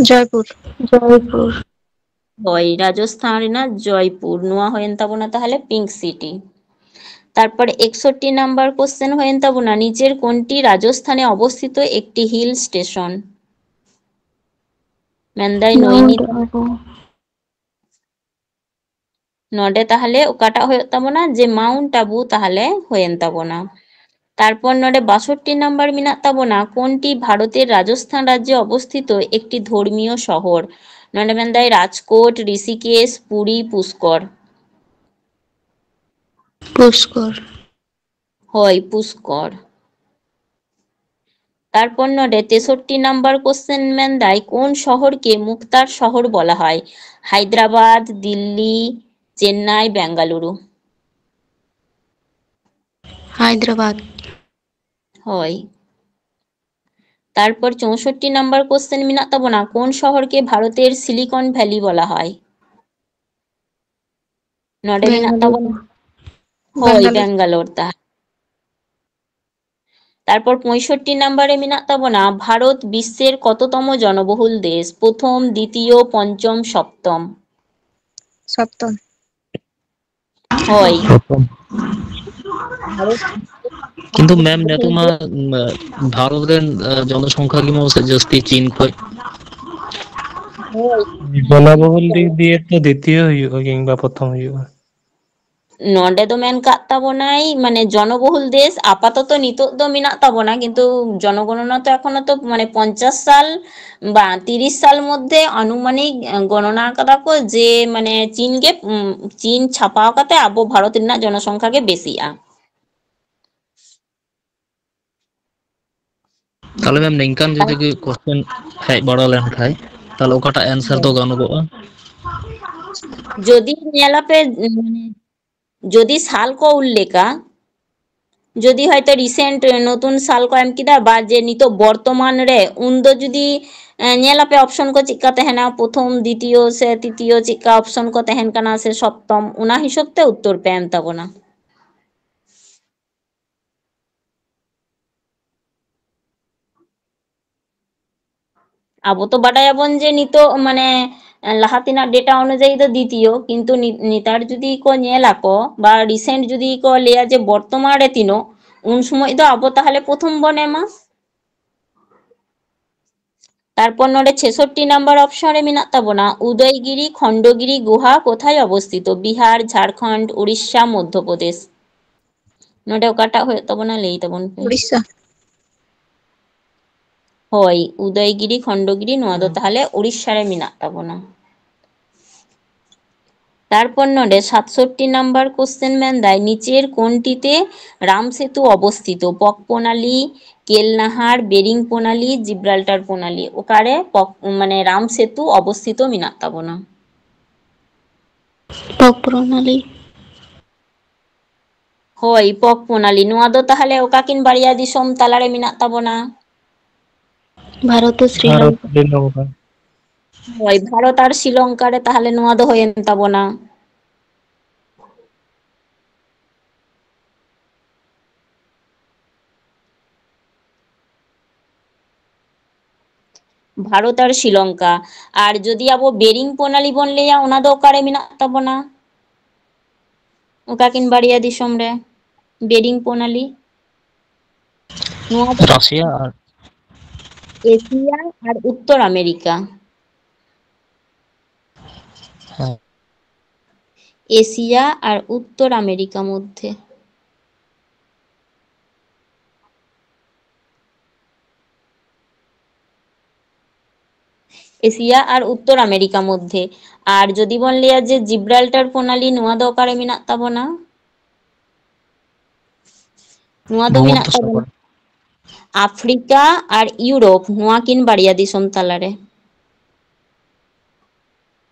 ᱡᱚᱭᱯᱩᱨ᱾ ᱡᱚᱭᱯᱩᱨ᱾ ᱦᱳᱭ, ᱨᱟᱡᱚᱥᱛᱷᱟᱱ ᱨᱮᱱᱟᱜ ᱡᱚᱭᱯᱩᱨ᱾ ᱱᱚᱣᱟ ᱦᱩᱭᱮᱱ ᱛᱟᱵᱚᱱᱟ ᱛᱟᱦᱚᱞᱮ ᱯᱤᱝᱠ ᱥᱤᱴᱤ᱾ ᱛᱟᱨᱯᱚᱨ ᱮᱠᱥᱚᱴᱴᱤ ᱱᱟᱢᱵᱟᱨ ᱠᱚᱥᱪᱮᱱ ᱦᱩᱭᱮᱱ ᱛᱟᱵᱚᱱᱟ, নিচের কোনটি রাজস্থানে অবস্থিত একটি হিল স্টেশন? ᱢᱮᱱᱫᱟᱭ ᱱᱚᱭᱱᱤ-, মাউন্ট আবু। ᱱᱚᱰᱮ ᱛᱟᱦᱚᱞᱮ ᱚᱠᱟᱴᱟᱜ ᱦᱩᱭᱩᱜ ᱛᱟᱵᱚᱱᱟ? ᱡᱮ ᱢᱟᱣᱩᱱᱴ ᱟᱵᱩ ᱛᱟᱦᱚᱞᱮ ᱦᱩᱭᱮᱱ ᱛᱟᱵᱚᱱᱟ᱾ ᱛᱟᱨᱯᱚᱨ ᱱᱚᱰᱮ ᱵᱟᱥᱚᱴᱴᱤ ᱱᱟᱢᱵᱟᱨ ᱢᱮᱱᱟᱜ ᱛᱟᱵᱚᱱᱟ, ᱠᱳᱱᱴᱤ ᱵᱷᱟᱨᱚᱛᱮᱨ ᱨᱟᱡᱚᱥᱛᱷᱟᱱ ᱨᱟᱡᱽᱡᱚ ᱚᱵᱚᱥᱛᱷᱤᱛᱚ ᱮᱠᱴᱤ ᱫᱷᱚᱨᱢᱤᱭᱚ ᱥᱚᱦᱚᱨ? ᱱᱚᱰᱮ ᱢᱮᱱᱫᱟᱭ ᱨᱟᱡᱽᱠᱳᱴ, ᱨᱤᱥᱤᱠᱮᱥ, ᱯᱩᱨᱤ, ᱯᱩᱥᱠᱚᱨ᱾ ᱯᱩᱥᱠᱚᱨ᱾ ᱦᱳᱭ, ᱯᱩᱥᱠᱚᱨ᱾ ᱛᱟᱨᱯᱚᱨ ᱱᱚᱰᱮ ᱛᱮᱥᱚᱴᱴᱤ ᱱᱟᱢᱵᱟᱨ ᱠᱚᱥᱪᱮᱱ ᱢᱮᱱᱫᱟᱭ, কোন শহরকে মুক্তার শহর বলা হয়? হায়দ্রাবাদ, দিল্লি, চেন্নাই, বেঙ্গালুরু। হায়দ্রাবাদ। ᱦᱳᱭ᱾ ᱛᱟᱨᱯᱚᱨ ᱪᱳᱥᱚᱴᱴᱤ ᱱᱟᱢᱵᱟᱨ ᱠᱚᱥᱪᱮᱱ ᱢᱮᱱᱟᱜ ᱛᱟᱵᱚᱱᱟ, কোন শহরকে ভারতের সিলিকন ভ্যালি বলা হয়? ᱱᱚᱰᱮ ᱢᱮᱱᱟᱜ ᱛᱟᱵᱚᱱᱟ, ᱦᱳᱭ, ᱵᱮᱝᱜᱟᱞᱳᱨ᱾ ᱵᱮᱝᱜᱟᱞᱳᱨ ᱛᱟᱦᱮᱸ᱾ ᱛᱟᱨᱯᱚᱨ ᱯᱚᱸᱭᱥᱚᱴᱴᱤ ᱱᱟᱢᱵᱟᱨ ᱨᱮ ᱢᱮᱱᱟᱜ ᱛᱟᱵᱚᱱᱟ, ভারত বিশ্বের কততম জনবহুল দেশ? প্রথম, দ্বিতীয়, পঞ্চম, সপ্তম। ᱥᱚᱯᱛᱚᱢ᱾ ᱦᱳᱭ᱾ ᱠᱤᱱᱛᱩ ᱢᱮᱢ, ᱱᱤᱛᱚᱜ ᱢᱟ ᱵᱷᱟᱨᱚᱛ ᱨᱮᱱ ᱡᱚᱱᱚᱥᱚᱝᱠᱷᱟ ᱜᱮ ᱢᱟ ᱡᱟᱹᱥᱛᱤ ᱪᱤᱱ ᱠᱷᱚᱡ᱾ ᱡᱚᱱᱚᱵᱚᱦᱩᱞ ᱫᱤᱠ ᱫᱤᱭᱮ ᱛᱚ ᱫᱤᱛᱤᱭᱚ ᱦᱩᱭᱩᱜᱼᱟ ᱠᱤᱝᱵᱟ ᱯᱨᱚᱛᱷᱚᱢ ᱦᱩᱭᱩᱜᱼᱟ᱾ ᱱᱚᱰᱮ ᱫᱚ ᱢᱮᱱ ᱠᱟᱜ ᱛᱟᱵᱚᱱᱟᱭ, ᱢᱟᱱᱮ ᱡᱚᱱᱚᱵᱚᱦᱩᱞ ᱫᱮᱥ ᱟᱯᱟᱛᱚᱛᱚ ᱱᱤᱛᱚᱜ ᱫᱚ ᱢᱮᱱᱟᱜ ᱛᱟᱵᱚᱱᱟ, ᱠᱤᱱᱛᱩ ᱡᱚᱱᱚᱜᱚᱱᱚᱱᱟ ᱛᱚ ᱮᱠᱷᱚᱱᱚ ᱛᱚ ᱢᱟᱱᱮ ᱯᱚᱧᱪᱟᱥ ᱥᱟᱞ ᱵᱟ ᱛᱤᱨᱤᱥ ᱥᱟᱞ ᱢᱚᱫᱽᱫᱷᱮ ᱟᱱᱩᱢᱟᱱᱤᱠ ᱜᱚᱱᱚᱱᱟ ᱠᱟᱫᱟ ᱠᱚ ᱡᱮ ᱢᱟᱱᱮ ᱪᱤᱱ ᱜᱮ, ᱩᱸ, ᱪᱤᱱ ᱪᱷᱟᱯᱟᱣ ᱠᱟᱛᱮ ᱟᱵᱚ ᱵᱷᱟᱨᱚᱛ ᱨᱮᱱᱟᱜ ᱡᱚᱱᱚᱥᱚᱝᱠᱷᱟ ᱜᱮ ᱵᱮᱥᱤᱜᱼᱟ᱾ ᱛᱟᱦᱞᱮ ᱢᱮᱢ, ᱱᱤᱝᱠᱟᱱ ᱡᱩᱫᱤ ᱜᱮ ᱠᱚᱥᱪᱮᱱ ᱦᱮᱡ ᱵᱟᱲᱟ ᱞᱮᱱᱠᱷᱟᱡ, ᱛᱟᱦᱞᱮ ᱚᱠᱟᱴᱟᱜ ᱮᱱᱥᱟᱨ ᱫᱚ ᱜᱟᱱᱚᱜᱚᱜᱼᱟ? ᱡᱩᱫᱤ ᱧᱮᱞᱟᱯᱮ, ᱢᱟᱱᱮ, ᱡᱩᱫᱤ ᱥᱟᱞ ᱠᱚ ᱩᱞᱞᱮᱠᱷᱟ, ᱡᱩᱫᱤ ᱦᱚᱭᱛᱳ ᱨᱤᱥᱮᱱᱴ ᱱᱚᱛᱩᱱ ᱥᱟᱞ ᱠᱚ ᱮᱢ ᱠᱮᱫᱟ ᱵᱟ ᱡᱮ ᱱᱤᱛᱚᱜ ᱵᱚᱨᱛᱚᱢᱟᱱ ᱨᱮ, ᱩᱱᱫᱚ ᱡᱩᱫᱤ ᱧᱮᱞᱟᱯᱮ ᱚᱯᱥᱚᱱ ᱠᱚ ᱪᱮᱫᱠᱟ ᱛᱟᱦᱮᱱᱟ, ᱯᱨᱚᱛᱷᱚᱢ, ᱫᱤᱛᱤᱭᱚ ᱥᱮ ᱛᱤᱛᱤᱭᱚ ᱪᱮᱫᱠᱟ ᱚᱯᱥᱚᱱ ᱠᱚ ᱛᱟᱦᱮᱱ ᱠᱟᱱᱟ ᱥᱮ ᱥᱚᱯᱛᱚᱢ, ᱚᱱᱟ ᱦᱤᱥᱟᱹᱵ ᱛᱮ ᱩᱛᱛᱚᱨ ᱯᱮ ᱮᱢ ᱛᱟᱵᱚᱱᱟ᱾ ᱟᱵᱚ ᱛᱚ ᱵᱟᱰᱟᱭᱟᱵᱚᱱ ᱡᱮ ᱱᱤᱛᱚᱜ ᱢᱟᱱᱮ ᱞᱟᱦᱟ ᱛᱮᱱᱟᱜ ᱰᱮᱴᱟ ᱚᱱᱩᱡᱟᱭᱤ ᱫᱚ ᱫᱤᱛᱤᱭᱚ, ᱠᱤᱱᱛᱩ ᱱᱮᱛᱟᱨ ᱡᱩᱫᱤ ᱠᱚ ᱧᱮᱞ ᱟᱠᱚ ᱵᱟ ᱨᱤᱥᱮᱱᱴ ᱡᱩᱫᱤ ᱠᱚ ᱞᱟᱹᱭᱟ ᱡᱮ ᱵᱚᱨᱛᱚᱢᱟᱱ ᱨᱮ ᱛᱤᱱᱟᱹᱜ, ᱩᱱ ᱥᱚᱢᱚᱭ ᱫᱚ ᱟᱵᱚ ᱛᱟᱦᱚᱞᱮ ᱯᱨᱚᱛᱷᱚᱢ ᱵᱚᱱ ᱮᱢᱟ᱾ ᱛᱟᱨᱯᱚᱨ ᱱᱚᱰᱮ ᱪᱷᱮᱥᱚᱴᱴᱤ ᱱᱟᱢᱵᱟᱨ ᱚᱯᱥᱚᱱ ᱨᱮ ᱢᱮᱱᱟᱜ ᱛᱟᱵᱚᱱᱟ, ᱩᱫᱚᱭᱜᱤᱨᱤ ᱠᱷᱚᱱᱰᱚᱜᱤᱨᱤ ᱜᱩᱦᱟ ᱠᱳᱛᱷᱟᱭ ᱚᱵᱚᱥᱛᱷᱤᱛᱚ? ᱵᱤᱦᱟᱨ, ᱡᱷᱟᱲᱠᱷᱚᱸᱰ, ᱩᱲᱤᱥᱥᱟ, ᱢᱚᱫᱽᱫᱷᱚ ᱯᱨᱚᱫᱮᱥ᱾ ᱱᱚᱰᱮ ᱚᱠᱟᱴᱟᱜ ᱦᱩᱭᱩᱜ ᱛᱟᱵᱚᱱᱟ, ᱞᱟᱹᱭ ᱛᱟᱵᱚᱱ ᱯᱮ᱾ ᱩᱲᱤᱥᱥᱟ᱾ ᱦᱳᱭ, ᱩᱫᱚᱭᱜᱤᱨᱤ ᱠᱷᱚᱸᱰᱚᱜᱤᱨᱤ, ᱱᱚᱣᱟ ᱫᱚ ᱦᱩᱸ᱾ ᱛᱟᱦᱞᱮ ᱩᱲᱤᱥᱥᱟ ᱨᱮ ᱢᱮᱱᱟᱜ ᱛᱟᱵᱚᱱᱟ᱾ ᱛᱟᱨᱯᱚᱨ ᱱᱚᱰᱮ ᱥᱟᱛᱥᱚᱴᱴᱤ ᱱᱟᱢᱵᱟᱨ question ᱢᱮᱱᱫᱟᱭ, ᱱᱤᱪᱮᱨ ᱠᱳᱱᱴᱤᱛᱮ ᱨᱟᱢ ᱥᱮᱛᱩ ᱚᱵᱚᱥᱛᱷᱤᱛᱚ? ᱯᱚᱠ ᱯᱚᱱᱟᱞᱤ, ᱠᱮᱞᱱᱟᱦᱟᱨ, ᱵᱮᱨᱤᱝ ᱯᱚᱱᱟᱞᱤ, ᱡᱤᱵᱽᱨᱟᱞᱴᱟᱨ ᱯᱚᱱᱟᱞᱤ, ᱚᱠᱟᱨᱮ ᱯᱚᱠ-, ᱢᱟᱱᱮ ᱨᱟᱢ ᱥᱮᱛᱩ ᱚᱵᱚᱥᱛᱷᱤᱛᱚ ᱢᱮᱱᱟᱜ ᱛᱟᱵᱚᱱᱟ? ᱯᱚᱠ ᱯᱨᱚᱱᱟᱞᱤ᱾ ᱦᱳᱭ, ᱯᱚᱠ ᱯᱚᱱᱟᱞᱤ᱾ ᱱᱚᱣᱟ ᱫᱚ ᱛᱟᱦᱞᱮ ᱚᱠᱟᱠᱤᱱ ᱵᱟᱨᱭᱟ ᱫᱤᱥᱚᱢ ᱛᱟᱞᱟᱨᱮ ᱢᱮᱱᱟᱜ ᱛᱟᱵᱚᱱᱟ? ᱵᱷᱟᱨᱚᱛ ᱟᱨ ᱵᱷᱟᱨᱚᱛ ᱥᱨᱤᱞᱚᱝᱠᱟ᱾ ᱥᱨᱤᱞᱚᱝᱠᱟ᱾ ᱦᱳᱭ, ᱵᱷᱟᱨᱚᱛ ᱟᱨ ᱥᱨᱤᱞᱚᱝᱠᱟ ᱨᱮ ᱛᱟᱦᱞᱮ ᱱᱚᱣᱟ ᱫᱚ ᱦᱩᱭᱮᱱ ᱛᱟᱵᱚᱱᱟ᱾ ᱵᱷᱟᱨᱚᱛ ᱟᱨ ᱥᱨᱤᱞᱚᱝᱠᱟ᱾ ᱟᱨ ᱡᱩᱫᱤ ᱟᱵᱚ ᱵᱮᱨᱤᱝ ᱯᱚᱱᱟᱞᱤ ᱵᱚᱱ ᱞᱟᱹᱭᱟ, ᱚᱱᱟ ᱫᱚ ᱚᱠᱟᱨᱮ ᱢᱮᱱᱟᱜ ᱛᱟᱵᱚᱱᱟ? ᱚᱠᱟᱠᱤᱱ ᱵᱟᱨᱭᱟ ᱫᱤᱥᱚᱢ ᱨᱮ ᱵᱮᱨᱤᱝ ᱯᱚᱱᱟᱞᱤ? ᱱᱚᱣᱟ ᱫᱚ ᱨᱟᱥᱤᱭᱟ ᱟᱨ ᱮᱥᱤᱭᱟ ᱟᱨ ᱩᱛᱛᱚᱨ ᱟᱢᱮᱨᱤᱠᱟ᱾ ᱦᱮᱸ᱾ ᱮᱥᱤᱭᱟ ᱟᱨ ᱩᱛᱛᱚᱨ ᱟᱢᱮᱨᱤᱠᱟ ᱢᱚᱫᱽᱫᱷᱮ᱾ ᱮᱥᱤᱭᱟ ᱟᱨ ᱩᱛᱛᱚᱨ ᱟᱢᱮᱨᱤᱠᱟ ᱢᱚᱫᱽᱫᱷᱮ᱾ ᱟᱨ ᱡᱩᱫᱤ ᱵᱚᱱ ᱞᱟᱹᱭᱟ ᱡᱮ ᱡᱤᱵᱽᱨᱟᱞᱴᱟᱨ ᱯᱨᱚᱱᱟᱞᱤ, ᱱᱚᱣᱟ ᱫᱚ ᱚᱠᱟᱨᱮ ᱢᱮᱱᱟᱜ ᱛᱟᱵᱚᱱᱟ? ᱱᱚᱣᱟ ᱫᱚ ᱢᱮᱱᱟᱜ ᱛᱟᱵᱚᱱᱟ ᱟᱯᱷᱨᱤᱠᱟ ᱟᱨ ᱤᱭᱩᱨᱳᱯ, ᱱᱚᱣᱟ ᱠᱤᱱ ᱵᱟᱨᱭᱟ ᱫᱤᱥᱚᱢ ᱛᱟᱞᱟᱨᱮ᱾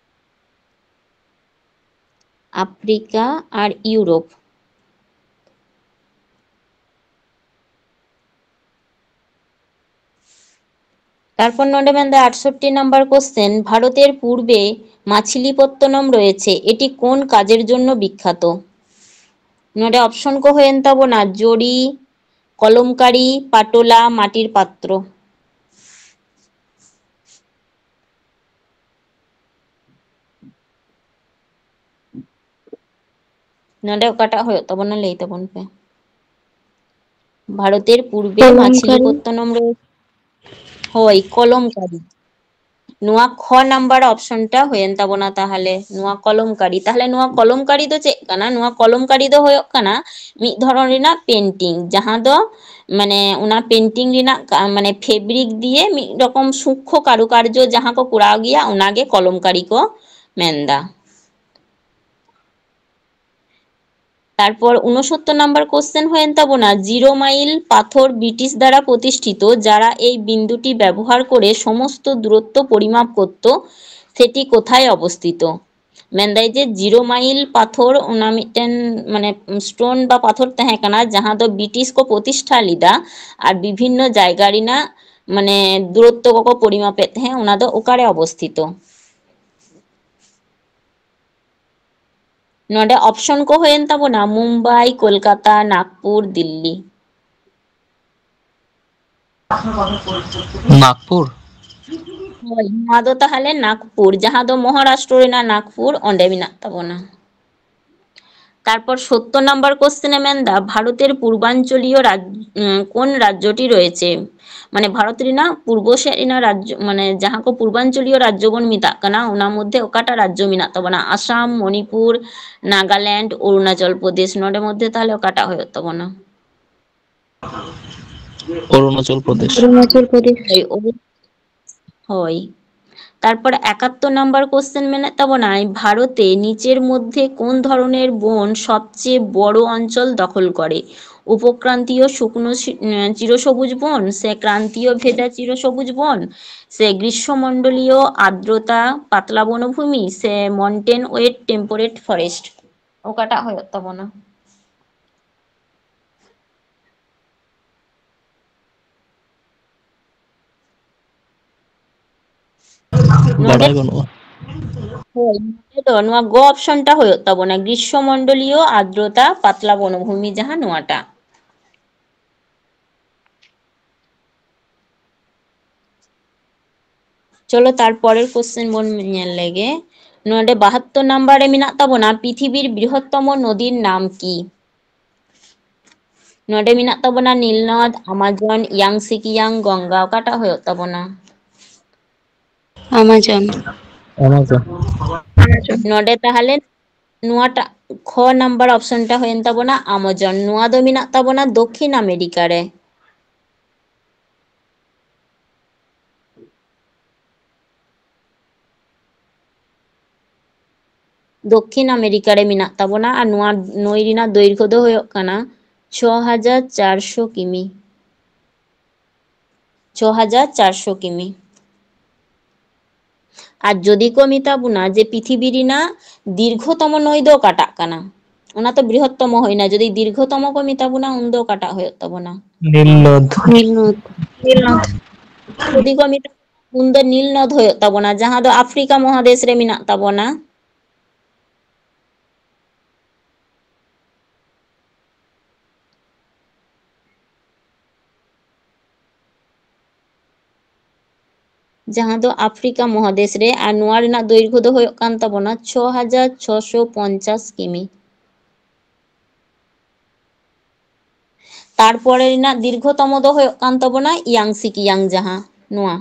ᱟᱯᱷᱨᱤᱠᱟ ᱟᱨ ᱤᱭᱩᱨᱳᱯ᱾ তারপর ᱱᱚᱰᱮ ᱢᱮᱱᱫᱟ ᱟᱴᱥᱚᱴᱴᱤ ᱱᱟᱢᱵᱟᱨ question, ভারতের পূর্বে মাছিলিপত্তনম রয়েছে, এটি কোন কাজের জন্য বিখ্যাত? ᱱᱚᱰᱮ option ᱠᱚ ᱦᱩᱭᱮᱱ ᱛᱟᱵᱚᱱᱟ ᱡᱚᱲᱤ, ᱠᱚᱞᱚᱢᱠᱟᱨᱤ, ᱯᱟᱴᱳᱞᱟ, ᱢᱟটির পাত্র᱾ ᱱᱚᱰᱮ ᱚᱠᱟᱴᱟᱜ ᱦᱩᱭᱩᱜ ᱛᱟᱵᱚᱱᱟ, ᱞᱟᱹᱭ ᱛᱟᱵᱚᱱ ᱯᱮ᱾ ভারতের পূর্বে ᱠᱚᱞᱚᱢᱠᱟᱨᱤ᱾ মাছিলিপত্তনম ᱨᱮ, ᱦᱳᱭ, ᱠᱚᱞᱚᱢᱠᱟᱨᱤ᱾ ᱱᱚᱣᱟ ᱠᱷᱚ ᱱᱟᱢᱵᱟᱨ ᱚᱯᱥᱚᱱ ᱴᱟ ᱦᱩᱭᱮᱱ ᱛᱟᱵᱚᱱᱟ᱾ ᱛᱟᱦᱚᱞᱮ ᱱᱚᱣᱟ ᱠᱚᱞᱚᱢᱠᱟᱨᱤ, ᱛᱟᱦᱚᱞᱮ ᱱᱚᱣᱟ ᱠᱚᱞᱚᱢᱠᱟᱨᱤ ᱫᱚ ᱪᱮᱫ ᱠᱟᱱᱟ? ᱱᱚᱣᱟ ᱠᱚᱞᱚᱢᱠᱟᱨᱤ ᱫᱚ ᱦᱩᱭᱩᱜ ᱠᱟᱱᱟ ᱢᱤᱫ ᱫᱷᱚᱨᱚᱱ ᱨᱮᱱᱟᱜ ᱯᱮᱱᱴᱤᱝ, ᱡᱟᱦᱟᱸ ᱫᱚ ᱢᱟᱱᱮ ᱚᱱᱟ ᱯᱮᱱᱴᱤᱝ ᱨᱮᱱᱟᱜ ᱠᱟ-, ᱢᱟᱱᱮ ᱯᱷᱮᱵᱨᱤᱠ ᱫᱤᱭᱮ ᱢᱤᱫ ᱨᱚᱠᱚᱢ ᱥᱩᱠᱠᱷᱚ ᱠᱟᱨᱩᱠᱟᱨᱡᱚ ᱡᱟᱦᱟᱸ ᱠᱚ ᱠᱚᱨᱟᱣ ᱜᱮᱭᱟ, ᱚᱱᱟᱜᱮ ᱠᱚᱞᱚᱢᱠᱟᱨᱤ ᱠᱚ ᱢᱮᱱᱫᱟ᱾ তারপর ঊনসত্তর নাম্বার কোশ্চেন হয়েন তাবোনা, জিরো মাইল পাথর ব্রিটিশ দ্বারা প্রতিষ্ঠিত, যারা এই বিন্দুটি ব্যবহার করে সমস্ত দূরত্ব পরিমাপ করত, সেটি কোথায় অবস্থিত? ᱢᱮᱱᱫᱟᱭ ᱡᱮ ᱡᱤᱨᱳ ᱢᱟᱭᱤᱞ ᱯᱟᱛᱷᱚᱨ, ᱚᱱᱟ ᱢᱤᱫᱴᱮᱱ ᱢᱟᱱᱮ ᱥᱴᱳᱱ ᱵᱟ ᱯᱟᱛᱷᱚᱨ ᱛᱟᱦᱮᱸ ᱠᱟᱱᱟ, ᱡᱟᱦᱟᱸ ᱫᱚ ᱵᱨᱤᱴᱤᱥ ᱠᱚ ᱯᱨᱚᱛᱤᱥᱴᱷᱟ ᱞᱮᱫᱟ, ᱟᱨ ᱵᱤᱵᱷᱤᱱᱱᱚ ᱡᱟᱭᱜᱟ ᱨᱮᱱᱟᱜ ᱢᱟᱱᱮ ᱫᱩᱨᱚᱛᱛᱚ ᱠᱚᱠᱚ ᱯᱚᱨᱤᱢᱟᱯᱮᱫ ᱛᱟᱦᱮᱸᱫ, ᱚᱱᱟ ᱫᱚ ᱚᱠᱟᱨᱮ ᱚᱵᱚᱥᱛᱷᱤᱛᱚ? ᱱᱚᱰᱮ ᱚᱯᱥᱚᱱ ᱠᱚ ᱦᱩᱭᱮᱱ ᱛᱟᱵᱚᱱᱟ ᱢᱩᱢᱵᱟᱭ, ᱠᱳᱞᱠᱟᱛᱟ, ᱱᱟᱜᱽᱯᱩᱨ, ᱫᱤᱞᱞᱤ᱾ ᱱᱟᱜᱽᱯᱩᱨ᱾ ᱦᱳᱭ, ᱱᱚᱣᱟ ᱫᱚ ᱛᱟᱦᱚᱞᱮ ᱱᱟᱜᱽᱯᱩᱨ, ᱡᱟᱦᱟᱸ ᱫᱚ ᱢᱚᱦᱟᱨᱟᱥᱴᱨᱚ ᱨᱮᱱᱟᱜ ᱱᱟᱜᱽᱯᱩᱨ, ᱚᱸᱰᱮ ᱢᱮᱱᱟᱜ ᱛᱟᱵᱚᱱᱟ᱾ ᱛᱟᱨᱯᱚᱨ ᱥᱳᱛᱛᱳᱨ ᱱᱟᱢᱵᱟᱨ ᱠᱚᱥᱪᱮᱱ ᱮ ᱢᱮᱱᱫᱟ, ᱵᱷᱟᱨᱚᱛᱮᱨ ᱯᱩᱨᱵᱟᱧᱪᱚᱞᱤᱭᱚ ᱨᱟᱡᱽ-, ᱩᱸ, কোন রাজ্যটি রয়েছে? ᱢᱟᱱᱮ ᱵᱷᱟᱨᱚᱛ ᱨᱮᱱᱟᱜ ᱯᱩᱨᱵᱚ ᱥᱮᱫ ᱨᱮᱱᱟᱜ ᱨᱟᱡᱽᱡᱚ, ᱢᱟᱱᱮ ᱡᱟᱦᱟᱸ ᱠᱚ ᱯᱩᱨᱵᱟᱧᱪᱚᱞᱤᱭᱚ ᱨᱟᱡᱽᱡᱚ ᱵᱚᱱ ᱢᱮᱛᱟᱜ ᱠᱟᱱᱟ, ᱚᱱᱟ ᱢᱚᱫᱽᱫᱷᱮ ᱚᱠᱟᱴᱟᱜ ᱨᱟᱡᱽᱡᱚ ᱢᱮᱱᱟᱜ ᱛᱟᱵᱚᱱᱟ? ᱟᱥᱟᱢ, ᱢᱚᱱᱤᱯᱩᱨ, ᱱᱟᱜᱟᱞᱮᱱᱰ, ᱚᱨᱩᱱᱟᱪᱚᱞ ᱯᱨᱚᱫᱮᱥ, ᱱᱚᱰᱮ ᱢᱚᱫᱽᱫᱷᱮ ᱛᱟᱦᱚᱞᱮ ᱚᱠᱟᱴᱟᱜ ᱦᱩᱭᱩᱜ ᱛᱟᱵᱚᱱᱟ? ᱚᱨᱩᱱᱟᱪᱚᱞ ᱯᱨᱚᱫᱮᱥ᱾ ᱚᱨᱩᱱᱟᱪᱚᱞ ᱯᱨᱚᱫᱮᱥ᱾ ᱦᱳᱭ, ᱚᱨᱩ-, ᱦᱳᱭ᱾ তারপর একাত্তর নাম্বার কোশ্চেন ᱢᱮᱱᱮᱫ ᱛᱟᱵᱚᱱᱟᱭ, ভারতে নিচের মধ্যে কোন ধরনের বন সবচেয়ে বড় অঞ্চল দখল করে? উপক্রান্তীয় শুকনো শি-, উম, চিরসবুজ বন, সে ক্রান্তীয় ভেজা চিরসবুজ বন, সে গ্রীষ্মমণ্ডলীয় আর্দ্রতা পাতলা বনভূমি, সে মন্টেন ওয়েট টেম্পারেট ফরেস্ট? ᱚᱠᱟᱴᱟᱜ ᱦᱩᱭᱩᱜ ᱛᱟᱵᱚᱱᱟ? ᱱᱚᱰᱮ, ᱵᱟᱰᱟᱭ ᱵᱟᱹᱱᱩᱜᱼᱟ᱾ ᱦᱳᱭ, ᱱᱚᱰᱮ ᱫᱚ ᱱᱚᱣᱟ ᱜᱚ ᱚᱯᱥᱚᱱ ᱴᱟ ᱦᱩᱭᱩᱜ ᱛᱟᱵᱚᱱᱟ, ᱜᱨᱤᱥᱥᱚ ᱢᱚᱱᱰᱚᱞᱤᱭᱚ ᱟᱨᱫᱨᱚᱛᱟ ᱯᱟᱛᱞᱟ ᱵᱚᱱᱚᱵᱷᱩᱢᱤ, ᱡᱟᱦᱟᱸ ᱱᱚᱣᱟᱴᱟᱜ᱾ ᱪᱚᱞᱚ, ᱛᱟᱨᱯᱚᱨᱮᱨ ᱠᱚᱥᱪᱮᱱ ᱵᱚᱱ ᱧᱮᱞ ᱞᱮᱜᱮ᱾ ᱱᱚᱰᱮ ᱵᱟᱦᱟᱛᱛᱳᱨ ᱱᱟᱢᱵᱟᱨ ᱨᱮ ᱢᱮᱱᱟᱜ ᱛᱟᱵᱚᱱᱟ, ᱯᱨᱤᱛᱷᱤᱵᱤᱨ ᱵᱨᱤᱦᱚᱛᱛᱚᱢᱚ ᱱᱚᱫᱤᱨ ᱱᱟᱢ ᱠᱤ? ᱱᱚᱰᱮ ᱢᱮᱱᱟᱜ ᱛᱟᱵᱚᱱᱟ ᱱᱤᱞᱱᱚᱫ, ᱟᱢᱟᱡᱚᱱ, ᱭᱟᱝᱥᱤᱠᱤᱭᱟᱝ, ᱜᱚᱝᱜᱟ, ᱚᱠᱟᱴᱟᱜ ᱦᱩᱭᱩᱜ ᱛᱟᱵᱚᱱᱟ? ᱟᱢᱟᱡᱚᱱ᱾ ᱟᱢᱟᱡᱚᱱ᱾ ᱱᱚᱰᱮ ᱛᱟᱦᱚᱞᱮ ᱱᱚᱣᱟᱴᱟᱜ ᱠᱷᱚ ᱱᱟᱢᱵᱟᱨ ᱚᱯᱥᱚᱱ ᱴᱟ ᱦᱩᱭᱮᱱ ᱛᱟᱵᱚᱱᱟ ᱟᱢᱟᱡᱚᱱ᱾ ᱱᱚᱣᱟ ᱫᱚ ᱢᱮᱱᱟᱜ ᱛᱟᱵᱚᱱᱟ ᱫᱚᱠᱠᱷᱤᱱ ᱟᱢᱮᱨᱤᱠᱟ ᱨᱮ᱾ ᱫᱚᱠᱠᱷᱤᱱ ᱟᱢᱮᱨᱤᱠᱟ ᱨᱮ ᱢᱮᱱᱟᱜ ᱛᱟᱵᱚᱱᱟ᱾ ᱟᱨ ᱱᱚᱣᱟ ᱱᱟᱹᱭ ᱨᱮᱱᱟᱜ ᱫᱳᱭᱨᱜᱷᱚ ᱫᱚ ᱦᱩᱭᱩᱜ ᱠᱟᱱᱟ ᱪᱷᱚ ᱦᱟᱡᱟᱨ ᱪᱟᱨᱥᱚ ᱠᱤᱢᱤ᱾ ᱪᱷᱚ ᱦᱟᱡᱟᱨ ᱪᱟᱨᱥᱚ ᱠᱤᱢᱤ᱾ ᱟᱨ ᱡᱩᱫᱤ ᱠᱚ ᱢᱮᱛᱟ ᱵᱚᱱᱟ ᱡᱮ ᱯᱨᱤᱛᱷᱤᱵᱤ ᱨᱮᱱᱟᱜ ᱫᱤᱨᱜᱷᱚᱛᱚᱢᱚ ᱱᱟᱹᱭ ᱫᱚ ᱚᱠᱟᱴᱟᱜ ᱠᱟᱱᱟ, ᱚᱱᱟ ᱛᱚ ᱵᱨᱤᱦᱚᱛᱛᱚᱢᱚ ᱦᱩᱭᱱᱟ᱾ ᱡᱩᱫᱤ ᱫᱤᱨᱜᱷᱚᱛᱚᱢᱚ ᱠᱚ ᱢᱮᱛᱟ ᱵᱚᱱᱟ, ᱩᱱᱫᱚ ᱚᱠᱟᱴᱟᱜ ᱦᱩᱭᱩᱜ ᱛᱟᱵᱚᱱᱟ? ᱱᱤᱞ ᱱᱚᱫᱽ᱾ ᱱᱤᱞ ᱱᱚᱫᱽ᱾ ᱱᱤᱞ ᱱᱚᱫᱽ᱾ ᱡᱩᱫᱤ ᱠᱚ ᱢᱮᱛᱟ ᱵᱚᱱᱟ, ᱩᱱᱫᱚ ᱱᱤᱞ ᱱᱚᱫᱽ ᱦᱩᱭᱩᱜ ᱛᱟᱵᱚᱱᱟ, ᱡᱟᱦᱟᱸ ᱫᱚ ᱟᱯᱷᱨᱤᱠᱟ ᱢᱚᱦᱟᱫᱮᱥ ᱨᱮ ᱢᱮᱱᱟᱜ ᱛᱟᱵᱚᱱᱟ᱾ ᱡᱟᱦᱟᱸ ᱫᱚ ᱟᱯᱷᱨᱤᱠᱟ ᱢᱚᱦᱟᱫᱮᱥ ᱨᱮ, ᱟᱨ ᱱᱚᱣᱟ ᱨᱮᱱᱟᱜ ᱫᱳᱭᱨᱜᱷᱚ ᱫᱚ ᱦᱩᱭᱩᱜ ᱠᱟᱱ ᱛᱟᱵᱚᱱᱟ ᱪᱷᱚ ᱦᱟᱡᱟᱨ ᱪᱷᱚᱥᱚ ᱯᱚᱧᱪᱟᱥ ᱠᱤᱢᱤ᱾ ᱛᱟᱨᱯᱚᱨᱮ ᱨᱮᱱᱟᱜ ᱫᱤᱨᱜᱷᱚᱛᱚᱢᱚ ᱫᱚ ᱦᱩᱭᱩᱜ ᱠᱟᱱ ᱛᱟᱵᱚᱱᱟ ᱤᱭᱟᱝᱥᱤ ᱠᱤᱭᱟᱝ, ᱡᱟᱦᱟᱸ ᱱᱚᱣᱟ,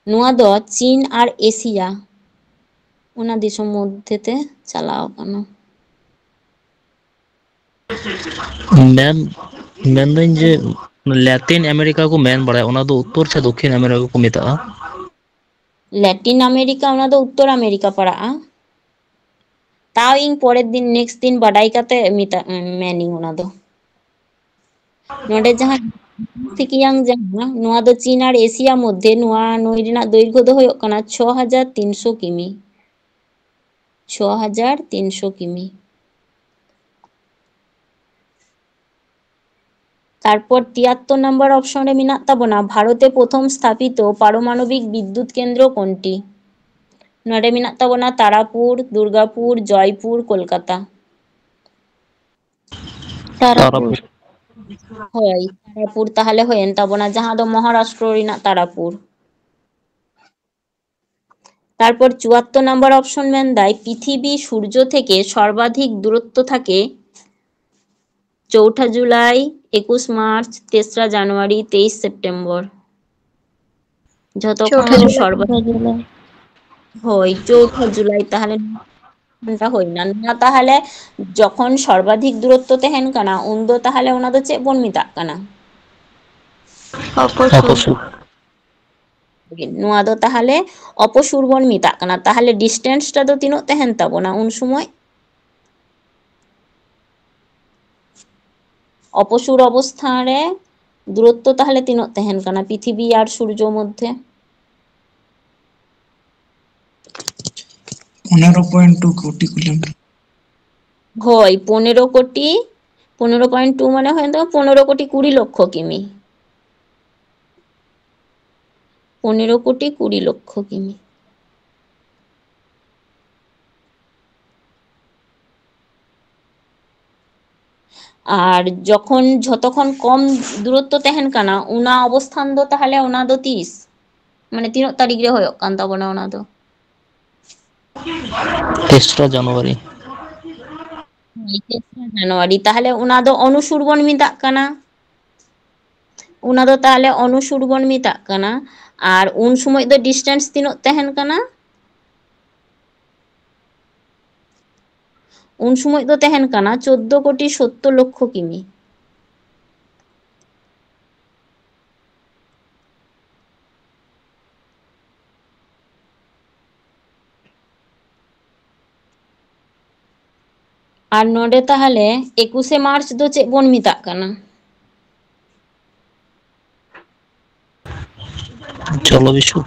ᱱᱚᱣᱟ ᱫᱚ ᱪᱤᱱ ᱟᱨ ᱮᱥᱤᱭᱟ ᱚᱱᱟ ᱫᱤᱥᱚᱢ ᱢᱚᱫᱽᱫᱷᱮ ᱛᱮ ᱪᱟᱞᱟᱣ ᱟᱠᱟᱱᱟ᱾ ᱢᱮᱱ, ᱢᱮᱱᱫᱟᱹᱧ ᱡᱮ ᱞᱮᱴᱤᱱ ᱟᱢᱮᱨᱤᱠᱟ ᱠᱚ ᱢᱮᱱ ᱵᱟᱲᱟᱭᱟ, ᱚᱱᱟ ᱫᱚ ᱩᱛᱛᱚᱨ ᱥᱮ ᱫᱚᱠᱠᱷᱤᱱ ᱟᱢᱮᱨᱤᱠᱟ ᱠᱚ ᱢᱮᱛᱟᱜᱼᱟ? ᱞᱮᱴᱤᱱ ᱟᱢᱮᱨᱤᱠᱟ, ᱚᱱᱟ ᱫᱚ ᱩᱛᱛᱚᱨ ᱟᱢᱮᱨᱤᱠᱟ ᱯᱟᱲᱟᱜᱼᱟ᱾ ᱛᱟᱣ ᱤᱧ ᱯᱚᱨᱮᱨ ᱫᱤᱱ, next ᱫᱤᱱ ᱵᱟᱰᱟᱭ ᱠᱟᱛᱮ ᱢᱮᱛᱟ-, ᱢᱮᱱᱤᱧ ᱚᱱᱟ ᱫᱚ᱾ ᱱᱚᱰᱮ ᱡᱟᱦᱟᱸ ᱥᱤᱠᱤᱭᱟᱝ ᱡᱟᱦᱟᱸ, ᱱᱚᱣᱟ ᱫᱚ ᱪᱤᱱ ᱟᱨ ᱮᱥᱤᱭᱟ ᱢᱚᱫᱽᱫᱷᱮ, ᱱᱚᱣᱟ ᱱᱟᱹᱭ ᱨᱮᱱᱟᱜ ᱫᱳᱭᱨᱜᱷᱚ ᱫᱚ ᱦᱩᱭᱩᱜ ᱠᱟᱱᱟ ᱪᱷᱚ ᱦᱟᱡᱟᱨ ᱛᱤᱱᱥᱚ ᱠᱤᱢᱤ᱾ ᱪᱷᱚ ᱦᱟᱡᱟᱨ ᱛᱤᱱᱥᱚ ᱠᱤᱢᱤ᱾ ᱛᱟᱨᱯᱚᱨ ᱛᱤᱭᱟᱛᱛᱚᱨ ᱱᱟᱢᱵᱟᱨ ᱚᱯᱥᱚᱱ ᱨᱮ ᱢᱮᱱᱟᱜ ᱛᱟᱵᱚᱱᱟ ᱵᱷᱟᱨᱚᱛᱮ ᱯᱨᱚᱛᱷᱚᱢ ᱥᱛᱷᱟᱯᱤᱛᱚ ᱯᱟᱨᱚᱢᱟᱱᱚᱵᱤᱠ ᱵᱤᱫᱽᱭᱩᱛ ᱠᱮᱱᱫᱨᱚ ᱠᱚᱱᱴᱤ? ᱱᱚᱰᱮ ᱢᱮᱱᱟᱜ ᱛᱟᱵᱚᱱᱟ ᱛᱟᱨᱟᱯᱩᱨ, ᱫᱩᱨᱜᱟᱯᱩᱨ, ᱡᱚᱭᱯᱩᱨ, ᱠᱳᱞᱠᱟᱛᱟ᱾ ᱛᱟᱨᱟᱯᱩᱨ᱾ ᱦᱳᱭ, ᱛᱟᱨᱟᱯᱩᱨ ᱛᱟᱦᱚᱞᱮ ᱦᱩᱭᱮᱱ ᱛᱟᱵᱚᱱᱟ, ᱡᱟᱦᱟᱸ ᱫᱚ ᱢᱚᱦᱟᱨᱟᱥᱴᱨᱚ ᱨᱮᱱᱟᱜ ᱛᱟᱨᱟᱯᱩᱨ᱾ ᱛᱟᱨᱯᱚᱨ ᱪᱩᱣᱟᱛᱛᱚᱨ ᱱᱟᱢᱵᱟᱨ ᱚᱯᱥᱚᱱ ᱢᱮᱱᱫᱟᱭ, ᱯᱨᱤᱛᱷᱤᱵᱤ ᱥᱩᱨᱡᱚ ᱛᱷᱮᱠᱮ ᱥᱚᱨᱵᱟᱫᱷᱤᱠ ᱫᱩᱨᱚᱛᱛᱚ ᱛᱷᱟᱠᱮ ᱪᱳᱣᱴᱷᱟ ᱡᱩᱞᱟᱭ, ᱮᱠᱩᱥ ᱢᱟᱨᱪ, ᱛᱮᱥᱨᱟ ᱡᱟᱱᱩᱣᱟᱨᱤ, ᱛᱮᱭᱤᱥ ᱥᱮᱯᱴᱮᱢᱵᱚᱨ᱾ ᱡᱷᱚᱛᱚ ᱠᱷᱚᱱ ᱥᱚᱨᱵᱟᱫᱷᱤᱠ, ᱦᱳᱭ, ᱪᱳᱣᱴᱷᱟ ᱡᱩᱞᱟᱭ ᱛᱟᱦᱚᱞᱮ ᱱᱚᱣᱟ ᱦᱩᱭᱱᱟ᱾ ᱱᱚᱣᱟ ᱛᱟᱦᱚᱞᱮ ᱡᱚᱠᱷᱚᱱ ᱥᱚᱨᱵᱟᱫᱷᱤᱠ ᱫᱩᱨᱚᱛᱛᱚ ᱛᱟᱦᱮᱱ ᱠᱟᱱᱟ, ᱩᱱᱫᱚ ᱛᱟᱦᱚᱞᱮ ᱚᱱᱟ ᱫᱚ ᱪᱮᱫ ᱵᱚᱱ ᱢᱮᱛᱟᱜ ᱠᱟᱱᱟ? ᱚᱯᱚᱥᱩᱨ᱾ ᱱᱚᱣᱟ ᱫᱚ ᱛᱟᱦᱚᱞᱮ ᱚᱯᱚᱥᱩᱨ ᱵᱚᱱ ᱢᱮᱛᱟᱜ ᱠᱟᱱᱟ᱾ ᱛᱟᱦᱚᱞᱮ distance ᱴᱟ ᱫᱚ ᱛᱤᱱᱟᱹᱜ ᱛᱟᱦᱮᱱ ᱛᱟᱵᱚᱱᱟ ᱩᱱ ᱥᱚᱢᱚᱭ? ᱚᱯᱚᱥᱩᱨ ᱚᱵᱚᱥᱛᱷᱟ ᱨᱮ ᱫᱩᱨᱚᱛᱛᱚ ᱛᱟᱦᱚᱞᱮ ᱛᱤᱱᱟᱹᱜ ᱛᱟᱦᱮᱱ ᱠᱟᱱᱟ ᱯᱨᱤᱛᱷᱤᱵᱤ ᱟᱨ ᱥᱩᱨᱡᱚ ᱢᱚᱫᱽᱫᱷᱮ? ᱯᱚᱱᱮᱨᱚ point two ᱠᱳᱴᱤ ᱠᱤᱞᱳᱢᱤᱴᱟᱨ᱾ ᱦᱳᱭ, ᱯᱚᱱᱮᱨᱚ ᱠᱳᱴᱤ, ᱯᱚᱱᱮᱨᱚ point two ᱢᱟᱱᱮ ᱦᱩᱭᱩᱜ ᱛᱟᱢᱟ ᱯᱚᱱᱮᱨᱚ ᱠᱳᱴᱤ ᱠᱩᱲᱤ ᱞᱚᱠᱠᱷᱚ ᱠᱤᱢᱤ᱾ ᱯᱚᱱᱮᱨᱚ ᱠᱳᱴᱤ ᱠᱩᱲᱤ ᱞᱚᱠᱠᱷᱚ ᱠᱤᱢᱤ᱾ ᱟᱨ ᱡᱚᱠᱷᱚᱱ ᱡᱷᱚᱛᱚ ᱠᱷᱚᱱ ᱠᱚᱢ ᱫᱩᱨᱚᱛᱛᱚ ᱛᱟᱦᱮᱱ ᱠᱟᱱᱟ, ᱚᱱᱟ ᱚᱵᱚᱥᱛᱷᱟᱱ ᱫᱚ ᱛᱟᱦᱚᱞᱮ ᱚᱱᱟ ᱫᱚ ᱛᱤᱥ? ᱢᱟᱱᱮ ᱛᱤᱱᱟᱹᱜ ᱛᱟᱹᱨᱤᱠᱷ ᱨᱮ ᱦᱩᱭᱩᱜ ᱠᱟᱱ ᱛᱟᱵᱚᱱᱟ ᱚᱱᱟ ᱫᱚ? ᱛᱮᱥᱨᱟ ᱡᱟᱱᱩᱣᱟᱨᱤ᱾ ᱦᱳᱭ, ᱛᱮᱥᱨᱟ ᱡᱟᱱᱩᱣᱟᱨᱤ᱾ ᱛᱟᱦᱚᱞᱮ ᱚᱱᱟ ᱫᱚ ᱚᱱᱩᱥᱩᱨ ᱵᱚᱱ ᱢᱮᱛᱟᱜ ᱠᱟᱱᱟ᱾ ᱚᱱᱟ ᱫᱚ ᱛᱟᱦᱚᱞᱮ ᱚᱱᱩᱥᱩᱨ ᱵᱚᱱ ᱢᱮᱛᱟᱜ ᱠᱟᱱᱟ᱾ ᱟᱨ ᱩᱱ ᱥᱚᱢᱚᱭ ᱫᱚ distance ᱛᱤᱱᱟᱹᱜ ᱛᱟᱦᱮᱱ ᱠᱟᱱᱟ? ᱩᱱ ᱥᱚᱢᱚᱭ ᱫᱚ ᱛᱟᱦᱮᱱ ᱠᱟᱱᱟ ᱪᱳᱫᱽᱫᱳ ᱠᱳᱴᱤ ᱥᱳᱛᱛᱳᱨ ᱞᱚᱠᱠᱷᱚ ᱠᱤᱢᱤ᱾ ᱟᱨ ᱱᱚᱰᱮ ᱛᱟᱦᱚᱞᱮ ᱮᱠᱩᱥᱮ ᱢᱟᱨᱪ ᱫᱚ ᱪᱮᱫ ᱵᱚᱱ ᱢᱮᱛᱟᱜ ᱠᱟᱱᱟ? ᱡᱚᱞᱚ ᱵᱤᱥᱩ᱾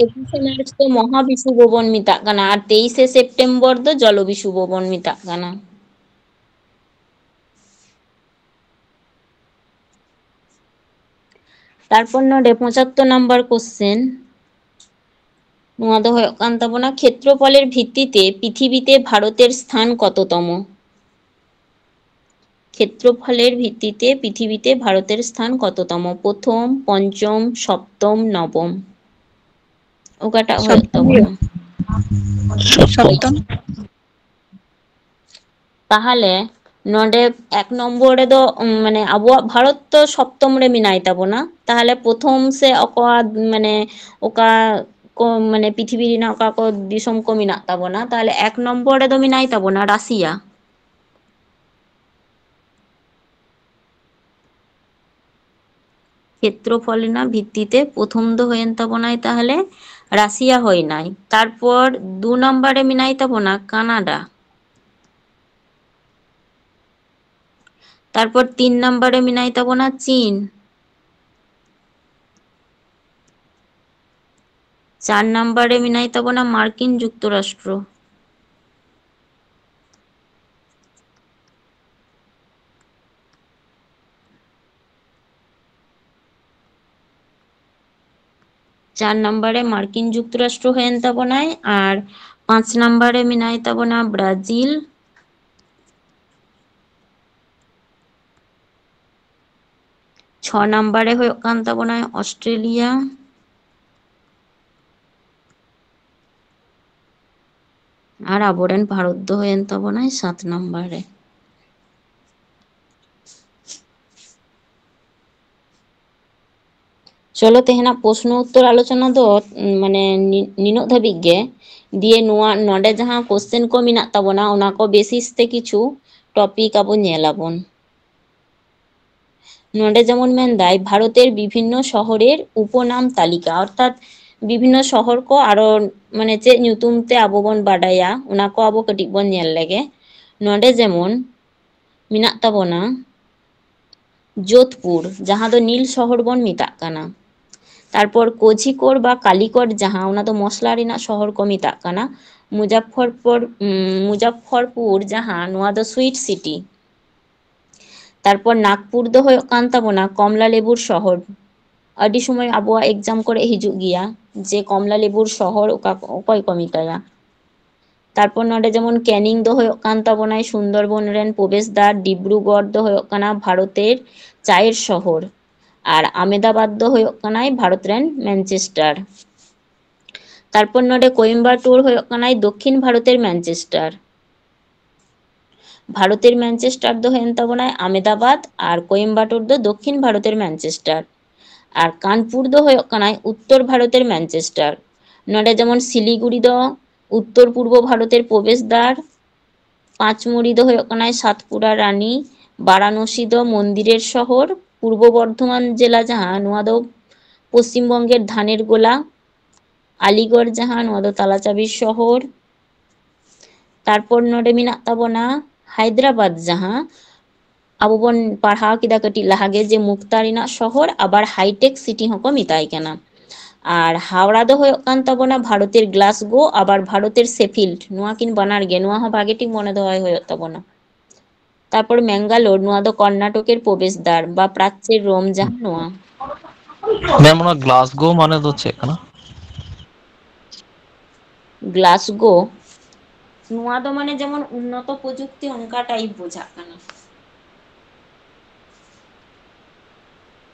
ᱮᱠᱩᱥᱮ ᱢᱟᱨᱪ ᱫᱚ ᱢᱚᱦᱟ ᱵᱤᱥᱩᱵ ᱵᱚᱱ ᱢᱮᱛᱟᱜ ᱠᱟᱱᱟ, ᱟᱨ ᱛᱮᱭᱤᱥᱮ ᱥᱮᱯᱴᱮᱢᱵᱚᱨ ᱫᱚ ᱡᱚᱞᱚ ᱵᱤᱥᱩᱵ ᱵᱚᱱ ᱢᱮᱛᱟᱜ ᱠᱟᱱᱟ᱾ ᱛᱟᱨᱯᱚᱨ ᱱᱚᱰᱮ ᱯᱚᱸᱪᱟᱛᱛᱳᱨ ᱱᱟᱢᱵᱟᱨ question, ᱱᱚᱣᱟ ᱫᱚ ᱦᱩᱭᱩᱜ ᱠᱟᱱ ᱛᱟᱵᱚᱱᱟ, ᱠᱷᱮᱛᱨᱚᱯᱷᱚᱞᱮᱨ ᱵᱷᱤᱛᱛᱤᱛᱮ ᱯᱨᱤᱛᱷᱤᱵᱤᱛᱮ ᱵᱷᱟᱨᱚᱛᱮᱨ ᱥᱛᱷᱟᱱ ᱠᱚᱛᱚᱛᱚᱢ? ᱠᱷᱮᱛᱨᱚᱯᱷᱚᱞᱮᱨ ᱵᱷᱤᱛᱛᱤᱛᱮ ᱯᱨᱤᱛᱷᱤᱵᱤᱛᱮ ᱵᱷᱟᱨᱚᱛᱮᱨ ᱥᱛᱷᱟᱱ ᱠᱚᱛᱚᱛᱚᱢ? ᱯᱨᱚᱛᱷᱚᱢ, ᱯᱚᱧᱪᱚᱢ, ᱥᱚᱯᱛᱚᱢ, ᱱᱚᱵᱚᱢ, ᱚᱠᱟᱴᱟᱜ ᱦᱩᱭᱩᱜ ᱛᱟᱵᱚᱱᱟ? ᱥᱚᱯᱛᱚᱢ᱾ ᱛᱟᱦᱚᱞᱮ ᱱᱚᱰᱮ ᱮᱠ ᱱᱚᱢᱵᱚᱨ ᱨᱮᱫᱚ, ᱩᱢ, ᱢᱟᱱᱮ ᱟᱵᱚᱣᱟᱜ ᱵᱷᱟᱨᱚᱛ ᱫᱚ ᱥᱚᱯᱛᱚᱢ ᱨᱮ ᱢᱮᱱᱟᱭ ᱛᱟᱵᱚᱱᱟ᱾ ᱛᱟᱦᱚᱞᱮ ᱯᱨᱚᱛᱷᱚᱢ ᱥᱮ ᱚᱠᱟ, ᱢᱟᱱᱮ ᱚᱠᱟ ᱠᱚ, ᱢᱟᱱᱮ ᱯᱨᱤᱛᱷᱤᱵᱤ ᱨᱮᱱᱟᱜ ᱚᱠᱟ ᱠᱚ ᱫᱤᱥᱚᱢ ᱠᱚ ᱢᱮᱱᱟᱜ ᱛᱟᱵᱚᱱᱟ, ᱛᱟᱦᱚᱞᱮ ᱮᱠ ᱱᱚᱢᱵᱚᱨ ᱨᱮᱫᱚ ᱢᱮᱱᱟᱭ ᱛᱟᱵᱚᱱᱟ ᱨᱟᱥᱤᱭᱟ᱾ ᱠᱷᱮᱛᱨᱚᱯᱷᱚᱞ ᱨᱮᱱᱟᱜ ᱵᱷᱤᱛᱛᱤ ᱛᱮ ᱯᱨᱚᱛᱷᱚᱢ ᱫᱚ ᱦᱩᱭᱮᱱ ᱛᱟᱵᱚᱱᱟᱭ ᱛᱟᱦᱚᱞᱮ ᱨᱟᱥᱤᱭᱟ ᱦᱩᱭᱱᱟᱭ᱾ ᱛᱟᱨᱯᱚᱨ ᱫᱩ ᱱᱟᱢᱵᱟᱨ ᱨᱮ ᱢᱮᱱᱟᱭ ᱛᱟᱵᱚᱱᱟ ᱠᱟᱱᱟᱰᱟ᱾ ᱛᱟᱨᱯᱚᱨ ᱛᱤᱱ ᱱᱟᱢᱵᱟᱨ ᱨᱮ ᱢᱮᱱᱟᱭ ᱛᱟᱵᱚᱱᱟ ᱪᱤᱱ᱾ ᱪᱟᱨ ᱱᱟᱢᱵᱟᱨ ᱨᱮ ᱢᱮᱱᱟᱭ ᱛᱟᱵᱚᱱᱟ ᱢᱟᱨᱠᱤᱱ ᱡᱩᱠᱛᱚᱨᱟᱥᱴᱨᱚ᱾ ᱪᱟᱨ ᱱᱟᱢᱵᱟᱨ ᱨᱮ ᱢᱟᱨᱠᱤᱱ ᱡᱩᱠᱛᱚᱨᱟᱥᱴᱨᱚ ᱦᱩᱭᱮᱱ ᱛᱟᱵᱚᱱᱟᱭ, ᱟᱨ ᱯᱟᱸᱪ ᱱᱟᱢᱵᱟᱨ ᱨᱮ ᱢᱮᱱᱟᱭ ᱛᱟᱵᱚᱱᱟ ᱵᱨᱟᱡᱤᱞ᱾ ᱪᱷᱚ ᱱᱟᱢᱵᱟᱨ ᱨᱮ ᱦᱩᱭᱩᱜ ᱠᱟᱱ ᱛᱟᱵᱚᱱᱟᱭ ᱚᱥᱴᱨᱮᱞᱤᱭᱟ᱾ ᱟᱨ ᱟᱵᱚᱨᱮᱱ ᱵᱷᱟᱨᱚᱛ ᱫᱚ ᱦᱩᱭᱮᱱ ᱛᱟᱵᱚᱱᱟᱭ ᱥᱟᱛ ᱱᱟᱢᱵᱟᱨ ᱨᱮ᱾ ᱪᱚᱞᱚ, ᱛᱮᱦᱮᱧᱟᱜ ᱯᱨᱚᱥᱱᱚ ᱩᱛᱛᱚᱨ ᱟᱞᱳᱪᱚᱱᱟ ᱫᱚ, ᱩᱢ, ᱢᱟᱱᱮ ᱱᱤ-, ᱱᱤᱱᱟᱹᱜ ᱫᱷᱟᱹᱵᱤᱡ ᱜᱮ᱾ ᱫᱤᱭᱮ ᱱᱚᱣᱟ ᱱᱚᱰᱮ ᱡᱟᱦᱟᱸ question ᱠᱚ ᱢᱮᱱᱟᱜ ᱛᱟᱵᱚᱱᱟ, ᱚᱱᱟ ᱠᱚ basis ᱛᱮ ᱠᱤᱪᱷᱩ topic ᱟᱵᱚ ᱧᱮᱞ ᱟᱵᱚᱱ᱾ ᱱᱚᱰᱮ ᱡᱮᱢᱚᱱ ᱢᱮᱱᱫᱟᱭ ᱵᱷᱟᱨᱚᱛᱮᱨ ᱵᱤᱵᱷᱤᱱᱱᱚ ᱥᱚᱦᱚᱨᱮᱨ ᱩᱯᱚᱱᱟᱢ ᱛᱟᱞᱤᱠᱟ, ᱚᱨᱛᱷᱟᱛ ᱵᱤᱵᱷᱤᱱᱱᱚ ᱥᱚᱦᱚᱨ ᱠᱚ ᱟᱨᱚ ᱢᱟᱱᱮ ᱪᱮᱫ ᱧᱩᱛᱩᱢ ᱛᱮ ᱟᱵᱚ ᱵᱚᱱ ᱵᱟᱰᱟᱭᱟ, ᱚᱱᱟ ᱠᱚ ᱟᱵᱚ ᱠᱟᱹᱴᱤᱡ ᱵᱚᱱ ᱧᱮᱞ ᱞᱮᱜᱮ᱾ ᱱᱚᱰᱮ ᱡᱮᱢᱚᱱ ᱢᱮᱱᱟᱜ ᱛᱟᱵᱚᱱᱟ ᱡᱳᱫᱷᱯᱩᱨ, ᱡᱟᱦᱟᱸ ᱫᱚ ᱱᱤᱞ ᱥᱚᱦᱚᱨ ᱵᱚᱱ ᱢᱮᱛᱟᱜ ᱠᱟᱱᱟ᱾ ᱛᱟᱨᱯᱚᱨ ᱠᱳᱡᱷᱤᱠᱳᱲ ᱵᱟ ᱠᱟᱞᱤᱠᱚᱴ, ᱡᱟᱦᱟᱸ ᱚᱱᱟ ᱫᱚ ᱢᱚᱥᱞᱟ ᱨᱮᱱᱟᱜ ᱥᱚᱦᱚᱨ ᱠᱚ ᱢᱮᱛᱟᱜ ᱠᱟᱱᱟ᱾ ᱢᱩᱡᱟᱯᱷᱚᱨᱯᱩᱨ, ᱩᱢ, ᱢᱩᱡᱟᱯᱷᱚᱨᱯᱩᱨ, ᱡᱟᱦᱟᱸ ᱱᱚᱣᱟ ᱫᱚ sweet city᱾ ᱛᱟᱨᱯᱚᱨ ᱱᱟᱜᱽᱯᱩᱨ ᱫᱚ ᱦᱩᱭᱩᱜ ᱠᱟᱱ ᱛᱟᱵᱚᱱᱟ ᱠᱚᱢᱞᱟ ᱞᱮᱵᱩᱨ ᱥᱚᱦᱚᱨ᱾ ᱟᱹᱰᱤ ᱥᱚᱢᱚᱭ ᱟᱵᱚᱣᱟᱜ exam ᱠᱚᱨᱮ ᱦᱤᱡᱩᱜ ᱜᱮᱭᱟ ᱡᱮ ᱠᱚᱢᱞᱟ ᱞᱮᱵᱩᱨ ᱥᱚᱦᱚᱨ ᱚᱠᱟ, ᱚᱠᱚᱭ ᱠᱚ ᱢᱮᱛᱟᱭᱟ᱾ ᱛᱟᱨᱯᱚᱨ ᱱᱚᱰᱮ ᱡᱮᱢᱚᱱ ᱠᱮᱱᱤᱝ ᱫᱚ ᱦᱩᱭᱩᱜ ᱠᱟᱱ ᱛᱟᱵᱚᱱᱟᱭ ᱥᱩᱱᱫᱚᱨᱵᱚᱱ ᱨᱮᱱ ᱯᱨᱚᱵᱮᱥᱫᱟᱨ, ᱰᱤᱵᱽᱨᱩᱜᱚᱲ ᱫᱚ ᱦᱩᱭᱩᱜ ᱠᱟᱱᱟ ᱵᱷᱟᱨᱚᱛᱮᱨ ᱪᱟᱭᱮᱨ ᱥᱚᱦᱚᱨ, ᱟᱨ ᱟᱢᱮᱫᱟᱵᱟᱫᱽ ᱫᱚ ᱦᱩᱭᱩᱜ ᱠᱟᱱᱟᱭ ᱵᱷᱟᱨᱚᱛ ᱨᱮᱱ ᱢᱮᱱᱪᱮᱥᱴᱟᱨ᱾ ᱛᱟᱨᱯᱚᱨ ᱱᱚᱰᱮ ᱠᱳᱭᱮᱢᱵᱟᱴᱩᱨ ᱦᱩᱭᱩᱜ ᱠᱟᱱᱟᱭ ᱫᱚᱠᱠᱷᱤᱱ ᱵᱷᱟᱨᱚᱛᱮᱨ ᱢᱮᱱᱪᱮᱥᱴᱟᱨ᱾ ᱵᱷᱟᱨᱚᱛᱮᱨ ᱢᱮᱱᱪᱮᱥᱴᱟᱨ ᱫᱚ ᱦᱩᱭᱮᱱ ᱛᱟᱵᱚᱱᱟᱭ ᱟᱢᱮᱫᱟᱵᱟᱫ, ᱟᱨ ᱠᱳᱭᱮᱢᱵᱟᱴᱩᱨ ᱫᱚ ᱫᱚᱠᱠᱷᱤᱱ ᱵᱷᱟᱨᱚᱛᱮᱨ ᱢᱮᱱᱪᱮᱥᱴᱟᱨ᱾ ᱟᱨ ᱠᱟᱱᱯᱩᱨ ᱫᱚ ᱦᱩᱭᱩᱜ ᱠᱟᱱᱟᱭ ᱩᱛᱛᱚᱨ ᱵᱷᱟᱨᱚᱛᱮᱨ ᱢᱮᱱᱪᱮᱥᱴᱟᱨ᱾ ᱱᱚᱰᱮ ᱡᱮᱢᱚᱱ ᱥᱤᱞᱤᱜᱩᱲᱤ ᱫᱚ ᱩᱛᱛᱚᱨ ᱯᱩᱨᱵᱚ ᱵᱷᱟᱨᱚᱛᱮᱨ ᱯᱨᱚᱵᱮᱥ ᱫᱟᱨ, ᱯᱟᱸᱪᱢᱩᱲᱤ ᱫᱚ ᱦᱩᱭᱩᱜ ᱠᱟᱱᱟᱭ ᱥᱟᱛᱯᱩᱨᱟ ᱨᱟᱱᱤ, ᱵᱟᱨᱟᱱᱚᱥᱤ ᱫᱚ ᱢᱚᱱᱫᱤᱨᱮᱨ ᱥᱚᱦᱚᱨ, ᱯᱩᱨᱵᱚ ᱵᱚᱨᱫᱷᱚᱢᱟᱱ ᱡᱮᱞᱟ ᱡᱟᱦᱟᱸ, ᱱᱚᱣᱟ ᱫᱚ ᱯᱚᱥᱪᱤᱢ ᱵᱚᱝᱜᱮᱨ ᱫᱷᱟᱱᱮᱨ ᱜᱳᱞᱟ, ᱟᱞᱤᱜᱚᱲ ᱡᱟᱦᱟᱸ, ᱱᱚᱣᱟ ᱫᱚ ᱛᱟᱞᱟᱪᱟᱵᱤ ᱥᱚᱦᱚᱨ᱾ ᱛᱟᱨᱯᱚᱨ ᱱᱚᱰᱮ ᱢᱮᱱᱟᱜ ᱛᱟᱵᱚᱱᱟ ᱦᱟᱭᱫᱨᱟᱵᱟᱫᱽ, ᱡᱟᱦᱟᱸ ᱟᱵᱚ ᱵᱚᱱ ᱯᱟᱲᱦᱟᱣ ᱠᱮᱫᱟ ᱠᱟᱹᱴᱤᱡ ᱞᱟᱦᱟ ᱜᱮ ᱡᱮ ᱢᱩᱠᱛᱟ ᱨᱮᱱᱟᱜ ᱥᱚᱦᱚᱨ, ᱟᱵᱟᱨ ᱦᱟᱭᱴᱮᱠ ᱥᱤᱴᱤ ᱦᱚᱸᱠᱚ ᱢᱮᱛᱟᱭ ᱠᱟᱱᱟ᱾ ᱟᱨ ᱦᱟᱣᱲᱟ ᱫᱚ ᱦᱩᱭᱩᱜ ᱠᱟᱱ ᱛᱟᱵᱚᱱᱟ ᱵᱷᱟᱨᱚᱛᱮᱨ ᱜᱞᱟᱥᱜᱳ, ᱟᱵᱟᱨ ᱵᱷᱟᱨᱚᱛᱮᱨ ᱥᱮᱯᱷᱤᱞᱰ, ᱱᱚᱣᱟ ᱠᱤᱱ ᱵᱟᱱᱟᱨ ᱜᱮ, ᱱᱚᱣᱟ ᱦᱚᱸ ᱵᱷᱟᱜᱮ ᱴᱷᱤᱠ ᱢᱚᱱᱮ ᱫᱚᱦᱚᱭ ᱦᱩᱭᱩᱜ ᱛᱟᱵᱚᱱᱟ᱾ ᱛᱟᱨᱯᱚᱨ ᱢᱮᱝᱜᱟᱞᱳᱨ, ᱱᱚᱣᱟ ᱫᱚ ᱠᱚᱨᱱᱟᱴᱚᱠᱮᱨ ᱯᱨᱚᱵᱮᱥ ᱫᱟᱨ ᱵᱟ ᱯᱨᱟᱪᱪᱮᱨ ᱨᱳᱢ ᱡᱟᱦᱟᱸ ᱱᱚᱣᱟ᱾ ᱢᱮᱢ, ᱚᱱᱟ ᱜᱞᱟᱥᱜᱳ ᱢᱟᱱᱮ ᱫᱚ ᱪᱮᱫ ᱠᱟᱱᱟ? ᱜᱞᱟᱥᱜᱳ, ᱱᱚᱣᱟ ᱫᱚ ᱢᱟᱱᱮ ᱡᱮᱢᱚᱱ ᱩᱱᱱᱚᱛᱚ ᱯᱨᱚᱡᱩᱠᱛᱤ, ᱚᱱᱠᱟ ᱴᱟᱭᱤᱯ ᱵᱩᱡᱷᱟᱹᱜ ᱠᱟᱱᱟ᱾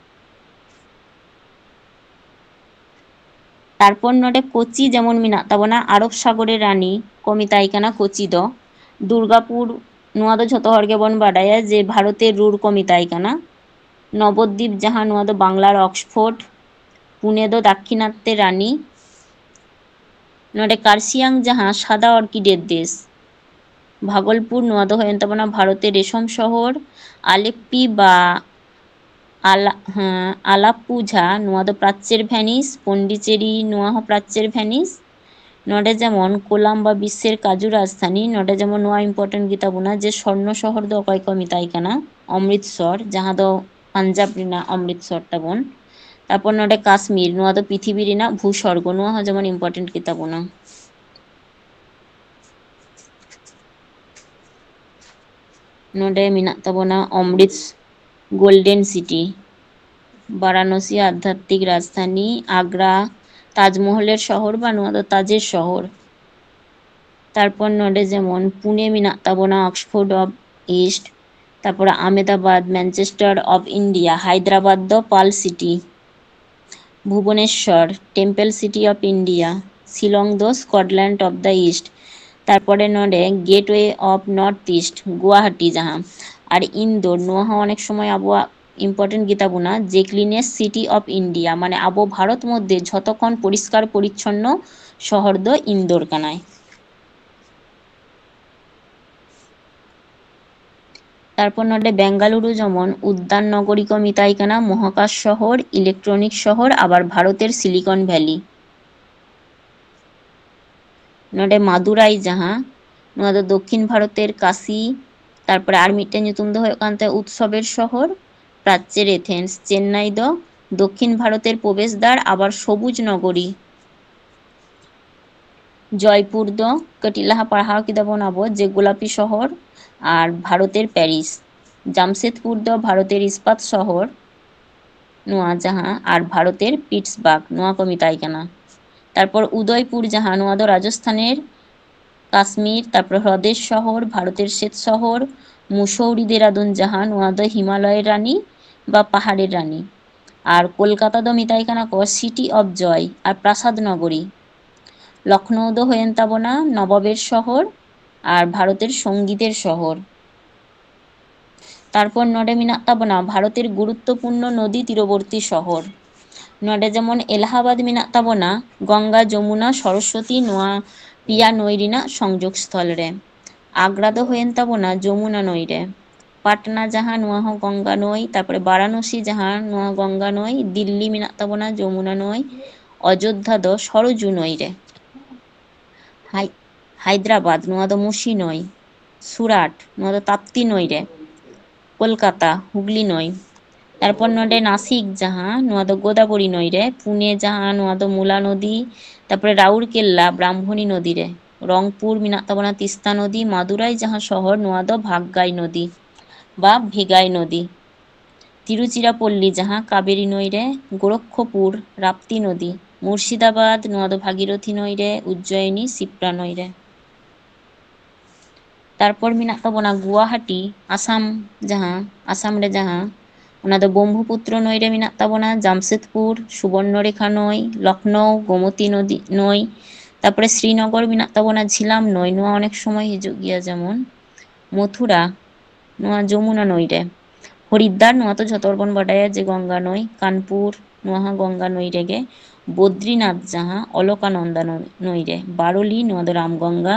ᱛᱟᱨᱯᱚᱨ ᱱᱚᱰᱮ ᱠᱳᱪᱤ ᱡᱮᱢᱚᱱ ᱢᱮᱱᱟᱜ ᱛᱟᱵᱚᱱᱟ, ᱟᱨᱚᱵ ᱥᱟᱜᱚᱨᱮᱨ ᱨᱟᱱᱤ ᱠᱚ ᱢᱮᱛᱟᱭ ᱠᱟᱱᱟ ᱠᱳᱪᱤ ᱫᱚ᱾ ᱫᱩᱨᱜᱟᱯᱩᱨ, ᱱᱚᱣᱟ ᱫᱚ ᱡᱷᱚᱛᱚ ᱦᱚᱲ ᱜᱮᱵᱚᱱ ᱵᱟᱰᱟᱭᱟ ᱡᱮ ᱵᱷᱟᱨᱚᱛᱮᱨ ᱨᱩᱨ ᱠᱚ ᱢᱮᱛᱟᱭ ᱠᱟᱱᱟ᱾ ᱱᱚᱵᱚᱫᱫᱤᱯ, ᱡᱟᱦᱟᱸ ᱱᱚᱣᱟ ᱫᱚ ᱵᱟᱝᱞᱟᱨ ᱚᱠᱥᱯᱷᱳᱨᱰ, ᱯᱩᱱᱮ ᱫᱚ ᱫᱟᱠᱠᱷᱤᱱᱟᱛᱛᱮ ᱨᱟᱱᱤ, ᱱᱚᱰᱮ ᱠᱟᱨᱥᱤᱭᱟᱝ, ᱡᱟᱦᱟᱸ ᱥᱟᱫᱟ ᱚᱨᱠᱤᱰᱮᱨ ᱫᱮᱥ, ᱵᱷᱟᱜᱚᱞᱯᱩᱨ, ᱱᱚᱣᱟ ᱫᱚ ᱦᱩᱭᱮᱱ ᱛᱟᱵᱚᱱᱟ ᱵᱷᱟᱨᱚᱛᱮᱨ ᱨᱮᱥᱚᱢ ᱥᱚᱦᱚᱨ, ᱟᱞᱮᱯᱯᱤ ᱵᱟ ᱟᱞᱟ-, ᱦᱮᱸ, ᱟᱞᱟᱯᱯᱩᱡᱷᱟ, ᱱᱚᱣᱟ ᱫᱚ ᱯᱨᱟᱪᱪᱮᱨ ᱵᱷᱮᱱᱤᱥ, ᱯᱚᱱᱰᱤᱪᱮᱨᱤ, ᱱᱚᱣᱟ ᱦᱚᱸ ᱯᱨᱟᱪᱪᱮᱨ ᱵᱷᱮᱱᱤᱥ᱾ ᱱᱚᱰᱮ ᱡᱮᱢᱚᱱ ᱠᱳᱞᱟᱢ ᱵᱟ ᱵᱤᱥᱥᱮᱨ ᱠᱟᱡᱩ ᱨᱟᱡᱽᱫᱷᱟᱱᱤ, ᱱᱚᱰᱮ ᱡᱮᱢᱚᱱ ᱱᱚᱣᱟ important ᱜᱮᱛᱟ ᱵᱚᱱᱟ ᱡᱮ ᱥᱚᱨᱱᱚ ᱥᱚᱦᱚᱨ ᱫᱚ ᱚᱠᱚᱭ ᱠᱚ ᱢᱮᱛᱟᱭ ᱠᱟᱱᱟ? ᱚᱢᱨᱤᱛᱥᱚᱨ, ᱡᱟᱦᱟᱸ ᱫᱚ ᱯᱟᱧᱡᱟᱵᱽ ᱨᱮᱱᱟᱜ ᱚᱢᱨᱤᱛᱥᱚᱨ ᱛᱟᱵᱚᱱ᱾ ᱛᱟᱨᱯᱚᱨ ᱱᱚᱰᱮ ᱠᱟᱥᱢᱤᱨ, ᱱᱚᱣᱟ ᱫᱚ ᱯᱨᱤᱛᱷᱤᱵᱤ ᱨᱮᱱᱟᱜ ᱵᱷᱩᱥᱚᱨᱜᱚ, ᱱᱚᱣᱟ ᱦᱚᱸ ᱡᱮᱢᱚᱱ important ᱜᱮᱛᱟ ᱵᱚᱱᱟ᱾ ᱱᱚᱰᱮ ᱢᱮᱱᱟᱜ ᱛᱟᱵᱚᱱᱟ ᱚᱢᱨᱤᱛ ᱜᱳᱞᱰᱮᱱ ᱥᱤᱴᱤ, ᱵᱟᱨᱟᱱᱚᱥᱤ ᱟᱫᱷᱭᱟᱛᱢᱤᱠ ᱨᱟᱡᱽᱫᱷᱟᱱᱤ, ᱟᱜᱽᱨᱟ ᱛᱟᱡᱽᱢᱚᱦᱚᱞᱮᱨ ᱥᱚᱦᱚᱨ ᱵᱟ ᱱᱚᱣᱟ ᱫᱚ ᱛᱟᱡᱮᱨ ᱥᱚᱦᱚᱨ᱾ ᱛᱟᱨᱯᱚᱨ ᱱᱚᱰᱮ ᱡᱮᱢᱚᱱ ᱯᱩᱱᱮ ᱢᱮᱱᱟᱜ ᱛᱟᱵᱚᱱᱟ Oxford of East, ᱛᱟᱨᱯᱚᱨᱮ Ahmedabad, Manchester of India, Hyderabad ᱫᱚ Pearl City, Bhubaneswar, Temple City of India, ᱥᱤᱞᱚᱝ ᱫᱚ Scotland of the East᱾ ᱛᱟᱨᱯᱚᱨᱮ ᱱᱚᱰᱮ Gateway of North East, Guwahati ᱡᱟᱦᱟᱸ, ᱟᱨ ᱤᱱᱫᱳᱨ, ᱱᱚᱣᱟ ᱦᱚᱸ ᱚᱱᱮᱠ ᱥᱚᱢᱚᱭ ᱟᱵᱚᱣᱟᱜ important ᱜᱮᱛᱟ ᱵᱚᱱᱟ, ᱡᱮ cleanest city of India, ᱢᱟᱱᱮ ᱟᱵᱚ ᱵᱷᱟᱨᱚᱛ ᱢᱚᱫᱽᱫᱷᱮ ᱡᱷᱚᱛᱚ ᱠᱷᱚᱱ ᱯᱚᱨᱤᱥᱠᱟᱨ ᱯᱚᱨᱤᱪᱷᱚᱱᱱᱚ ᱥᱚᱦᱚᱨ ᱫᱚ ᱤᱱᱫᱳᱨ ᱠᱟᱱᱟᱭ᱾ ᱛᱟᱨᱯᱚᱨ ᱱᱚᱰᱮ ᱵᱮᱝᱜᱟᱞᱩᱨᱩ ᱡᱮᱢᱚᱱ ᱩᱫᱽᱫᱟᱱ ᱱᱚᱜᱚᱨᱤ ᱠᱚ ᱢᱮᱛᱟᱭ ᱠᱟᱱᱟ, ᱢᱚᱦᱟᱠᱟᱥ ᱥᱚᱦᱚᱨ, electronic ᱥᱚᱦᱚᱨ, ᱟᱵᱟᱨ ᱵᱷᱟᱨᱚᱛᱮᱨ Silicon Valley᱾ ᱱᱚᱰᱮ ᱢᱟᱫᱩᱨᱟᱭ ᱡᱟᱦᱟᱸ, ᱱᱚᱣᱟ ᱫᱚ ᱫᱚᱠᱠᱷᱤᱱ ᱵᱷᱟᱨᱚᱛᱮᱨ ᱠᱟᱥᱤ, ᱛᱟᱨᱯᱚᱨᱮ ᱟᱨ ᱢᱤᱫᱴᱮᱱ ᱧᱩᱛᱩᱢ ᱫᱚ ᱦᱩᱭᱩᱜ ᱠᱟᱱ ᱛᱟᱭᱟ ᱩᱛᱥᱚᱵᱮᱨ ᱥᱚᱦᱚᱨ, ᱯᱨᱟᱪᱪᱮᱨ ᱮᱛᱷᱮᱱᱥ᱾ ᱪᱮᱱᱱᱟᱭ ᱫᱚ ᱫᱚᱠᱠᱷᱤᱱ ᱵᱷᱟᱨᱚᱛᱮᱨ ᱯᱨᱚᱵᱮᱥᱫᱟᱨ, ᱟᱵᱟᱨ ᱥᱚᱵᱩᱡ ᱱᱚᱜᱚᱨᱤ᱾ ᱡᱚᱭᱯᱩᱨ ᱫᱚ ᱠᱟᱹᱴᱤᱡ ᱞᱟᱦᱟ ᱯᱟᱲᱦᱟᱣ ᱠᱮᱫᱟ ᱵᱚᱱ ᱟᱵᱚ ᱡᱮ ᱜᱳᱞᱟᱯᱤ ᱥᱚᱦᱚᱨ ᱟᱨ ᱵᱷᱟᱨᱚᱛᱮᱨ ᱯᱮᱨᱤᱥ᱾ ᱡᱟᱢᱥᱮᱫᱽᱯᱩᱨ ᱫᱚ ᱵᱷᱟᱨᱚᱛᱮᱨ ᱤᱥᱯᱟᱛ ᱥᱚᱦᱚᱨ, ᱱᱚᱣᱟ ᱡᱟᱦᱟᱸ, ᱟᱨ ᱵᱷᱟᱨᱚᱛᱮᱨ ᱯᱤᱴᱥᱵᱟᱨᱜ, ᱱᱚᱣᱟ ᱠᱚ ᱢᱮᱛᱟᱭ ᱠᱟᱱᱟ᱾ ᱛᱟᱨᱯᱚᱨ ᱩᱫᱚᱭᱯᱩᱨ ᱡᱟᱦᱟᱸ, ᱱᱚᱣᱟ ᱫᱚ ᱨᱟᱡᱚᱥᱛᱷᱟᱱᱮᱨ ᱠᱟᱥᱢᱤᱨ, ᱛᱟᱨᱯᱚᱨ ᱦᱨᱚᱫᱮᱥ ᱥᱚᱦᱚᱨ, ᱵᱷᱟᱨᱚᱛᱮᱨ ᱥᱮᱛ ᱥᱚᱦᱚᱨ, ᱢᱩᱥᱳᱣᱨᱤ ᱫᱮᱨᱟᱫᱩᱱ ᱡᱟᱦᱟᱸ, ᱱᱚᱣᱟ ᱫᱚ ᱦᱤᱢᱟᱞᱚᱭᱮᱨ ᱨᱟᱱᱤ ᱵᱟ ᱯᱟᱦᱟᱲᱮᱨ ᱨᱟᱱᱤ᱾ ᱟᱨ ᱠᱳᱞᱠᱟᱛᱟ ᱫᱚ ᱢᱮᱛᱟᱭ ᱠᱟᱱᱟ ᱠᱚ City of Joy ᱟᱨ ᱯᱨᱟᱥᱟᱫ ᱱᱚᱜᱚᱨᱤ᱾ ᱞᱚᱠᱷᱱᱳ ᱫᱚ ᱦᱩᱭᱮᱱ ᱛᱟᱵᱚᱱᱟ ᱱᱚᱵᱟᱵᱮᱨ ᱥᱚᱦᱚᱨ ᱟᱨ ᱵᱷᱟᱨᱚᱛᱮᱨ ᱥᱚᱝᱜᱤᱛᱮᱨ ᱥᱚᱦᱚᱨ᱾ ᱛᱟᱨᱯᱚᱨ ᱱᱚᱰᱮ ᱢᱮᱱᱟᱜ ᱛᱟᱵᱚᱱᱟ ᱵᱷᱟᱨᱚᱛᱮᱨ ᱜᱩᱨᱩᱛᱛᱚᱯᱩᱨᱱᱚ ᱱᱚᱫᱤ ᱛᱤᱨᱚᱵᱚᱨᱛᱤ ᱥᱚᱦᱚᱨ᱾ ᱱᱚᱰᱮ ᱡᱮᱢᱚᱱ ᱮᱞᱟᱦᱟᱵᱟᱫ ᱢᱮᱱᱟᱜ ᱛᱟᱵᱚᱱᱟ, ᱜᱚᱝᱜᱟ, ᱡᱚᱢᱩᱱᱟ, ᱥᱚᱨᱚᱥᱵᱚᱛᱤ, ᱱᱚᱣᱟ ᱯᱮᱭᱟ ᱱᱟᱹᱭ ᱨᱮᱱᱟᱜ ᱥᱚᱝᱡᱳᱜᱽ ᱥᱛᱷᱚᱞ ᱨᱮ᱾ ᱟᱜᱽᱨᱟ ᱫᱚ ᱦᱩᱭᱮᱱ ᱛᱟᱵᱚᱱᱟ ᱡᱚᱢᱩᱱᱟ ᱱᱟᱹᱭ ᱨᱮ᱾ ᱯᱟᱴᱱᱟ ᱡᱟᱦᱟᱸ, ᱱᱚᱣᱟ ᱦᱚᱸ ᱜᱚᱝᱜᱟ ᱱᱟᱹᱭ, ᱛᱟᱨᱯᱚᱨᱮ ᱵᱟᱨᱟᱱᱚᱥᱤ ᱡᱟᱦᱟᱸ, ᱱᱚᱣᱟ ᱜᱚᱝᱜᱟ ᱱᱟᱹᱭ, ᱫᱤᱞᱞᱤ ᱢᱮᱱᱟᱜ ᱛᱟᱵᱚᱱᱟ ᱡᱚᱢᱩᱱᱟ ᱱᱟᱹᱭ, ᱚᱡᱳᱫᱽᱫᱷᱟ ᱫᱚ ᱥᱚᱨᱚᱡᱩ ᱱᱟᱹᱭ ᱨᱮ᱾ ᱦᱟᱭ-, ᱦᱟᱭᱫᱨᱟᱵᱟᱫᱽ, ᱱᱚᱣᱟ ᱫᱚ ᱢᱩᱥᱤ ᱱᱟᱹᱭ᱾ ᱥᱩᱨᱟᱴ, ᱱᱚᱣᱟ ᱫᱚ ᱛᱟᱯᱛᱤ ᱱᱟᱹᱭ ᱨᱮ᱾ ᱠᱳᱞᱠᱟᱛᱟ, ᱦᱩᱜᱽᱞᱤ ᱱᱟᱹᱭ᱾ ᱛᱟᱨᱯᱚᱨ ᱱᱚᱰᱮ ᱱᱟᱥᱤᱠ ᱡᱟᱦᱟᱸ, ᱱᱚᱣᱟ ᱫᱚ ᱜᱳᱫᱟᱵᱚᱨᱤ ᱱᱟᱹᱭ ᱨᱮ᱾ ᱯᱩᱱᱮ ᱡᱟᱦᱟᱸ, ᱱᱚᱣᱟ ᱫᱚ ᱢᱩᱞᱟ ᱱᱚᱫᱤ᱾ ᱛᱟᱨᱯᱚᱨᱮ ᱨᱟᱩᱨᱠᱮᱞᱞᱟ, ᱵᱨᱟᱦᱢᱚᱱᱤ ᱱᱚᱫᱤ ᱨᱮ᱾ ᱨᱚᱝᱯᱩᱨ ᱢᱮᱱᱟᱜ ᱛᱟᱵᱚᱱᱟ ᱛᱤᱥᱛᱟ ᱱᱚᱫᱤ᱾ ᱢᱟᱫᱩᱨᱟᱭ ᱡᱟᱦᱟᱸ ᱥᱚᱦᱚᱨ, ᱱᱚᱣᱟ ᱫᱚ ᱵᱷᱟᱜᱽᱜᱟᱭ ᱱᱚᱫᱤ ᱵᱟ ᱵᱷᱮᱜᱟᱭ ᱱᱚᱫᱤ᱾ ᱛᱤᱨᱩᱪᱤᱨᱟᱯᱚᱞᱞᱤ ᱡᱟᱦᱟᱸ ᱠᱟᱵᱮᱨᱤ ᱱᱟᱹᱭ ᱨᱮ᱾ ᱜᱳᱨᱚᱠᱷᱯᱩᱨ ᱨᱟᱯᱛᱤ ᱱᱚᱫᱤ᱾ ᱢᱩᱨᱥᱤᱫᱟᱵᱟᱫᱽ, ᱱᱚᱣᱟ ᱫᱚ ᱵᱷᱟᱜᱤᱨᱚᱛᱷᱤ ᱱᱟᱹᱭ ᱨᱮ᱾ ᱩᱡᱽᱡᱚᱭᱤᱱᱤ ᱥᱤᱯᱨᱟ ᱱᱟᱹᱭ ᱨᱮ᱾ ᱛᱟᱨᱯᱚᱨ ᱢᱮᱱᱟᱜ ᱛᱟᱵᱚᱱᱟ ᱜᱩᱣᱟᱦᱟᱴᱤ, ᱟᱥᱟᱢ, ᱡᱟᱦᱟᱸ ᱟᱥᱟᱢ ᱨᱮ ᱡᱟᱦᱟᱸ, ᱚᱱᱟ ᱫᱚ ᱵᱨᱚᱦᱢᱚᱯᱩᱛᱨᱚ ᱱᱟᱹᱭ ᱨᱮ ᱢᱮᱱᱟᱜ ᱛᱟᱵᱚᱱᱟ᱾ ᱡᱟᱢᱥᱮᱫᱽᱯᱩᱨ ᱥᱩᱵᱚᱨᱱᱚᱨᱮᱠᱷᱟ ᱱᱟᱹᱭ, ᱞᱚᱠᱷᱱᱳ ᱜᱳᱢᱚᱛᱤ ᱱᱚᱫᱤ ᱱᱟᱹᱭ, ᱛᱟᱯᱚᱨᱮ ᱥᱨᱤᱱᱚᱜᱚᱨ ᱢᱮᱱᱟᱜ ᱛᱟᱵᱚᱱᱟ ᱡᱷᱤᱞᱟᱢ ᱱᱟᱹᱭ, ᱱᱚᱣᱟ ᱚᱱᱮᱠ ᱥᱚᱢᱚᱭ ᱦᱤᱡᱩᱜ ᱜᱮᱭᱟ, ᱡᱮᱢᱚᱱ ᱢᱚᱛᱷᱩᱨᱟ, ᱱᱚᱣᱟ ᱡᱚᱢᱩᱱᱟ ᱱᱟᱹᱭ ᱨᱮ᱾ ᱦᱚᱨᱤᱫᱫᱟᱨ, ᱱᱚᱣᱟ ᱛᱚ ᱡᱷᱚᱛᱚ ᱦᱚᱲ ᱵᱚᱱ ᱵᱟᱰᱟᱭᱟ ᱡᱮ ᱜᱚᱝᱜᱟ ᱱᱟᱹᱭ᱾ ᱠᱟᱱᱯᱩᱨ, ᱱᱚᱣᱟ ᱦᱚᱸ ᱜᱚᱝᱜᱟ ᱱᱟᱹᱭ ᱨᱮᱜᱮ᱾ ᱵᱚᱫᱨᱤᱱᱟᱛᱷ, ᱡᱟᱦᱟᱸ ᱚᱞᱚᱠᱟᱱᱚᱱᱫᱟ ᱱᱟᱹᱭ, ᱱᱟᱹᱭ ᱨᱮ᱾ ᱵᱟᱨᱚᱞᱤ, ᱱᱚᱣᱟ ᱫᱚ ᱨᱟᱢ ᱜᱚᱝᱜᱟ᱾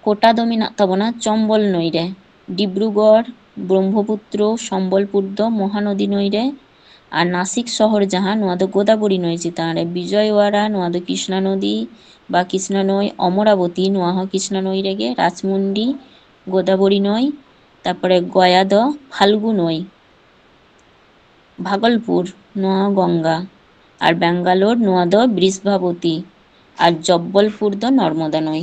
ᱠᱳᱴᱟ ᱫᱚ ᱢᱮᱱᱟᱜ ᱛᱟᱵᱚᱱᱟ ᱪᱚᱢᱵᱚᱞ ᱱᱟᱹᱭ ᱨᱮ᱾ ᱰᱤᱵᱽᱨᱩᱜᱚᱲ, ᱵᱨᱚᱦᱢᱚᱯᱩᱛᱨᱚ, ᱥᱚᱢᱵᱚᱞᱯᱩᱨ ᱫᱚ ᱢᱚᱦᱟᱱᱚᱫᱤ ᱱᱟᱹᱭ ᱨᱮ᱾ ᱟᱨ ᱱᱟᱥᱤᱠ ᱥᱚᱦᱚᱨ, ᱡᱟᱦᱟᱸ, ᱱᱚᱣᱟ ᱫᱚ ᱜᱳᱫᱟᱵᱚᱨᱤ ᱱᱟᱹᱭ ᱪᱮᱛᱟᱱ ᱨᱮ᱾ ᱵᱤᱡᱚᱭᱣᱟᱲᱟ, ᱱᱚᱣᱟ ᱫᱚ ᱠᱨᱤᱥᱱᱟ ᱱᱚᱫᱤ ᱵᱟ ᱠᱨᱤᱥᱱᱟ ᱱᱟᱹᱭ᱾ ᱚᱢᱚᱨᱟᱵᱚᱛᱤ, ᱱᱚᱣᱟ ᱦᱚᱸ ᱠᱨᱤᱥᱱᱟ ᱱᱟᱹᱭ ᱨᱮᱜᱮ᱾ ᱨᱟᱡᱽᱢᱩᱱᱰᱤ, ᱜᱳᱫᱟᱵᱚᱨᱤ ᱱᱟᱹᱭ᱾ ᱛᱟᱨᱯᱚᱨᱮ ᱜᱚᱭᱟ ᱫᱚ ᱯᱷᱟᱞᱜᱩ ᱱᱟᱹᱭ᱾ ᱵᱷᱟᱜᱚᱞᱯᱩᱨ, ᱱᱚᱣᱟ ᱦᱚᱸ ᱜᱚᱝᱜᱟ᱾ ᱟᱨ ᱵᱮᱝᱜᱟᱞᱳᱨ, ᱱᱚᱣᱟ ᱫᱚ ᱵᱨᱤᱥᱵᱷᱟᱵᱚᱛᱤ᱾ ᱟᱨ ᱡᱚᱵᱵᱚᱞᱯᱩᱨ ᱫᱚ ᱱᱚᱨᱢᱚᱫᱟ ᱱᱟᱹᱭ᱾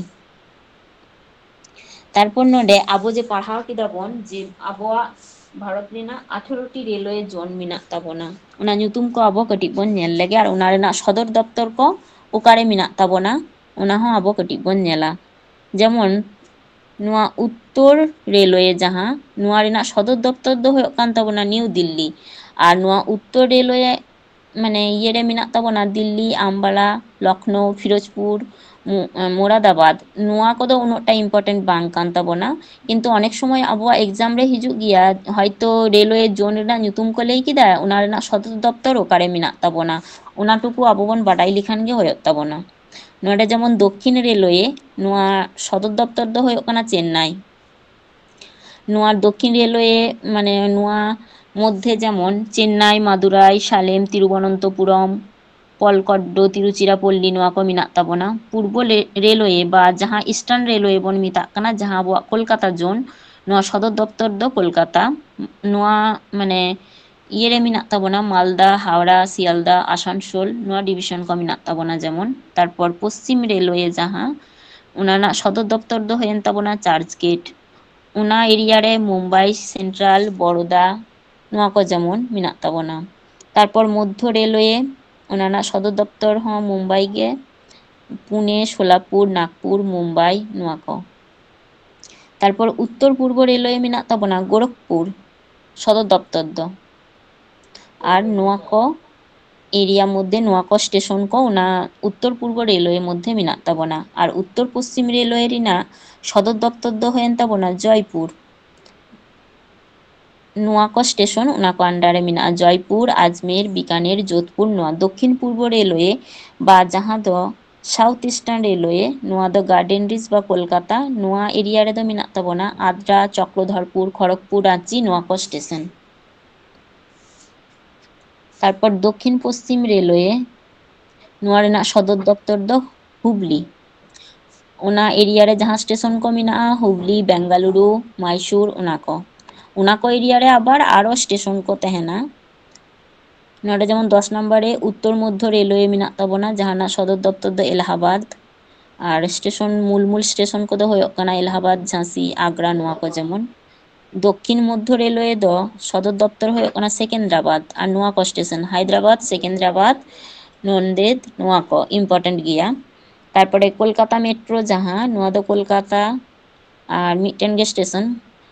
ᱛᱟᱨᱯᱚᱨ ᱱᱚᱰᱮ ᱟᱵᱚ ᱡᱮ ᱯᱟᱲᱦᱟᱣ ᱠᱮᱫᱟ ᱵᱚᱱ ᱡᱮ ᱟᱵᱚᱣᱟᱜ ᱵᱷᱟᱨᱚᱛ ᱨᱮᱱᱟᱜ ᱟᱴᱷᱟᱨᱚ ᱴᱤ ᱨᱮᱞᱣᱮ ᱡᱳᱱ ᱢᱮᱱᱟᱜ ᱛᱟᱵᱚᱱᱟ, ᱚᱱᱟ ᱧᱩᱛᱩᱢ ᱠᱚ ᱟᱵᱚ ᱠᱟᱹᱴᱤᱡ ᱵᱚᱱ ᱧᱮᱞ ᱞᱮᱜᱮ, ᱟᱨ ᱚᱱᱟ ᱨᱮᱱᱟᱜ ᱥᱚᱫᱚᱨ ᱫᱚᱯᱛᱚᱨ ᱠᱚ ᱚᱠᱟᱨᱮ ᱢᱮᱱᱟᱜ ᱛᱟᱵᱚᱱᱟ, ᱚᱱᱟ ᱦᱚᱸ ᱟᱵᱚ ᱠᱟᱹᱴᱤᱡ ᱵᱚᱱ ᱧᱮᱞᱟ᱾ ᱡᱮᱢᱚᱱ ᱱᱚᱣᱟ ᱩᱛᱛᱚᱨ ᱨᱮᱞᱣᱮ, ᱡᱟᱦᱟᱸ, ᱱᱚᱣᱟ ᱨᱮᱱᱟᱜ ᱥᱚᱫᱚᱨ ᱫᱚᱯᱛᱚᱨ ᱫᱚ ᱦᱩᱭᱩᱜ ᱠᱟᱱ ᱛᱟᱵᱚᱱᱟ ᱱᱤᱣ ᱫᱤᱞᱞᱤ, ᱟᱨ ᱱᱚᱣᱟ ᱩᱛᱛᱚᱨ ᱨᱮᱞᱣᱮ ᱢᱟᱱᱮ ᱤᱭᱟᱹ ᱨᱮ ᱢᱮᱱᱟᱜ ᱛᱟᱵᱚᱱᱟ ᱫᱤᱞᱞᱤ, ᱟᱢᱵᱟᱞᱟ, ᱞᱚᱠᱷᱱᱳ, ᱯᱷᱤᱨᱳᱡᱽᱯᱩᱨ, ᱢᱩ-, ᱢᱩᱨᱟᱫᱟᱵᱟᱫᱽ, ᱱᱚᱣᱟ ᱠᱚᱫᱚ ᱩᱱᱟᱹᱜ ᱴᱟ important ᱵᱟᱝ ᱠᱟᱱ ᱛᱟᱵᱚᱱᱟ᱾ ᱠᱤᱱᱛᱩ ᱚᱱᱮᱠ ᱥᱚᱢᱚᱭ ᱟᱵᱚᱣᱟᱜ exam ᱨᱮ ᱦᱤᱡᱩᱜ ᱜᱮᱭᱟ, ᱦᱚᱭᱛᱳ ᱨᱮᱞᱣᱮ ᱡᱳᱱ ᱨᱮᱱᱟᱜ ᱧᱩᱛᱩᱢ ᱠᱚ ᱞᱟᱹᱭ ᱠᱮᱫᱟ, ᱚᱱᱟ ᱨᱮᱱᱟᱜ ᱥᱚᱫᱚᱨ ᱫᱚᱯᱛᱚᱨ ᱚᱠᱟᱨᱮ ᱢᱮᱱᱟᱜ ᱛᱟᱵᱚᱱᱟ, ᱚᱱᱟ ᱴᱩᱠᱩ ᱟᱵᱚ ᱵᱚᱱ ᱵᱟᱰᱟᱭ ᱞᱮᱠᱷᱟᱱ ᱜᱮ ᱦᱩᱭᱩᱜ ᱛᱟᱵᱚᱱᱟ᱾ ᱱᱚᱰᱮ ᱡᱮᱢᱚᱱ ᱫᱚᱠᱠᱷᱤᱱ ᱨᱮᱞᱣᱮ, ᱱᱚᱣᱟ ᱥᱚᱫᱚᱨ ᱫᱚᱯᱛᱚᱨ ᱫᱚ ᱦᱩᱭᱩᱜ ᱠᱟᱱᱟ ᱪᱮᱱᱱᱟᱭ᱾ ᱱᱚᱣᱟ ᱫᱚᱠᱠᱷᱤᱱ ᱨᱮᱞᱣᱮ, ᱢᱟᱱᱮ ᱱᱚᱣᱟ ᱢᱚᱫᱽᱫᱷᱮ ᱡᱮᱢᱚᱱ ᱪᱮᱱᱱᱟᱭ, ᱢᱟᱫᱩᱨᱟᱭ, ᱥᱟᱞᱮᱢ, ᱛᱤᱨᱩᱵᱚᱱᱚᱱᱛᱚᱯᱩᱨᱚᱢ, ᱯᱚᱞᱠᱚᱰᱰᱚ, ᱛᱤᱨᱩᱪᱤᱨᱟᱯᱚᱞᱞᱤ, ᱱᱚᱣᱟ ᱠᱚ ᱢᱮᱱᱟᱜ ᱛᱟᱵᱚᱱᱟ᱾ ᱯᱩᱨᱵᱚ ᱞᱮ-, ᱨᱮᱞᱣᱮ ᱵᱟ ᱡᱟᱦᱟᱸ ᱤᱥᱴᱟᱨᱱ ᱨᱮᱞᱣᱮ ᱵᱚᱱ ᱢᱮᱛᱟᱜ ᱠᱟᱱᱟ, ᱡᱟᱦᱟᱸ ᱟᱵᱚᱣᱟᱜ ᱠᱳᱞᱠᱟᱛᱟ ᱡᱳᱱ, ᱱᱚᱣᱟ ᱥᱚᱫᱚᱨ ᱫᱚᱯᱛᱚᱨ ᱫᱚ ᱠᱳᱞᱠᱟᱛᱟ᱾ ᱱᱚᱣᱟ ᱢᱟᱱᱮ ᱤᱭᱟᱹ ᱨᱮ ᱢᱮᱱᱟᱜ ᱛᱟᱵᱚᱱᱟ ᱢᱟᱞᱫᱟ, ᱦᱟᱣᱲᱟ, ᱥᱤᱭᱟᱞᱫᱟ, ᱟᱥᱟᱱᱥᱳᱞ, ᱱᱚᱣᱟ ᱰᱤᱵᱤᱥᱚᱱ ᱠᱚ ᱢᱮᱱᱟᱜ ᱛᱟᱵᱚᱱᱟ ᱡᱮᱢᱚᱱ᱾ ᱛᱟᱨᱯᱚᱨ ᱯᱚᱥᱪᱤᱢ ᱨᱮᱞᱣᱮ ᱡᱟᱦᱟᱸ, ᱚᱱᱟ ᱨᱮᱱᱟᱜ ᱥᱚᱫᱚᱨ ᱫᱚᱯᱛᱚᱨ ᱫᱚ ᱦᱩᱭᱮᱱ ᱛᱟᱵᱚᱱᱟ ᱪᱟᱨᱪ ᱜᱮᱴ᱾ ᱚᱱᱟ ᱮᱨᱤᱭᱟ ᱨᱮ ᱢᱩᱢᱵᱟᱭ, ᱥᱮᱱᱴᱨᱟᱞ, ᱵᱚᱨᱚᱫᱟ, ᱱᱚᱣᱟ ᱠᱚ ᱡᱮᱢᱚᱱ ᱢᱮᱱᱟᱜ ᱛᱟᱵᱚᱱᱟ᱾ ᱛᱟᱨᱯᱚᱨ ᱢᱚᱫᱽᱫᱷᱚ ᱨᱮᱞᱣᱮ, ᱚᱱᱟ ᱨᱮᱱᱟᱜ ᱥᱚᱫᱚᱨ ᱫᱚᱯᱛᱚᱨ ᱦᱚᱸ ᱢᱩᱢᱵᱟᱭ ᱜᱮ᱾ ᱯᱩᱱᱮ, ᱥᱳᱞᱟᱯᱩᱨ, ᱱᱟᱜᱽᱯᱩᱨ, ᱢᱩᱢᱵᱟᱭ, ᱱᱚᱣᱟ ᱠᱚ᱾ ᱛᱟᱨᱯᱚᱨ ᱩᱛᱛᱚᱨ ᱯᱩᱨᱵᱚ ᱨᱮᱞᱣᱮ ᱢᱮᱱᱟᱜ ᱛᱟᱵᱚᱱᱟ ᱜᱳᱨᱚᱠᱷᱯᱩᱨ, ᱥᱚᱫᱚᱨ ᱫᱚᱯᱛᱚᱨ ᱫᱚ᱾ ᱟᱨ ᱱᱚᱣᱟ ᱠᱚ ᱮᱨᱤᱭᱟ ᱢᱚᱫᱽᱫᱷᱮ ᱱᱚᱣᱟ ᱠᱚ ᱥᱴᱮᱥᱚᱱ ᱠᱚ ᱚᱱᱟ ᱩᱛᱛᱚᱨ ᱯᱩᱨᱵᱚ ᱨᱮᱞᱣᱮ ᱢᱚᱫᱽᱫᱷᱮ ᱢᱮᱱᱟᱜ ᱛᱟᱵᱚᱱᱟ᱾ ᱟᱨ ᱩᱛᱛᱚᱨ ᱯᱚᱥᱪᱤᱢ ᱨᱮᱞᱣᱮ ᱨᱮᱱᱟᱜ ᱥᱚᱫᱚᱨ ᱫᱚᱯᱛᱚᱨ ᱫᱚ ᱦᱩᱭᱮᱱ ᱛᱟᱵᱚᱱᱟ ᱡᱚᱭᱯᱩᱨ᱾ ᱱᱚᱣᱟ ᱠᱚ ᱥᱴᱮᱥᱚᱱ ᱚᱱᱟ ᱠᱚ under ᱨᱮ ᱢᱮᱱᱟᱜᱼᱟ, ᱡᱚᱭᱯᱩᱨ, ᱟᱡᱢᱮᱨ, ᱵᱤᱠᱟᱱᱮᱨ, ᱡᱳᱫᱷᱯᱩᱨ᱾ ᱱᱚᱣᱟ ᱫᱚᱠᱠᱷᱤᱱ ᱯᱩᱨᱵᱚ ᱨᱮᱞᱣᱮ ᱵᱟ ᱡᱟᱦᱟᱸ ᱫᱚ South Eastern Railway, ᱱᱚᱣᱟ ᱫᱚ ᱜᱟᱨᱰᱮᱱ ᱨᱤᱡᱽ ᱵᱟ ᱠᱳᱞᱠᱟᱛᱟ, ᱱᱚᱣᱟ ᱮᱨᱤᱭᱟ ᱨᱮᱫᱚ ᱢᱮᱱᱟᱜ ᱛᱟᱵᱚᱱᱟ ᱟᱫᱽᱨᱟ, ᱪᱚᱠᱨᱚᱫᱷᱚᱨᱯᱩᱨ, ᱠᱷᱚᱲᱚᱜᱽᱯᱩᱨ, ᱨᱟᱸᱪᱤ, ᱱᱚᱣᱟ ᱠᱚ ᱥᱴᱮᱥᱚᱱ᱾ ᱛᱟᱨᱯᱚᱨ ᱫᱚᱠᱠᱷᱤᱱ ᱯᱚᱥᱪᱤᱢ ᱨᱮᱞᱣᱮ, ᱱᱚᱣᱟ ᱨᱮᱱᱟᱜ ᱥᱚᱫᱚᱨ ᱫᱚᱯᱛᱚᱨ ᱫᱚ ᱦᱩᱵᱽᱞᱤ᱾ ᱚᱱᱟ ᱮᱨᱤᱭᱟ ᱨᱮ ᱡᱟᱦᱟᱸ ᱥᱴᱮᱥᱚᱱ ᱠᱚ ᱢᱮᱱᱟᱜᱼᱟ, ᱦᱩᱵᱽᱞᱤ, ᱵᱮᱝᱜᱟᱞᱩᱨᱩ, ᱢᱟᱭᱥᱩᱨ, ᱚᱱᱟ ᱠᱚ᱾ ᱚᱱᱟ ᱠᱚ ᱮᱨᱤᱭᱟ ᱨᱮ ᱟᱵᱟᱨ ᱟᱨᱚ ᱥᱴᱮᱥᱚᱱ ᱠᱚ ᱛᱟᱦᱮᱱᱟ᱾ ᱱᱚᱰᱮ ᱡᱮᱢᱚᱱ ᱫᱚᱥ ᱱᱟᱢᱵᱟᱨ ᱨᱮ ᱩᱛᱛᱚᱨ ᱢᱚᱫᱽᱫᱷᱚ ᱨᱮᱞᱣᱮ ᱢᱮᱱᱟᱜ ᱛᱟᱵᱚᱱᱟ, ᱡᱟᱦᱟᱸ ᱨᱮᱱᱟᱜ ᱥᱚᱫᱚᱨ ᱫᱚᱯᱛᱚᱨ ᱫᱚ ᱮᱞᱟᱦᱟᱵᱟᱫᱽ᱾ ᱟᱨ ᱥᱴᱮᱥᱚᱱ, ᱢᱩᱞ ᱢᱩᱞ ᱥᱴᱮᱥᱚᱱ ᱠᱚᱫᱚ ᱦᱩᱭᱩᱜ ᱠᱟᱱᱟ ᱮᱞᱟᱦᱟᱵᱟᱫᱽ, ᱡᱷᱟᱸᱥᱤ, ᱟᱜᱽᱨᱟ, ᱱᱚᱣᱟ ᱠᱚ ᱡᱮᱢᱚᱱ᱾ ᱫᱚᱠᱠᱷᱤᱱ ᱢᱚᱫᱽᱫᱷᱚ ᱨᱮᱞᱣᱮ ᱫᱚ ᱥᱚᱫᱚᱨ ᱫᱚᱯᱛᱚᱨ ᱦᱩᱭᱩᱜ ᱠᱟᱱᱟ ᱥᱮᱠᱮᱱᱫᱨᱟᱵᱟᱫᱽ, ᱟᱨ ᱱᱚᱣᱟ ᱠᱚ ᱥᱴᱮᱥᱚᱱ ᱦᱟᱭᱫᱨᱟᱵᱟᱫᱽ, ᱥᱮᱠᱮᱱᱫᱨᱟᱵᱟᱫᱽ, ᱱᱚᱱᱫᱮᱫ, ᱱᱚᱣᱟ ᱠᱚ important ᱜᱮᱭᱟ᱾ ᱛᱟᱨᱯᱚᱨᱮ ᱠᱳᱞᱠᱟᱛᱟ ᱢᱮᱴᱨᱳ, ᱡᱟᱦᱟᱸ ᱱᱚᱣᱟ ᱫᱚ ᱠᱳᱞᱠᱟᱛᱟ ᱟᱨ ᱢᱤᱫᱴᱮᱱ ᱜᱮ ᱥᱴᱮᱥᱚᱱ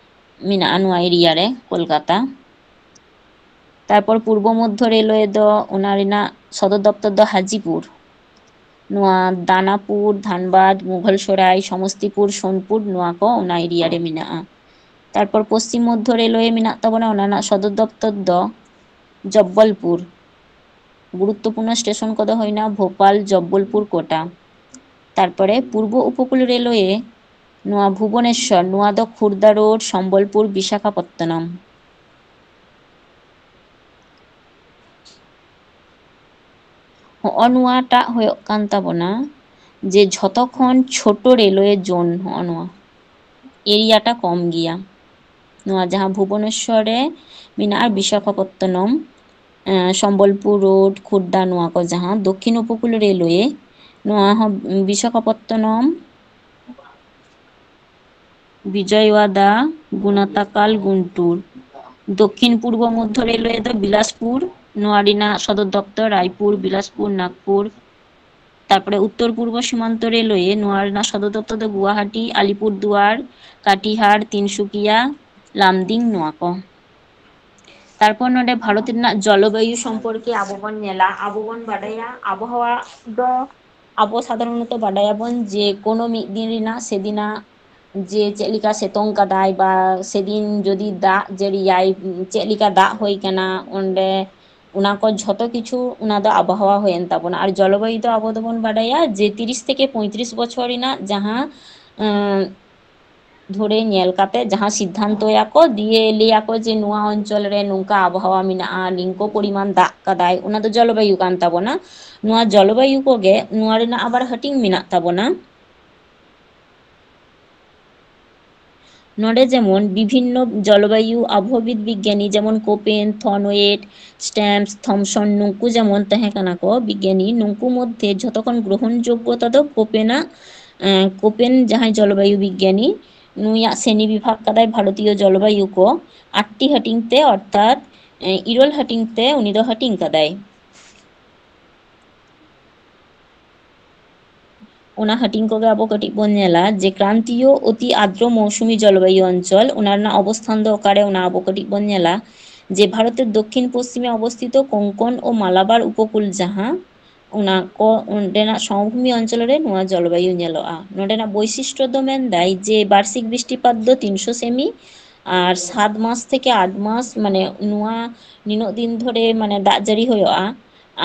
ᱢᱮᱱᱟᱜᱼᱟ ᱱᱚᱣᱟ ᱮᱨᱤᱭᱟ ᱨᱮ, ᱠᱳᱞᱠᱟᱛᱟ᱾ ᱛᱟᱨᱯᱚᱨ ᱯᱩᱨᱵᱚ ᱢᱚᱫᱽᱫᱷᱚ ᱨᱮᱞᱣᱮ ᱫᱚ ᱚᱱᱟ ᱨᱮᱱᱟᱜ ᱥᱚᱫᱚᱨ ᱫᱚᱯᱛᱚᱨ ᱫᱚ ᱦᱟᱡᱤᱯᱩᱨ᱾ ᱱᱚᱣᱟ ᱫᱟᱱᱟᱯᱩᱨ, ᱫᱷᱟᱱᱵᱟᱫᱽ, ᱢᱩᱜᱷᱚᱞᱥᱚᱨᱟᱭ, ᱥᱚᱢᱚᱥᱛᱤᱯᱩᱨ, ᱥᱳᱱᱯᱩᱨ, ᱱᱚᱣᱟ ᱠᱚ ᱚᱱᱟ ᱮᱨᱤᱭᱟ ᱨᱮ ᱢᱮᱱᱟᱜᱼᱟ᱾ ᱛᱟᱨᱯᱚᱨ ᱯᱚᱥᱪᱤᱢ ᱢᱚᱫᱽᱫᱷᱚ ᱨᱮᱞᱣᱮ ᱢᱮᱱᱟᱜ ᱛᱟᱵᱚᱱᱟ, ᱚᱱᱟ ᱨᱮᱱᱟᱜ ᱥᱚᱫᱚᱨ ᱫᱚᱯᱛᱚᱨ ᱫᱚ ᱡᱚᱵᱵᱚᱞᱯᱩᱨ᱾ ᱜᱩᱨᱩᱛᱛᱚᱯᱩᱨᱱᱚ ᱥᱴᱮᱥᱚᱱ ᱠᱚᱫᱚ ᱦᱩᱭᱱᱟ ᱵᱷᱳᱯᱟᱞ, ᱡᱚᱵᱵᱚᱞᱯᱩᱨ, ᱠᱳᱴᱟ᱾ ᱛᱟᱨᱯᱚᱨᱮ ᱯᱩᱨᱵᱚ ᱩᱯᱚᱠᱩᱞ ᱨᱮᱞᱣᱮ, ᱱᱚᱣᱟ ᱵᱷᱩᱵᱚᱱᱮᱥᱣᱚᱨ, ᱱᱚᱣᱟ ᱫᱚ ᱠᱷᱩᱨᱫᱟ ᱨᱳᱰ, ᱥᱚᱢᱵᱚᱞᱯᱩᱨ, ᱵᱤᱥᱟᱠᱷᱟᱯᱚᱛᱛᱚᱱᱚᱢ᱾ ᱦᱚᱸᱜᱼᱚ ᱱᱚᱣᱟᱴᱟᱜ ᱦᱩᱭᱩᱜ ᱠᱟᱱ ᱛᱟᱵᱚᱱᱟ ᱡᱮ ᱡᱷᱚᱛᱚ ᱠᱷᱚᱱ ᱪᱷᱳᱴᱳ ᱨᱮᱞᱣᱮ ᱡᱳᱱ, ᱦᱚᱸᱜᱼᱚ ᱱᱚᱣᱟ ᱮᱨᱤᱭᱟᱴᱟ ᱠᱚᱢ ᱜᱮᱭᱟ᱾ ᱱᱚᱣᱟ ᱡᱟᱦᱟᱸ ᱵᱷᱩᱵᱚᱱᱮᱥᱣᱚᱨ ᱨᱮ ᱢᱮᱱᱟᱜᱼᱟ, ᱵᱤᱥᱟᱠᱷᱟᱯᱚᱛᱛᱚᱱᱚᱢ, ᱮᱸ, ᱥᱚᱢᱵᱚᱞᱯᱩᱨ ᱨᱳᱰ, ᱠᱷᱩᱨᱫᱟ, ᱱᱚᱣᱟ ᱠᱚ ᱡᱟᱦᱟᱸ ᱫᱚᱠᱠᱷᱤᱱ ᱩᱯᱚᱠᱩᱞ ᱨᱮᱞᱣᱮ, ᱱᱚᱣᱟ ᱦᱚᱸ ᱵᱤᱥᱟᱠᱷᱟᱯᱚᱛᱛᱚᱱᱚᱢ, ᱵᱤᱡᱚᱭᱣᱟᱫᱟ, ᱜᱩᱱᱟᱛᱟᱠᱟᱞ, ᱜᱩᱱᱴᱩᱨ᱾ ᱫᱚᱠᱠᱷᱤᱱ ᱯᱩᱨᱵᱚ ᱢᱚᱫᱽᱫᱷᱚ ᱨᱮᱞᱣᱮ ᱫᱚ ᱵᱤᱞᱟᱥᱯᱩᱨ, ᱱᱚᱣᱟ ᱨᱮᱱᱟᱜ ᱥᱚᱫᱚᱨ ᱫᱚᱯᱛᱚᱨ ᱨᱟᱭᱯᱩᱨ, ᱵᱤᱞᱟᱥᱯᱩᱨ, ᱱᱟᱜᱽᱯᱩᱨ᱾ ᱛᱟᱨᱯᱚᱨᱮ ᱩᱛᱛᱚᱨ ᱯᱩᱨᱵᱚ ᱥᱤᱢᱟᱱᱛᱚ ᱨᱮᱞᱣᱮ, ᱱᱚᱣᱟ ᱨᱮᱱᱟᱜ ᱥᱚᱫᱚᱨ ᱫᱚᱯᱛᱚᱨ ᱫᱚ ᱜᱩᱣᱟᱦᱟᱴᱤ, ᱟᱞᱤᱯᱩᱨᱫᱩᱣᱟᱨ, ᱠᱟᱴᱤᱦᱟᱨ, ᱛᱤᱱᱥᱩᱠᱤᱭᱟ, ᱞᱟᱢᱫᱤᱝ, ᱱᱚᱣᱟ ᱠᱚ᱾ ᱛᱟᱨᱯᱚᱨ ᱱᱚᱰᱮ ᱵᱷᱟᱨᱚᱛ ᱨᱮᱱᱟᱜ ᱡᱚᱞᱚᱵᱟᱭᱩ ᱥᱚᱢᱯᱚᱨᱠᱮ ᱟᱵᱚ ᱵᱚᱱ ᱧᱮᱞᱟ, ᱟᱵᱚ ᱵᱚᱱ ᱵᱟᱰᱟᱭᱟ ᱟᱵᱚᱦᱟᱣᱟ ᱫᱚ, ᱟᱵᱚ ᱥᱟᱫᱷᱟᱨᱚᱱᱚᱛᱚ ᱵᱟᱰᱟᱭᱟᱵᱚᱱ ᱡᱮ ᱠᱳᱱᱳ ᱢᱤᱫ ᱫᱤᱱ ᱨᱮᱱᱟᱜ ᱥᱮᱫᱤᱱᱟᱜ ᱡᱮ ᱪᱮᱫ ᱞᱮᱠᱟ ᱥᱤᱛᱩᱝ ᱠᱟᱫᱟᱭ ᱵᱟ ᱥᱮᱫᱤᱱ ᱡᱩᱫᱤ ᱫᱟᱜ ᱡᱟᱹᱲᱤᱭᱟᱭ, ᱪᱮᱫ ᱞᱮᱠᱟ ᱫᱟᱜ ᱦᱩᱭ ᱠᱟᱱᱟ, ᱚᱸᱰᱮ ᱚᱱᱟ ᱠᱚ ᱡᱷᱚᱛᱚ ᱠᱤᱪᱷᱩ ᱚᱱᱟ ᱫᱚ ᱟᱵᱚᱦᱟᱣᱟ ᱦᱩᱭᱮᱱ ᱛᱟᱵᱚᱱᱟ᱾ ᱟᱨ ᱡᱚᱞᱚᱵᱟᱭᱩ ᱫᱚ ᱟᱵᱚ ᱫᱚᱵᱚᱱ ᱵᱟᱰᱟᱭᱟ ᱡᱮ ᱛᱤᱨᱤᱥ ᱛᱷᱮᱠᱮ ᱯᱚᱸᱭᱛᱨᱤᱥ ᱵᱚᱪᱷᱚᱨ ᱨᱮᱱᱟᱜ ᱡᱟᱦᱟᱸ, ᱟᱸ, ᱫᱷᱚᱨᱮ ᱧᱮᱞ ᱠᱟᱛᱮ ᱡᱟᱦᱟᱸ ᱥᱤᱫᱽᱫᱷᱟᱱᱛᱚᱭᱟᱠᱚ, ᱫᱤᱭᱮ ᱞᱟᱹᱭᱟᱠᱚ ᱡᱮ ᱱᱚᱣᱟ ᱚᱧᱪᱚᱞ ᱨᱮ ᱱᱚᱝᱠᱟ ᱟᱵᱚᱦᱟᱣᱟ ᱢᱮᱱᱟᱜᱼᱟ, ᱱᱤᱝᱠᱚ ᱯᱚᱨᱤᱢᱟᱱ ᱫᱟᱜ ᱠᱟᱫᱟᱭ, ᱚᱱᱟ ᱫᱚ ᱡᱚᱞᱚᱵᱟᱭᱩ ᱠᱟᱱ ᱛᱟᱵᱚᱱᱟ᱾ ᱱᱚᱣᱟ ᱡᱚᱞᱚᱵᱟᱭᱩ ᱠᱚᱜᱮ ᱱᱚᱣᱟ ᱨᱮᱱᱟᱜ ᱟᱵᱟᱨ ᱦᱟᱹᱴᱤᱧ ᱢᱮᱱᱟᱜ ᱛᱟᱵᱚᱱᱟ᱾ ᱱᱚᱰᱮ ᱡᱮᱢᱚᱱ ᱵᱤᱵᱷᱤᱱᱱᱚ ᱡᱚᱞᱚᱵᱟᱭᱩ ᱟᱵᱚᱦᱟᱣᱤᱫ ᱵᱤᱜᱽᱜᱟᱱᱤ ᱡᱮᱢᱚᱱ ᱠᱳᱯᱮᱱ, ᱛᱷᱚᱱᱳᱭᱮᱴ, ᱥᱴᱮᱢᱯᱥ, ᱛᱷᱚᱢᱥᱚᱱ, ᱱᱩᱠᱩ ᱡᱮᱢᱚᱱ ᱛᱟᱦᱮᱸ ᱠᱟᱱᱟ ᱠᱚ ᱵᱤᱜᱽᱜᱟᱱᱤ, ᱱᱩᱠᱩ ᱢᱚᱫᱽᱫᱷᱮ ᱡᱷᱚᱛᱚ ᱠᱷᱚᱱ ᱜᱨᱚᱦᱚᱱ ᱡᱳᱜᱽᱜᱚᱛᱟ ᱫᱚ ᱠᱳᱯᱮᱱᱟᱜ, ᱮᱸ, ᱠᱳᱯᱮᱱ ᱡᱟᱦᱟᱸᱭ ᱡᱚᱞᱚᱵᱟᱭᱩ ᱵᱤᱜᱽᱜᱟᱱᱤ, ᱱᱩᱭᱟᱜ ᱥᱨᱮᱱᱤ ᱵᱤᱵᱷᱟᱜᱽ ᱠᱟᱫᱟᱭ ᱵᱷᱟᱨᱚᱛᱤᱭᱚ ᱡᱚᱞᱚᱵᱟᱭᱩ ᱠᱚ ᱟᱴᱴᱤ ᱦᱟᱹᱴᱤᱧ ᱛᱮ, ᱚᱨᱛᱷᱟᱛ, ᱮᱸ, ᱤᱨᱟᱹᱞ ᱦᱟᱹᱴᱤᱧ ᱛᱮ ᱩᱱᱤ ᱫᱚ ᱦᱟᱹᱴᱤᱧ ᱠᱟᱫᱟᱭ᱾ ᱚᱱᱟ ᱦᱟᱹᱴᱤᱧ ᱠᱚᱜᱮ ᱟᱵᱚ ᱠᱟᱹᱴᱤᱡ ᱵᱚᱱ ᱧᱮᱞᱟ ᱡᱮ ᱠᱨᱟᱱᱛᱤᱭᱚ ᱚᱛᱤ ᱟᱨᱫᱨᱚ ᱢᱳᱣᱥᱩᱢᱤ ᱡᱚᱞᱵᱟᱭᱩ ᱚᱧᱪᱚᱞ, ᱚᱱᱟ ᱨᱮᱱᱟᱜ ᱚᱵᱚᱥᱛᱷᱟᱱ ᱫᱚ ᱚᱠᱟᱨᱮ, ᱚᱱᱟ ᱟᱵᱚ ᱠᱟᱹᱴᱤᱡ ᱵᱚᱱ ᱧᱮᱞᱟ ᱡᱮ ᱵᱷᱟᱨᱚᱛᱮᱨ ᱫᱚᱠᱠᱷᱤᱱ ᱯᱚᱥᱪᱤᱢᱮ ᱚᱵᱚᱥᱛᱷᱤᱛᱚ ᱠᱚᱝᱠᱚᱱ ᱳ ᱢᱟᱞᱟᱵᱟᱨ ᱩᱯᱚᱠᱩᱞ ᱡᱟᱦᱟᱸ, ᱚᱱᱟ ᱠᱚ ᱚᱸᱰᱮᱱᱟᱜ ᱥᱚᱢᱵᱷᱩᱢᱤ ᱚᱧᱪᱚᱞ ᱨᱮ ᱱᱚᱣᱟ ᱡᱚᱞᱵᱟᱭᱩ ᱧᱮᱞᱚᱜᱼᱟ᱾ ᱱᱚᱰᱮᱱᱟᱜ ᱵᱳᱭᱥᱤᱥᱴᱚ ᱫᱚ ᱢᱮᱱᱫᱟᱭ ᱡᱮ ᱵᱟᱨᱥᱤᱠ ᱵᱨᱤᱥᱴᱤᱯᱟᱛ ᱫᱚ ᱛᱤᱱᱥᱚ ᱥᱮᱢᱤ ᱟᱨ ᱥᱟᱛ ᱢᱟᱥ ᱛᱷᱮᱠᱮ ᱟᱴ ᱢᱟᱥ, ᱢᱟᱱᱮ ᱱᱚᱣᱟ ᱱᱤᱱᱟᱹᱜ ᱫᱤᱱ ᱫᱷᱚᱨᱮ ᱢᱟᱱᱮ ᱫᱟᱜ ᱡᱟᱹᱲᱤ ᱦᱩᱭᱩᱜᱼᱟ᱾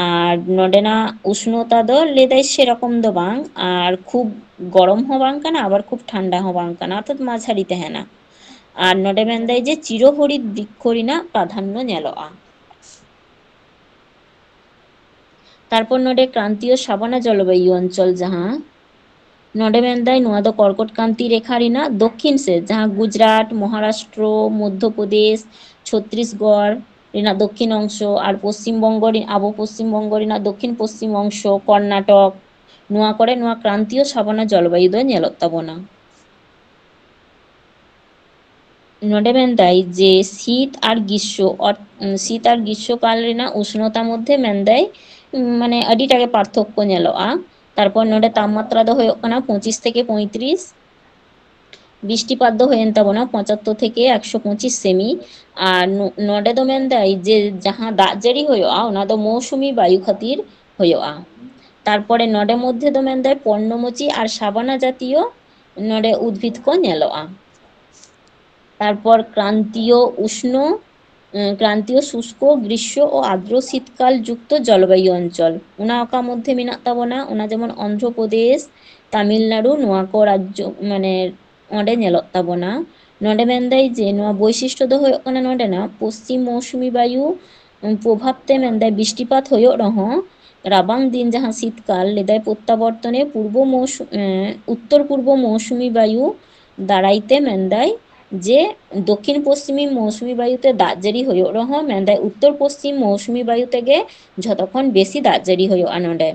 ᱟᱨ ᱱᱚᱰᱮᱱᱟᱜ ᱩᱥᱱᱚᱛᱟ ᱫᱚ ᱞᱟᱹᱭᱫᱟᱭ ᱥᱮᱨᱚᱠᱚᱢ ᱫᱚ ᱵᱟᱝ, ᱟᱨ ᱠᱷᱩᱵ ᱜᱚᱨᱚᱢ ᱦᱚᱸ ᱵᱟᱝ ᱠᱟᱱᱟ, ᱟᱵᱟᱨ ᱠᱷᱩᱵ ᱴᱷᱟᱱᱰᱟ ᱦᱚᱸ ᱵᱟᱝ ᱠᱟᱱᱟ, ᱚᱨᱛᱷᱟᱛ ᱢᱟᱡᱷᱟᱨᱤ ᱛᱟᱦᱮᱱᱟ᱾ ᱟᱨ ᱱᱚᱰᱮ ᱢᱮᱱᱫᱟᱭ ᱡᱮ ᱪᱤᱨᱚᱦᱚᱨᱤᱛ ᱵᱨᱤᱠᱠᱷᱚ ᱨᱮᱱᱟᱜ ᱯᱨᱟᱫᱷᱟᱱᱱᱚ ᱧᱮᱞᱚᱜᱼᱟ᱾ ᱛᱟᱨᱯᱚᱨ ᱱᱚᱰᱮ ᱠᱨᱟᱱᱛᱤᱭᱚ ᱥᱟᱵᱟᱱᱟ ᱡᱚᱞᱵᱟᱭᱩ ᱚᱧᱪᱚᱞ ᱡᱟᱦᱟᱸ, ᱱᱚᱰᱮ ᱢᱮᱱᱫᱟᱭ ᱱᱚᱣᱟ ᱫᱚ ᱠᱚᱨᱠᱚᱴ ᱠᱟᱱᱛᱤ ᱨᱮᱠᱷᱟ ᱨᱮᱱᱟᱜ ᱫᱚᱠᱠᱷᱤᱱ ᱥᱮᱫ, ᱡᱟᱦᱟᱸ ᱜᱩᱡᱽᱨᱟᱴ, ᱢᱚᱦᱟᱨᱟᱥᱴᱨᱚ, ᱢᱚᱫᱽᱫᱷᱚ ᱯᱨᱚᱫᱮᱥ, ᱪᱷᱚᱛᱨᱤᱥᱜᱚᱲ ᱨᱮᱱᱟᱜ ᱫᱚᱠᱠᱷᱤᱱ ᱚᱝᱥᱚ ᱟᱨ ᱯᱚᱥᱪᱤᱢ ᱵᱚᱝᱜᱚ ᱨᱮ-, ᱟᱵᱚ ᱯᱚᱥᱪᱤᱢ ᱵᱚᱝᱜᱚ ᱨᱮᱱᱟᱜ ᱫᱚᱠᱠᱷᱤᱱ ᱯᱚᱥᱪᱤᱢ ᱚᱝᱥᱚ, ᱠᱚᱨᱱᱟᱴᱚᱠ, ᱱᱚᱣᱟ ᱠᱚᱨᱮ ᱱᱚᱣᱟ ᱠᱨᱟᱱᱛᱤᱭᱚ ᱥᱟᱵᱟᱱᱟ ᱡᱚᱞᱵᱟᱭᱩ ᱫᱚ ᱧᱮᱞᱚᱜ ᱛᱟᱵᱚᱱᱟ᱾ ᱱᱚᱰᱮ ᱢᱮᱱᱫᱟᱭ ᱡᱮ ᱥᱤᱛ ᱟᱨ ᱜᱤᱥᱥᱚ, ᱚᱨ-, ᱥᱤᱛ ᱟᱨ ᱜᱤᱥᱥᱚ ᱠᱟᱞ ᱨᱮᱱᱟᱜ ᱩᱥᱱᱚᱛᱟ ᱢᱚᱫᱽᱫᱷᱮ ᱢᱮᱱᱫᱟᱭ, ᱩᱢ, ᱢᱟᱱᱮ ᱟᱹᱰᱤᱴᱟ ᱜᱮ ᱯᱟᱨᱛᱷᱚᱠᱠᱚ ᱧᱮᱞᱚᱜᱼᱟ᱾ ᱛᱟᱨᱯᱚᱨ ᱱᱚᱰᱮ ᱛᱟᱯᱢᱟᱛᱨᱟ ᱫᱚ ᱦᱩᱭᱩᱜ ᱠᱟᱱᱟ ᱯᱚᱸᱪᱤᱥ ᱛᱷᱮᱠᱮ ᱯᱚᱸᱭᱛᱨᱤᱥ, ᱵᱤᱥᱴᱤᱯᱟᱛ ᱫᱚ ᱦᱩᱭᱮᱱ ᱛᱟᱵᱚᱱᱟ ᱯᱚᱸᱪᱟᱛᱛᱳᱨ ᱛᱷᱮᱠᱮ ᱮᱠᱥᱚ ᱯᱚᱸᱪᱤᱥ ᱥᱮᱢᱤ᱾ ᱟᱨ ᱱᱚ-, ᱱᱚᱰᱮ ᱫᱚ ᱢᱮᱱᱫᱟᱭ ᱡᱮ ᱡᱟᱦᱟᱸ ᱫᱟᱜ ᱡᱟᱹᱲᱤ ᱦᱩᱭᱩᱜᱼᱟ, ᱚᱱᱟ ᱫᱚ ᱢᱳᱣᱥᱩᱢᱤ ᱵᱟᱭᱩ ᱠᱷᱟᱹᱛᱤᱨ ᱦᱩᱭᱩᱜᱼᱟ᱾ ᱛᱟᱨᱯᱚᱨᱮ ᱱᱚᱰᱮ ᱢᱚᱫᱽᱫᱷᱮ ᱫᱚ ᱢᱮᱱᱫᱟᱭ ᱯᱚᱨᱱᱚᱢᱚᱪᱤ ᱟᱨ ᱥᱟᱵᱟᱱᱟ ᱡᱟᱛᱤᱭᱚ ᱱᱚᱰᱮ ᱩᱫᱽᱵᱷᱤᱫ ᱠᱚ ᱧᱮᱞᱚᱜᱼᱟ᱾ ᱛᱟᱨᱯᱚᱨ ᱠᱨᱟᱱᱛᱤᱭᱚ ᱩᱥᱱᱚ, ᱮᱸ, ᱠᱨᱟᱱᱛᱤᱭᱚ ᱥᱩᱥᱠᱚ ᱜᱨᱤᱥᱥᱚ ᱳ ᱟᱫᱨᱚ ᱥᱤᱛᱠᱟᱞ ᱡᱩᱠᱛᱚ ᱡᱚᱞᱵᱟᱭᱩ ᱚᱧᱪᱚᱞ, ᱚᱱᱟ ᱚᱠᱟ ᱢᱚᱫᱽᱫᱷᱮ ᱢᱮᱱᱟᱜ ᱛᱟᱵᱚᱱᱟ, ᱚᱱᱟ ᱡᱮᱢᱚᱱ ᱚᱱᱫᱷᱨᱚ ᱯᱨᱚᱫᱮᱥ, ᱛᱟᱢᱤᱞᱱᱟᱲᱩ, ᱱᱚᱣᱟ ᱠᱚ ᱨᱟᱡᱽᱡᱚ, ᱢᱟᱱᱮ ᱚᱸᱰᱮ ᱧᱮᱞᱚᱜ ᱛᱟᱵᱚᱱᱟ᱾ ᱱᱚᱰᱮ ᱢᱮᱱᱫᱟᱭ ᱡᱮ ᱱᱚᱣᱟ ᱵᱳᱭᱥᱤᱥᱴᱚ ᱫᱚ ᱦᱩᱭᱩᱜ ᱠᱟᱱᱟ ᱱᱚᱰᱮᱱᱟᱜ ᱯᱚᱥᱪᱤᱢ ᱢᱳᱣᱥᱩᱢᱤ ᱵᱟᱭᱩ, ᱩᱸ, ᱯᱨᱚᱵᱷᱟᱵ ᱛᱮ ᱢᱮᱱᱫᱟᱭ ᱵᱤᱥᱴᱤᱯᱟᱛ ᱦᱩᱭᱩᱜ ᱨᱮᱦᱚᱸ ᱨᱟᱵᱟᱝ ᱫᱤᱱ ᱡᱟᱦᱟᱸ ᱥᱤᱛᱠᱟᱞ ᱞᱮᱫᱟᱭ ᱯᱨᱚᱛᱛᱟᱵᱚᱨᱛᱚᱱᱮ ᱯᱩᱨᱵᱚ ᱢᱳᱣᱥᱩ-, ᱮᱸ, ᱩᱛᱛᱚᱨ ᱯᱩᱨᱵᱚ ᱢᱳᱣᱥᱩᱢᱤ ᱵᱟᱭᱩ ᱫᱟᱨᱟᱭ ᱛᱮ ᱢᱮᱱᱫᱟᱭ ᱡᱮ ᱫᱚᱠᱠᱷᱤᱱ ᱯᱚᱥᱪᱤᱢᱤ ᱢᱳᱣᱥᱩᱢᱤ ᱵᱟᱭᱩ ᱛᱮ ᱫᱟᱜ ᱡᱟᱹᱲᱤ ᱦᱩᱭᱩᱜ ᱨᱮᱦᱚᱸ ᱢᱮᱱᱫᱟᱭ ᱩᱛᱛᱚᱨ ᱯᱚᱥᱪᱤᱢ ᱢᱳᱣᱥᱩᱢᱤ ᱵᱟᱭᱩ ᱛᱮᱜᱮ ᱡᱷᱚᱛᱚ ᱠᱷᱚᱱ ᱵᱮᱥᱤ ᱫᱟᱜ ᱡᱟᱹᱲᱤ ᱦᱩᱭᱩᱜᱼᱟ ᱱᱚᱰᱮ᱾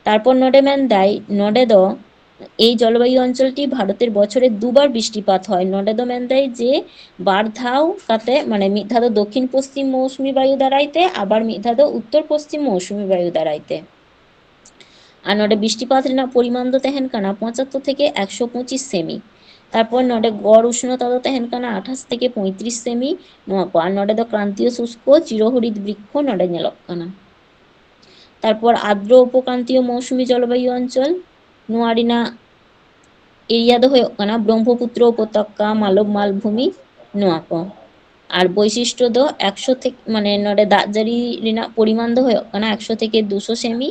ᱛᱟᱨᱯᱚᱨ ᱱᱚᱰᱮ ᱢᱮᱱᱫᱟᱭ ᱱᱚᱰᱮ ᱫᱚ ᱮᱭ ᱡᱚᱞᱵᱟᱭᱩ ᱚᱧᱪᱚᱞᱴᱤ ᱵᱷᱟᱨᱚᱛᱮᱨ ᱵᱚᱪᱷᱚᱨᱮ ᱫᱩᱵᱟᱨ ᱵᱤᱥᱴᱤᱯᱟᱛ ᱦᱚᱭ᱾ ᱱᱚᱰᱮ ᱫᱚ ᱢᱮᱱᱫᱟᱭ ᱡᱮ ᱵᱟᱨ ᱫᱷᱟᱣ ᱠᱟᱛᱮ, ᱢᱟᱱᱮ ᱢᱤᱫ ᱫᱷᱟᱣ ᱫᱚ ᱫᱚᱠᱠᱷᱤᱱ ᱯᱚᱥᱪᱤᱢ ᱢᱳᱣᱥᱩᱢᱤ ᱵᱟᱭᱩ ᱫᱟᱨᱟᱭ ᱛᱮ, ᱟᱵᱟᱨ ᱢᱤᱫ ᱫᱷᱟᱣ ᱫᱚ ᱩᱛᱛᱚᱨ ᱯᱚᱥᱪᱤᱢ ᱢᱳᱣᱥᱩᱢᱤ ᱵᱟᱭᱩ ᱫᱟᱨᱟᱭ ᱛᱮ᱾ ᱟᱨ ᱱᱚᱰᱮ ᱵᱤᱥᱴᱤᱯᱟᱛ ᱨᱮᱱᱟᱜ ᱯᱚᱨᱤᱢᱟᱱ ᱫᱚ ᱛᱟᱦᱮᱱ ᱠᱟᱱᱟ ᱯᱚᱸᱪᱟᱛᱛᱳᱨ ᱛᱷᱮᱠᱮ ᱮᱠᱥᱚ ᱯᱚᱸᱪᱤᱥ ᱥᱮᱢᱤ᱾ ᱛᱟᱨᱯᱚᱨ ᱱᱚᱰᱮ ᱜᱚᱲ ᱩᱥᱱᱚᱛᱟ ᱫᱚ ᱛᱟᱦᱮᱱ ᱠᱟᱱᱟ ᱟᱴᱷᱟᱥ ᱛᱷᱮᱠᱮ ᱯᱚᱸᱭᱛᱨᱤᱥ ᱥᱮᱢᱤ, ᱱᱚᱣᱟ ᱠᱚ᱾ ᱟᱨ ᱱᱚᱰᱮ ᱫᱚ ᱠᱨᱟᱱᱛᱤᱭᱚ ᱥᱩᱥᱠᱚ ᱪᱤᱨᱚᱦᱚᱨᱤᱛ ᱵᱨᱤᱠᱠᱷᱚ ᱱᱚᱰᱮ ᱧᱮᱞᱚᱜ ᱠᱟᱱᱟ᱾ ᱛᱟᱨᱯᱚᱨ ᱟᱨᱫᱨᱚ ᱩᱯᱚᱠᱨᱟᱱᱛᱤᱭᱚ ᱢᱳᱣᱥᱩᱢᱤ ᱡᱚᱞᱵᱟᱭᱩ ᱚᱧᱪᱚᱞ, ᱱᱚᱣᱟ ᱨᱮᱱᱟᱜ area ᱫᱚ ᱦᱩᱭᱩᱜ ᱠᱟᱱᱟ ᱵᱨᱚᱦᱢᱯᱩᱛᱨᱚ ᱩᱯᱚᱛᱚᱠᱟ, ᱢᱟᱞᱚᱵ ᱢᱟᱞᱵᱷᱩᱢᱤ, ᱱᱚᱣᱟ ᱠᱚ᱾ ᱟᱨ ᱵᱳᱭᱥᱤᱥᱴᱚ ᱫᱚ ᱮᱠᱥᱚ ᱛᱷᱮᱠᱮ, ᱢᱟᱱᱮ ᱱᱚᱰᱮ ᱫᱟᱜ ᱡᱟᱹᱲᱤ ᱨᱮᱱᱟᱜ ᱯᱚᱨᱤᱢᱟᱱ ᱫᱚ ᱦᱩᱭᱩᱜ ᱠᱟᱱᱟ ᱮᱠᱥᱚ ᱛᱷᱮᱠᱮ ᱫᱩᱥᱚ ᱥᱮᱢᱤ᱾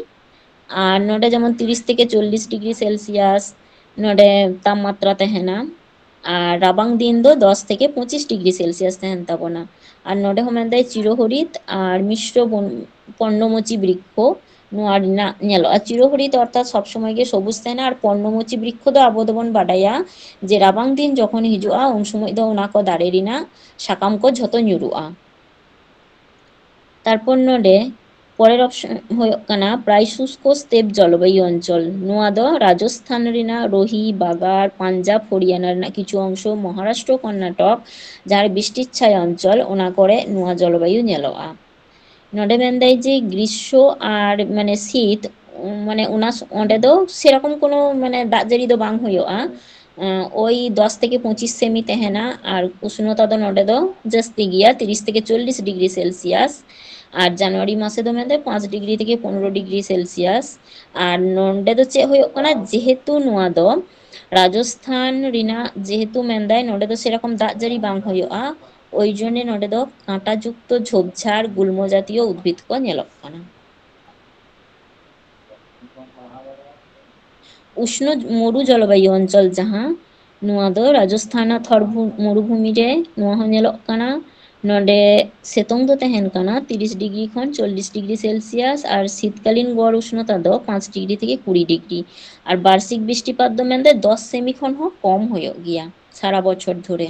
ᱟᱨ ᱱᱚᱰᱮ ᱡᱮᱢᱚᱱ ᱛᱤᱨᱤᱥ ᱛᱷᱮᱠᱮ ᱪᱚᱞᱞᱤᱥ ᱰᱤᱜᱽᱨᱤ ᱥᱮᱞᱥᱤᱭᱟᱥ ᱱᱚᱰᱮ ᱛᱟᱯᱢᱟᱛᱨᱟ ᱛᱟᱦᱮᱱᱟ᱾ ᱟᱨ ᱨᱟᱵᱟᱝ ᱫᱤᱱ ᱫᱚ ᱫᱚᱥ ᱛᱷᱮᱠᱮ ᱯᱚᱸᱪᱤᱥ ᱰᱤᱜᱽᱨᱤ ᱥᱮᱞᱥᱤᱭᱟᱥ ᱛᱟᱦᱮᱱ ᱛᱟᱵᱚᱱᱟ᱾ ᱟᱨ ᱱᱚᱰᱮ ᱦᱚᱸ ᱢᱮᱱᱫᱟᱭ ᱪᱤᱨᱚᱦᱚᱨᱤᱛ ᱟᱨ ᱢᱤᱥᱨᱚ ᱵᱚᱱ-, ᱯᱚᱨᱱᱚᱢᱚᱪᱤ ᱵᱨᱤᱠᱠᱷᱚ ᱱᱚᱣᱟ ᱨᱮᱱᱟᱜ ᱧᱮᱞᱚᱜᱼᱟ᱾ ᱪᱤᱨᱚᱦᱚᱨᱤᱛ ᱚᱨᱛᱷᱟᱛ ᱥᱚᱵ ᱥᱚᱢᱚᱭ ᱜᱮ ᱥᱚᱵᱩᱡ ᱛᱟᱦᱮᱱᱟ, ᱟᱨ ᱯᱚᱨᱱᱚᱢᱚᱪᱤ ᱵᱨᱤᱠᱠᱷᱚ ᱫᱚ ᱟᱵᱚ ᱫᱚᱵᱚᱱ ᱵᱟᱰᱟᱭᱟ ᱡᱮ ᱨᱟᱵᱟᱝ ᱫᱤᱱ ᱡᱚᱠᱷᱚᱱ ᱦᱤᱡᱩᱜᱼᱟ, ᱩᱱ ᱥᱚᱢᱚᱭ ᱫᱚ ᱚᱱᱟ ᱠᱚ ᱫᱟᱨᱮ ᱨᱮᱱᱟᱜ ᱥᱟᱠᱟᱢ ᱠᱚ ᱡᱷᱚᱛᱚ ᱧᱩᱨᱩᱜᱼᱟ᱾ ᱛᱟᱨᱯᱚᱨ ᱱᱚᱰᱮ ᱯᱚᱨᱮᱨ option ᱦᱩᱭᱩᱜ ᱠᱟᱱᱟ ᱯᱨᱟᱭ ᱥᱩᱥᱠᱚ ᱥᱛᱮᱯ ᱡᱚᱞᱵᱟᱭᱩ ᱚᱧᱪᱚᱞ᱾ ᱱᱚᱣᱟ ᱫᱚ ᱨᱟᱡᱚᱥᱛᱷᱟᱱ ᱨᱮᱱᱟᱜ ᱨᱳᱦᱤ, ᱵᱟᱜᱟᱲ, ᱯᱟᱧᱡᱟᱵ, ᱦᱚᱨᱤᱭᱟᱱᱟ ᱨᱮᱱᱟᱜ ᱠᱤᱪᱷᱩ ᱚᱝᱥᱚ, ᱢᱚᱦᱟᱨᱟᱥᱴᱨᱚ, ᱠᱚᱨᱱᱟᱴᱚᱠ, ᱡᱟᱦᱟᱸ ᱨᱮ ᱵᱤᱥᱴᱤ ᱪᱷᱟᱭᱟ ᱚᱧᱪᱚᱞ, ᱚᱱᱟ ᱠᱚᱨᱮ ᱱᱚᱣᱟ ᱡᱚᱞᱵᱟᱭᱩ ᱧᱮᱞᱚᱜᱼᱟ᱾ ᱱᱚᱰᱮ ᱢᱮᱱᱫᱟᱭ ᱡᱮ ᱜᱨᱤᱥᱥᱚ ᱟᱨ ᱢᱟᱱᱮ ᱥᱤᱛ, ᱢᱟᱱᱮ ᱚᱱᱟ ᱥ-, ᱚᱸᱰᱮ ᱫᱚ ᱥᱮᱨᱚᱠᱚᱢ ᱠᱳᱱᱳ ᱢᱟᱱᱮ ᱫᱟᱜ ᱡᱟᱹᱲᱤ ᱫᱚ ᱵᱟᱝ ᱦᱩᱭᱩᱜᱼᱟ᱾ ᱳᱭ ᱫᱚᱥ ᱛᱷᱮᱠᱮ ᱯᱚᱸᱪᱤᱥ ᱥᱮᱢᱤ ᱛᱟᱦᱮᱱᱟ᱾ ᱟᱨ ᱩᱥᱱᱚᱛᱟ ᱫᱚ ᱱᱚᱰᱮ ᱫᱚ ᱡᱟᱹᱥᱛᱤ ᱜᱮᱭᱟ, ᱛᱤᱨᱤᱥ ᱛᱷᱮᱠᱮ ᱪᱚᱞᱞᱤᱥ ᱰᱤᱜᱽᱨᱤ ᱥᱮᱞᱥᱤᱭᱟᱥ᱾ ᱟᱨ ᱡᱟᱱᱩᱣᱟᱨᱤ ᱢᱟᱥᱮ ᱫᱚ ᱢᱮᱱᱫᱚ ᱯᱟᱸᱪ ᱰᱤᱜᱽᱨᱤ ᱛᱷᱮᱠᱮ ᱯᱚᱱᱨᱚ ᱰᱤᱜᱽᱨᱤ ᱥᱮᱞᱥᱤᱭᱟᱥ᱾ ᱟᱨ ᱱᱚᱰᱮ ᱫᱚ ᱪᱮᱫ ᱦᱩᱭᱩᱜ ᱠᱟᱱᱟ, ᱡᱮᱦᱮᱛᱩ ᱱᱚᱣᱟ ᱫᱚ ᱨᱟᱡᱚᱥᱛᱷᱟᱱ ᱨᱮᱱᱟᱜ, ᱡᱮᱦᱮᱛᱩ ᱢᱮᱱᱫᱟᱭ ᱱᱚᱰᱮ ᱫᱚ ᱥᱮᱨᱚᱠᱚᱢ ᱫᱟᱜ ᱡᱟᱹᱲᱤ ᱵᱟᱝ ᱦᱩᱭᱩᱜᱼᱟ, ᱳᱭ ᱡᱚᱱᱱᱮ ᱱᱚᱰᱮ ᱫᱚ ᱠᱟᱸᱴᱟ ᱡᱩᱠᱛᱚ ᱡᱷᱳᱯᱡᱷᱟᱲ ᱜᱩᱞᱢᱚ ᱡᱟᱛᱤᱭᱚ ᱩᱫᱽᱵᱷᱤᱫ ᱠᱚ ᱧᱮᱞᱚᱜ ᱠᱟᱱᱟ᱾ ᱩᱥᱱᱚ ᱢᱚᱨᱩ ᱡᱚᱞᱵᱟᱭᱩ ᱚᱧᱪᱚᱞ ᱡᱟᱦᱟᱸ, ᱱᱚᱣᱟ ᱫᱚ ᱨᱟᱡᱚᱥᱛᱷᱟᱱ ᱨᱮᱱᱟᱜ ᱛᱷᱚᱨ ᱵᱷᱩ-, ᱢᱚᱨᱩᱵᱷᱩᱢᱤ ᱨᱮ ᱱᱚᱣᱟ ᱦᱚᱸ ᱧᱮᱞᱚᱜ ᱠᱟᱱᱟ᱾ ᱱᱚᱰᱮ ᱥᱤᱛᱩᱝ ᱫᱚ ᱛᱟᱦᱮᱱ ᱠᱟᱱᱟ ᱛᱤᱨᱤᱥ ᱰᱤᱜᱽᱨᱤ ᱠᱷᱚᱱ ᱪᱚᱞᱞᱤᱥ ᱰᱤᱜᱽᱨᱤ ᱥᱮᱞᱥᱤᱭᱟᱥ, ᱟᱨ ᱥᱤᱛᱠᱟᱞᱤᱱ ᱜᱚᱲ ᱩᱥᱱᱚᱛᱟ ᱫᱚ ᱯᱟᱸᱪ ᱰᱤᱜᱽᱨᱤ ᱛᱷᱮᱠᱮ ᱠᱩᱲᱤ ᱰᱤᱜᱽᱨᱤ, ᱟᱨ ᱵᱟᱨᱥᱤᱠ ᱵᱤᱥᱴᱤᱯᱟᱛ ᱫᱚ ᱢᱮᱱᱫᱚ ᱫᱚᱥ ᱥᱮᱢᱤ ᱠᱷᱚᱱ ᱦᱚᱸ ᱠᱚᱢ ᱦᱩᱭᱩᱜ ᱜᱮᱭᱟ ᱥᱟᱨᱟ ᱵᱚᱪᱷᱚᱨ ᱫᱷᱚᱨᱮ᱾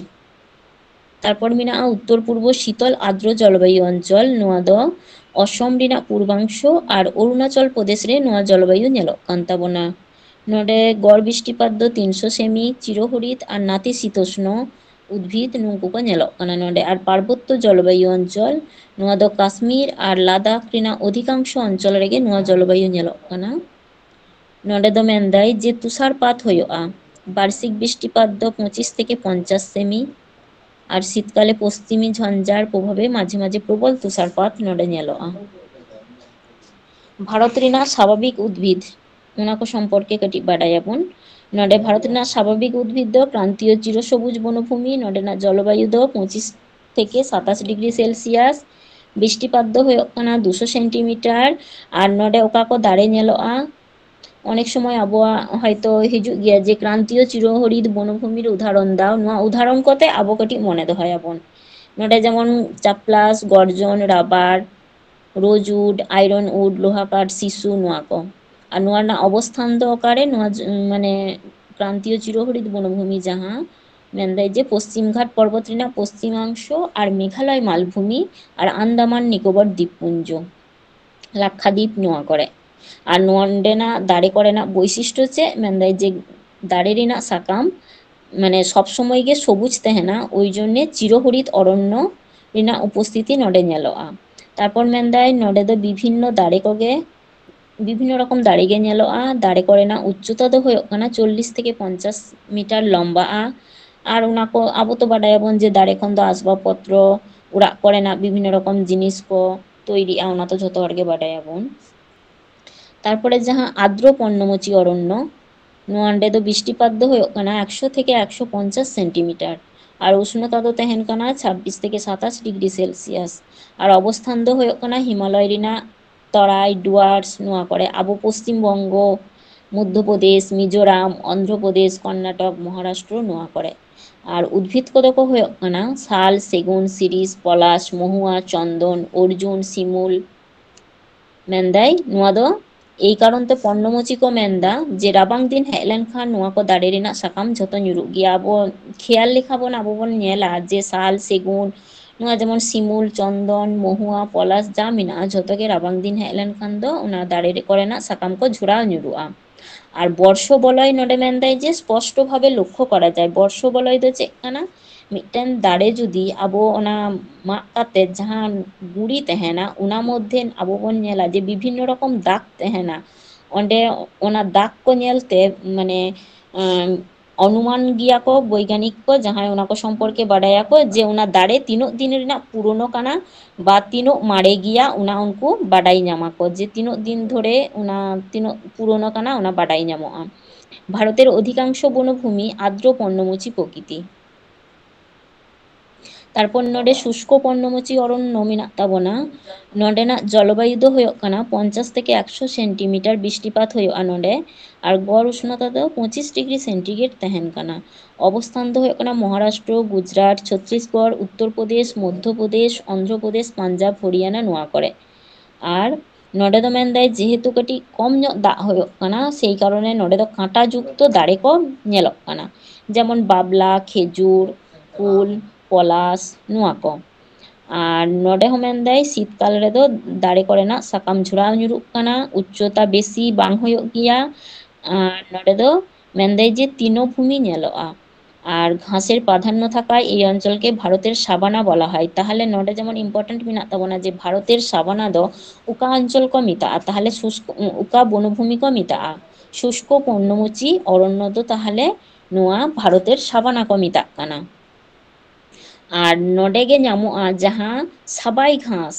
ᱛᱟᱨᱯᱚᱨ ᱢᱮᱱᱟᱜᱼᱟ ᱩᱛᱛᱚᱨ ᱯᱩᱨᱵᱚ ᱥᱤᱛᱚᱞ ᱟᱨᱫᱨᱚ ᱡᱚᱞᱵᱟᱭᱩ ᱚᱧᱪᱚᱞ, ᱱᱚᱣᱟ ᱫᱚ ᱚᱥᱚᱢ ᱨᱮᱱᱟᱜ ᱯᱩᱨᱵᱟᱝᱥᱚ ᱟᱨ ᱚᱨᱩᱱᱟᱪᱚᱞ ᱯᱨᱚᱫᱮᱥ ᱨᱮ ᱱᱚᱣᱟ ᱡᱚᱞᱵᱟᱭᱩ ᱧᱮᱞᱚᱜ ᱠᱟᱱ ᱛᱟᱵᱚᱱᱟ᱾ ᱱᱚᱰᱮ ᱜᱚᱲ ᱵᱤᱥᱴᱤᱯᱟᱛ ᱫᱚ ᱛᱤᱱᱥᱚ ᱥᱮᱢᱤ, ᱪᱤᱨᱚᱦᱚᱨᱤᱛ ᱟᱨ ᱱᱟᱛᱤᱥᱤᱛᱳᱥᱱᱚ ᱩᱫᱽᱵᱷᱤᱫ ᱱᱩᱠᱩ ᱠᱚ ᱧᱮᱞᱚᱜ ᱠᱟᱱᱟ ᱱᱚᱰᱮ᱾ ᱟᱨ ᱯᱟᱨᱵᱚᱛᱛᱚ ᱡᱚᱞᱵᱟᱭᱩ ᱚᱧᱪᱚᱞ, ᱱᱚᱣᱟ ᱫᱚ ᱠᱟᱥᱢᱤᱨ ᱟᱨ ᱞᱟᱫᱟᱠᱷ ᱨᱮᱱᱟᱜ ᱚᱫᱷᱤᱠᱟᱝᱥᱚ ᱚᱧᱪᱚᱞ ᱨᱮᱜᱮ ᱱᱚᱣᱟ ᱡᱚᱞᱵᱟᱭᱩ ᱧᱮᱞᱚᱜ ᱠᱟᱱᱟ᱾ ᱱᱚᱰᱮ ᱫᱚ ᱢᱮᱱᱫᱟᱭ ᱡᱮ ᱛᱩᱥᱟᱨᱯᱟᱛ ᱦᱩᱭᱩᱜᱼᱟ᱾ ᱵᱟᱨᱥᱤᱠ ᱵᱤᱥᱴᱤᱯᱟᱛ ᱫᱚ ᱯᱚᱸᱪᱤᱥ ᱛᱷᱮᱠᱮ ᱯᱚᱧᱪᱟᱥ ᱥᱮᱢᱤ, ᱟᱨ ᱥᱤᱛᱠᱟᱞᱮ ᱯᱚᱥᱪᱤᱢᱤ ᱡᱷᱚᱧᱡᱟᱲ ᱯᱨᱚᱵᱷᱟᱵᱮ ᱢᱟᱡᱷᱮ ᱢᱟᱡᱷᱮ ᱯᱨᱚᱵᱚᱞ ᱛᱩᱥᱟᱨᱯᱟᱛ ᱱᱚᱰᱮ ᱧᱮᱞᱚᱜᱼᱟ᱾ ᱵᱷᱟᱨᱚᱛ ᱨᱮᱱᱟᱜ ᱥᱟᱵᱷᱟᱵᱤᱠ ᱩᱫᱽᱵᱷᱤᱫ, ᱚᱱᱟ ᱠᱚ ᱥᱚᱢᱯᱚᱨᱠᱮ ᱠᱟᱹᱴᱤᱡ ᱵᱟᱰᱟᱭᱟᱵᱚᱱ᱾ ᱱᱚᱰᱮ ᱵᱷᱟᱨᱚᱛ ᱨᱮᱱᱟᱜ ᱥᱟᱵᱷᱟᱵᱤᱠ ᱩᱫᱽᱵᱷᱤᱫ ᱫᱚ ᱠᱨᱟᱱᱛᱤᱭᱚ ᱪᱤᱨᱚᱥᱚᱵᱩᱡ ᱵᱚᱱᱚᱵᱷᱩᱢᱤ, ᱱᱚᱰᱮᱱᱟᱜ ᱡᱚᱞᱵᱟᱭᱩ ᱫᱚ ᱯᱚᱸᱪᱤᱥ ᱛᱷᱮᱠᱮ ᱥᱟᱛᱟᱥ ᱰᱤᱜᱽᱨᱤ ᱥᱮᱞᱥᱤᱭᱟᱥ, ᱵᱤᱥᱴᱤᱯᱟᱛ ᱫᱚ ᱦᱩᱭᱩᱜ ᱠᱟᱱᱟ ᱫᱩᱥᱚ ᱥᱮᱱᱴᱤᱢᱤᱴᱟᱨ, ᱟᱨ ᱱᱚᱰᱮ ᱚᱠᱟ ᱠᱚ ᱫᱟᱨᱮ ᱧᱮᱞᱚᱜᱼᱟ, ᱚᱱᱮᱠ ᱥᱚᱢᱚᱭ ᱟᱵᱚᱣᱟᱜ ᱦᱚᱭᱛᱚ ᱦᱤᱡᱩᱜ ᱜᱮᱭᱟ ᱡᱮ ᱠᱨᱟᱱᱛᱤᱭᱚ ᱪᱤᱨᱚᱦᱚᱨᱤᱛ ᱵᱚᱱᱚᱵᱷᱩᱢᱤᱨ ᱩᱫᱟᱦᱚᱨᱚᱱ ᱫᱟᱣ, ᱱᱚᱣᱟ ᱩᱫᱟᱦᱚᱨᱚᱱ ᱠᱚᱛᱮ ᱟᱵᱚ ᱠᱟᱹᱴᱤᱡ ᱢᱚᱱᱮ ᱫᱚᱦᱚᱭᱟᱵᱚᱱ᱾ ᱱᱚᱰᱮ ᱡᱮᱢᱚᱱ ᱪᱟᱯᱞᱟᱥ, ᱜᱚᱨᱡᱚᱱ, ᱨᱟᱵᱟᱨ, ᱨᱳᱡᱽ ᱩᱰ, ᱟᱭᱨᱚᱱ ᱩᱰ, ᱞᱳᱦᱟ ᱠᱟᱴ, ᱥᱤᱥᱩ, ᱱᱚᱣᱟ ᱠᱚ᱾ ᱟᱨ ᱱᱚᱣᱟ ᱨᱮᱱᱟᱜ ᱚᱵᱚᱥᱛᱷᱟᱱ ᱫᱚ ᱚᱠᱟᱨᱮ? ᱱᱚᱣᱟ ᱡ-, ᱢᱟᱱᱮ ᱠᱨᱟᱱᱛᱤᱭᱚ ᱪᱤᱨᱚᱦᱚᱨᱤᱛ ᱵᱚᱱᱚᱵᱷᱩᱢᱤ, ᱡᱟᱦᱟᱸ ᱢᱮᱱᱫᱟᱭ ᱡᱮ ᱯᱚᱥᱪᱤᱢ ᱜᱷᱟᱴ ᱯᱚᱨᱵᱚᱛ ᱨᱮᱱᱟᱜ ᱯᱚᱥᱪᱤᱢᱟᱝᱥᱚ ᱟᱨ ᱢᱮᱜᱷᱟᱞᱚᱭ ᱢᱟᱞᱵᱷᱩᱢᱤ ᱟᱨ ᱟᱱᱫᱟᱢᱟᱱ ᱱᱤᱠᱳᱵᱚᱨ ᱫᱤᱯᱯᱩᱧᱡᱚ, ᱞᱟᱠᱠᱷᱟᱫᱤᱯ, ᱱᱚᱣᱟ ᱠᱚᱨᱮ᱾ ᱟᱨ ᱱᱚᱰᱮᱱᱟᱜ ᱫᱟᱨᱮ ᱠᱚᱨᱮᱱᱟᱜ ᱵᱳᱭᱥᱤᱥᱴᱚ ᱪᱮᱫ? ᱢᱮᱱᱫᱟᱭ ᱡᱮ ᱫᱟᱨᱮ ᱨᱮᱱᱟᱜ ᱥᱟᱠᱟᱢ ᱢᱟᱱᱮ ᱥᱚᱵ ᱥᱚᱢᱚᱭ ᱜᱮ ᱥᱚᱵᱩᱡ ᱛᱟᱦᱮᱱᱟ, ᱳᱭ ᱡᱚᱱᱱᱮ ᱪᱤᱨᱚᱦᱚᱨᱤᱛ ᱚᱨᱚᱱᱱᱚ ᱨᱮᱱᱟᱜ ᱩᱯᱚᱥᱛᱷᱤᱛᱤ ᱱᱚᱰᱮ ᱧᱮᱞᱚᱜᱼᱟ᱾ ᱛᱟᱨᱯᱚᱨ ᱢᱮᱱᱫᱟᱭ ᱱᱚᱰᱮ ᱫᱚ ᱵᱤᱵᱷᱤᱱᱱᱚ ᱫᱟᱨᱮ ᱠᱚᱜᱮ ᱵᱤᱵᱷᱤᱱᱱᱚ ᱨᱚᱠᱚᱢ ᱫᱟᱨᱮ ᱜᱮ ᱧᱮᱞᱚᱜᱼᱟ᱾ ᱫᱟᱨᱮ ᱠᱚᱨᱮᱱᱟᱜ ᱩᱪᱪᱚᱛᱟ ᱫᱚ ᱦᱩᱭᱩᱜ ᱠᱟᱱᱟ ᱪᱚᱞᱞᱤᱥ ᱛᱷᱮᱠᱮ ᱯᱚᱧᱪᱟᱥ ᱢᱤᱴᱟᱨ ᱞᱚᱢᱵᱟᱜᱼᱟ᱾ ᱟᱨ ᱚᱱᱟ ᱠᱚ, ᱟᱵᱚ ᱛᱚ ᱵᱟᱰᱟᱭᱟᱵᱚᱱ ᱡᱮ ᱫᱟᱨᱮ ᱠᱷᱚᱱ ᱫᱚ ᱟᱥᱵᱟᱵ ᱯᱚᱛᱨᱚ, ᱚᱲᱟᱜ ᱠᱚᱨᱮᱱᱟᱜ ᱵᱤᱵᱷᱤᱱᱱᱚ ᱨᱚᱠᱚᱢ ᱡᱤᱱᱤᱥ ᱠᱚ ᱛᱚᱭᱨᱤᱜᱼᱟ, ᱚᱱᱟ ᱛᱚ ᱡᱷᱚᱛᱚ ᱦᱚᱲ ᱜᱮ ᱵᱟᱰᱟᱭᱟᱵᱚᱱ᱾ ᱛᱟᱨᱯᱚᱨᱮ ᱡᱟᱦᱟᱸ ᱟᱨᱫᱨᱚ ᱯᱚᱨᱱᱚᱢᱚᱪᱤ ᱚᱨᱚᱱᱱᱚ, ᱱᱚᱰᱮ ᱫᱚ ᱵᱤᱥᱴᱤᱯᱟᱛ ᱫᱚ ᱦᱩᱭᱩᱜ ᱠᱟᱱᱟ ᱮᱠᱥᱚ ᱛᱷᱮᱠᱮ ᱮᱠᱥᱚ ᱯᱚᱧᱪᱟᱥ ᱥᱮᱱᱴᱤᱢᱤᱴᱟᱨ, ᱟᱨ ᱩᱥᱱᱚᱛᱟ ᱫᱚ ᱛᱟᱦᱮᱱ ᱠᱟᱱᱟ ᱪᱷᱟᱵᱵᱤᱥ ᱛᱷᱮᱠᱮ ᱥᱟᱛᱟᱥ ᱰᱤᱜᱽᱨᱤ ᱥᱮᱞᱥᱤᱭᱟᱥ᱾ ᱟᱨ ᱚᱵᱚᱥᱛᱷᱟᱱ ᱫᱚ ᱦᱩᱭᱩᱜ ᱠᱟᱱᱟ ᱦᱤᱢᱟᱞᱚᱭ ᱨᱮᱱᱟᱜ ᱛᱚᱨᱟᱭ, ᱰᱩᱣᱟᱨᱥ, ᱱᱚᱣᱟ ᱠᱚᱨᱮ᱾ ᱟᱵᱚ ᱯᱚᱥᱪᱤᱢ ᱵᱚᱝᱜᱚ, ᱢᱚᱫᱽᱫᱷᱚ ᱯᱨᱚᱫᱮᱥ, ᱢᱤᱡᱳᱨᱟᱢ, ᱚᱱᱫᱷᱨᱚ ᱯᱨᱚᱫᱮᱥ, ᱠᱚᱨᱱᱟᱴᱚᱠ, ᱢᱚᱦᱟᱨᱟᱥᱴᱨᱚ, ᱱᱚᱣᱟ ᱠᱚᱨᱮ᱾ ᱟᱨ ᱩᱫᱽᱵᱷᱤᱫ ᱠᱚᱫᱚ ᱠᱚ ᱦᱩᱭᱩᱜ ᱠᱟᱱᱟ ᱥᱟᱞ, ᱥᱮᱜᱩᱱ, ᱥᱤᱨᱤᱥ, ᱯᱚᱞᱟᱥ, ᱢᱚᱦᱩᱣᱟ, ᱪᱚᱱᱫᱚᱱ, ᱚᱨᱡᱩᱱ, ᱥᱤᱢᱩᱞ᱾ ᱢᱮᱱᱫᱟᱭ ᱱᱚᱣᱟ ᱫᱚ ᱮᱭ ᱠᱟᱨᱚᱱ ᱛᱮ ᱯᱚᱨᱱᱚᱢᱚᱪᱤ ᱠᱚ ᱢᱮᱱᱫᱟ ᱡᱮ ᱨᱟᱵᱟᱝ ᱫᱤᱱ ᱦᱮᱡ ᱞᱮᱱᱠᱷᱟᱱ ᱱᱚᱣᱟ ᱠᱚ ᱫᱟᱨᱮ ᱨᱮᱱᱟᱜ ᱥᱟᱠᱟᱢ ᱡᱷᱚᱛᱚ ᱧᱩᱨᱩᱜ ᱜᱮᱭᱟ᱾ ᱟᱵᱚ ᱠᱷᱮᱭᱟᱞ ᱞᱮᱠᱷᱟᱱ ᱵᱚᱱ, ᱟᱵᱚ ᱵᱚᱱ ᱧᱮᱞᱟ ᱡᱮ ᱥᱟᱞ, ᱥᱮᱜᱩᱱ, ᱱᱚᱣᱟ ᱡᱮᱢᱚᱱ ᱥᱤᱢᱩᱞ, ᱪᱚᱱᱫᱚᱱ, ᱢᱚᱦᱩᱣᱟ, ᱯᱚᱞᱟᱥ ᱡᱟ ᱢᱮᱱᱟᱜᱼᱟ, ᱡᱷᱚᱛᱚ ᱜᱮ ᱨᱟᱵᱟᱝ ᱫᱤᱱ ᱦᱮᱡ ᱞᱮᱱᱠᱷᱟᱱ ᱫᱚ ᱚᱱᱟ ᱫᱟᱨᱮ ᱠᱚᱨᱮᱱᱟᱜ ᱥᱟᱠᱟᱢ ᱠᱚ ᱡᱷᱚᱨᱟᱣ ᱧᱩᱨᱩᱜᱼᱟ᱾ ᱟᱨ ᱵᱚᱨᱥᱚ ᱵᱚᱞᱚᱭ ᱱᱚᱰᱮ ᱢᱮᱱᱫᱟᱭ ᱡᱮ ᱥᱯᱚᱥᱴᱚ ᱵᱷᱟᱵᱮ ᱞᱚᱠᱠᱷᱚ ᱠᱚᱨᱟ ᱡᱟᱭ᱾ ᱵᱚᱨᱥᱚ ᱵᱚᱞᱚᱭ ᱫᱚ ᱪᱮᱫ ᱠᱟᱱᱟ? ᱢᱤᱫᱴᱮᱱ ᱫᱟᱨᱮ ᱡᱩᱫᱤ ᱟᱵᱚ ᱚᱱᱟ ᱢᱟᱜ ᱠᱟᱛᱮ ᱡᱟᱦᱟᱸ ᱜᱩᱲᱤ ᱛᱟᱦᱮᱱᱟ, ᱚᱱᱟ ᱢᱚᱫᱽᱫᱷᱮ ᱟᱵᱚ ᱵᱚᱱ ᱧᱮᱞᱟ ᱡᱮ ᱵᱤᱵᱷᱤᱱᱱᱚ ᱨᱚᱠᱚᱢ ᱫᱟᱜᱽ ᱛᱟᱦᱮᱱᱟ᱾ ᱚᱸᱰᱮ ᱚᱱᱟ ᱫᱟᱜᱽ ᱠᱚ ᱧᱮᱞᱛᱮ, ᱢᱟᱱᱮ, ᱟᱸ, ᱚᱱᱩᱢᱟᱱ ᱜᱮᱭᱟ ᱠᱚ ᱵᱳᱭᱜᱟᱱᱤᱠ ᱠᱚ, ᱡᱟᱦᱟᱸᱭ ᱚᱱᱟ ᱠᱚ ᱥᱚᱢᱯᱚᱨᱠᱮ ᱵᱟᱰᱟᱭᱟᱠᱚ, ᱡᱮ ᱚᱱᱟ ᱫᱟᱨᱮ ᱛᱤᱱᱟᱹᱜ ᱫᱤᱱ ᱨᱮᱱᱟᱜ ᱯᱩᱨᱳᱱᱳ ᱠᱟᱱᱟ ᱵᱟ ᱛᱤᱱᱟᱹᱜ ᱢᱟᱨᱮ ᱜᱮᱭᱟ, ᱚᱱᱟ ᱩᱱᱠᱩ ᱵᱟᱰᱟᱭ ᱧᱟᱢᱟ ᱠᱚ ᱡᱮ ᱛᱤᱱᱟᱹᱜ ᱫᱤᱱ ᱫᱷᱚᱨᱮ, ᱚᱱᱟ ᱛᱤᱱᱟᱹᱜ ᱯᱩᱨᱳᱱᱳ ᱠᱟᱱᱟ, ᱚᱱᱟ ᱵᱟᱰᱟᱭ ᱧᱟᱢᱚᱜᱼᱟ᱾ ᱵᱷᱟᱨᱚᱛᱮᱨ ᱚᱫᱷᱤᱠᱟᱝᱥᱚ ᱵᱚᱱᱚᱵᱷᱩᱢᱤ ᱟᱨᱫᱨᱚ ᱯᱚᱨᱱᱚᱢᱚᱪᱤ ᱯᱨᱚᱠᱤᱛᱤ᱾ ᱛᱟᱨᱯᱚᱨ ᱱᱚᱰᱮ ᱥᱩᱥᱠᱚ ᱯᱚᱨᱱᱚᱢᱚᱪᱤ ᱚᱨᱚᱱᱱᱚ ᱢᱮᱱᱟᱜ ᱛᱟᱵᱚᱱᱟ᱾ ᱱᱚᱰᱮᱱᱟᱜ ᱡᱚᱞᱚᱵᱟᱭᱩ ᱫᱚ ᱦᱩᱭᱩᱜ ᱠᱟᱱᱟ ᱯᱚᱧᱪᱟᱥ ᱛᱷᱮᱠᱮ ᱮᱠᱥᱚ ᱥᱮᱱᱴᱤᱢᱤᱴᱟᱨ ᱵᱤᱥᱴᱤᱯᱟᱛ ᱦᱩᱭᱩᱜᱼᱟ ᱱᱚᱰᱮ, ᱟᱨ ᱜᱚᱲ ᱩᱥᱱᱚᱛᱟ ᱫᱚ ᱯᱚᱸᱪᱤᱥ ᱰᱤᱜᱽᱨᱤ ᱥᱮᱱᱴᱤᱜᱨᱮᱰ ᱛᱟᱦᱮᱱ ᱠᱟᱱᱟ᱾ ᱚᱵᱚᱥᱛᱷᱟᱱ ᱫᱚ ᱦᱩᱭᱩᱜ ᱠᱟᱱᱟ ᱢᱚᱦᱟᱨᱟᱥᱴᱨᱚ, ᱜᱩᱡᱽᱨᱟᱴ, ᱪᱷᱚᱛᱨᱤᱥᱜᱚᱲ, ᱩᱛᱛᱚᱨ ᱯᱨᱚᱫᱮᱥ, ᱢᱚᱫᱽᱫᱷᱚ ᱯᱨᱚᱫᱮᱥ, ᱚᱱᱫᱷᱨᱚ ᱯᱨᱚᱫᱮᱥ, ᱯᱟᱧᱡᱟᱵᱽ, ᱦᱚᱨᱤᱭᱟᱱᱟ, ᱱᱚᱣᱟ ᱠᱚᱨᱮ᱾ ᱟᱨ ᱱᱚᱰᱮ ᱫᱚ ᱢᱮᱱᱫᱟᱭ ᱡᱮᱦᱮᱛᱩ ᱠᱟᱹᱴᱤᱡ ᱠᱚᱢ ᱧᱚᱜ ᱫᱟᱜ ᱦᱩᱭᱩᱜ ᱠᱟᱱᱟ, ᱥᱮᱭ ᱠᱟᱨᱚᱱᱮ ᱱᱚᱰᱮ ᱫᱚ ᱠᱟᱸᱴᱟ ᱡᱩᱠᱛᱚ ᱫᱟᱨᱮ ᱠᱚ ᱧᱮᱞᱚᱜ ᱠᱟᱱᱟ, ᱡᱮᱢᱚᱱ ᱵᱟᱵᱞᱟ, ᱠᱷᱮᱡᱩᱨ, ᱠᱩᱞ, ᱯᱚᱞᱟᱥ, ᱱᱚᱣᱟ ᱠᱚ᱾ ᱟᱨ ᱱᱚᱰᱮ ᱦᱚᱸ ᱢᱮᱱᱫᱟᱭ ᱥᱤᱛᱠᱟᱞ ᱨᱮᱫᱚ ᱫᱟᱨᱮ ᱠᱚᱨᱮᱱᱟᱜ ᱥᱟᱠᱟᱢ ᱡᱷᱚᱨᱟᱣ ᱧᱩᱨᱩᱜ ᱠᱟᱱᱟ, ᱩᱪᱪᱚᱛᱟ ᱵᱮᱥᱤ ᱵᱟᱝ ᱦᱩᱭᱩᱜ ᱜᱮᱭᱟ᱾ ᱟᱨ ᱱᱚᱰᱮ ᱫᱚ ᱢᱮᱱᱫᱟᱭ ᱡᱮ ᱛᱤᱱᱚᱵᱷᱩᱢᱤ ᱧᱮᱞᱚᱜᱼᱟ᱾ ᱟᱨ ᱜᱷᱟᱥᱮᱨ ᱯᱨᱟᱫᱷᱟᱱᱱᱚ ᱛᱷᱟᱠᱟয় ᱮᱭ ᱚᱧᱪᱚᱞ ᱠᱮ ᱵᱷᱟᱨᱚᱛᱮᱨ ᱥᱟᱵᱟᱱᱟ ᱵᱚᱞᱟ ᱦᱚᱭ᱾ ᱛᱟᱦᱚᱞᱮ ᱱᱚᱰᱮ ᱡᱮᱢᱚᱱ important ᱢᱮᱱᱟᱜ ᱛᱟᱵᱚᱱᱟ ᱡᱮ ᱵᱷᱟᱨᱚᱛᱮᱨ ᱥᱟᱵᱟᱱᱟ ᱫᱚ ᱚᱠᱟ ᱚᱧᱪᱚᱞ ᱠᱚ ᱢᱮᱛᱟᱜᱼᱟ, ᱛᱟᱦᱚᱞᱮ ᱥᱩᱥᱠ-, ᱚᱠᱟ ᱵᱚᱱᱚᱵᱷᱩᱢᱤ ᱠᱚ ᱢᱮᱛᱟᱜᱼᱟ? ᱥᱩᱥᱠᱚ ᱯᱚᱨᱱᱚᱢᱚᱪᱤ ᱚᱨᱚᱱᱱᱚ ᱫᱚ ᱛᱟᱦᱚᱞᱮ ᱱᱚᱣᱟ ᱵᱷᱟᱨᱚᱛᱮᱨ ᱥᱟᱵᱟᱱᱟ ᱠᱚ ᱢᱮᱛᱟᱜ ᱠᱟᱱᱟ᱾ ᱟᱨ ᱱᱚᱰᱮ ᱜᱮ ᱧᱟᱢᱚᱜᱼᱟ ᱡᱟᱦᱟᱸ ᱥᱟᱵᱟᱭ ᱜᱷᱟᱥ,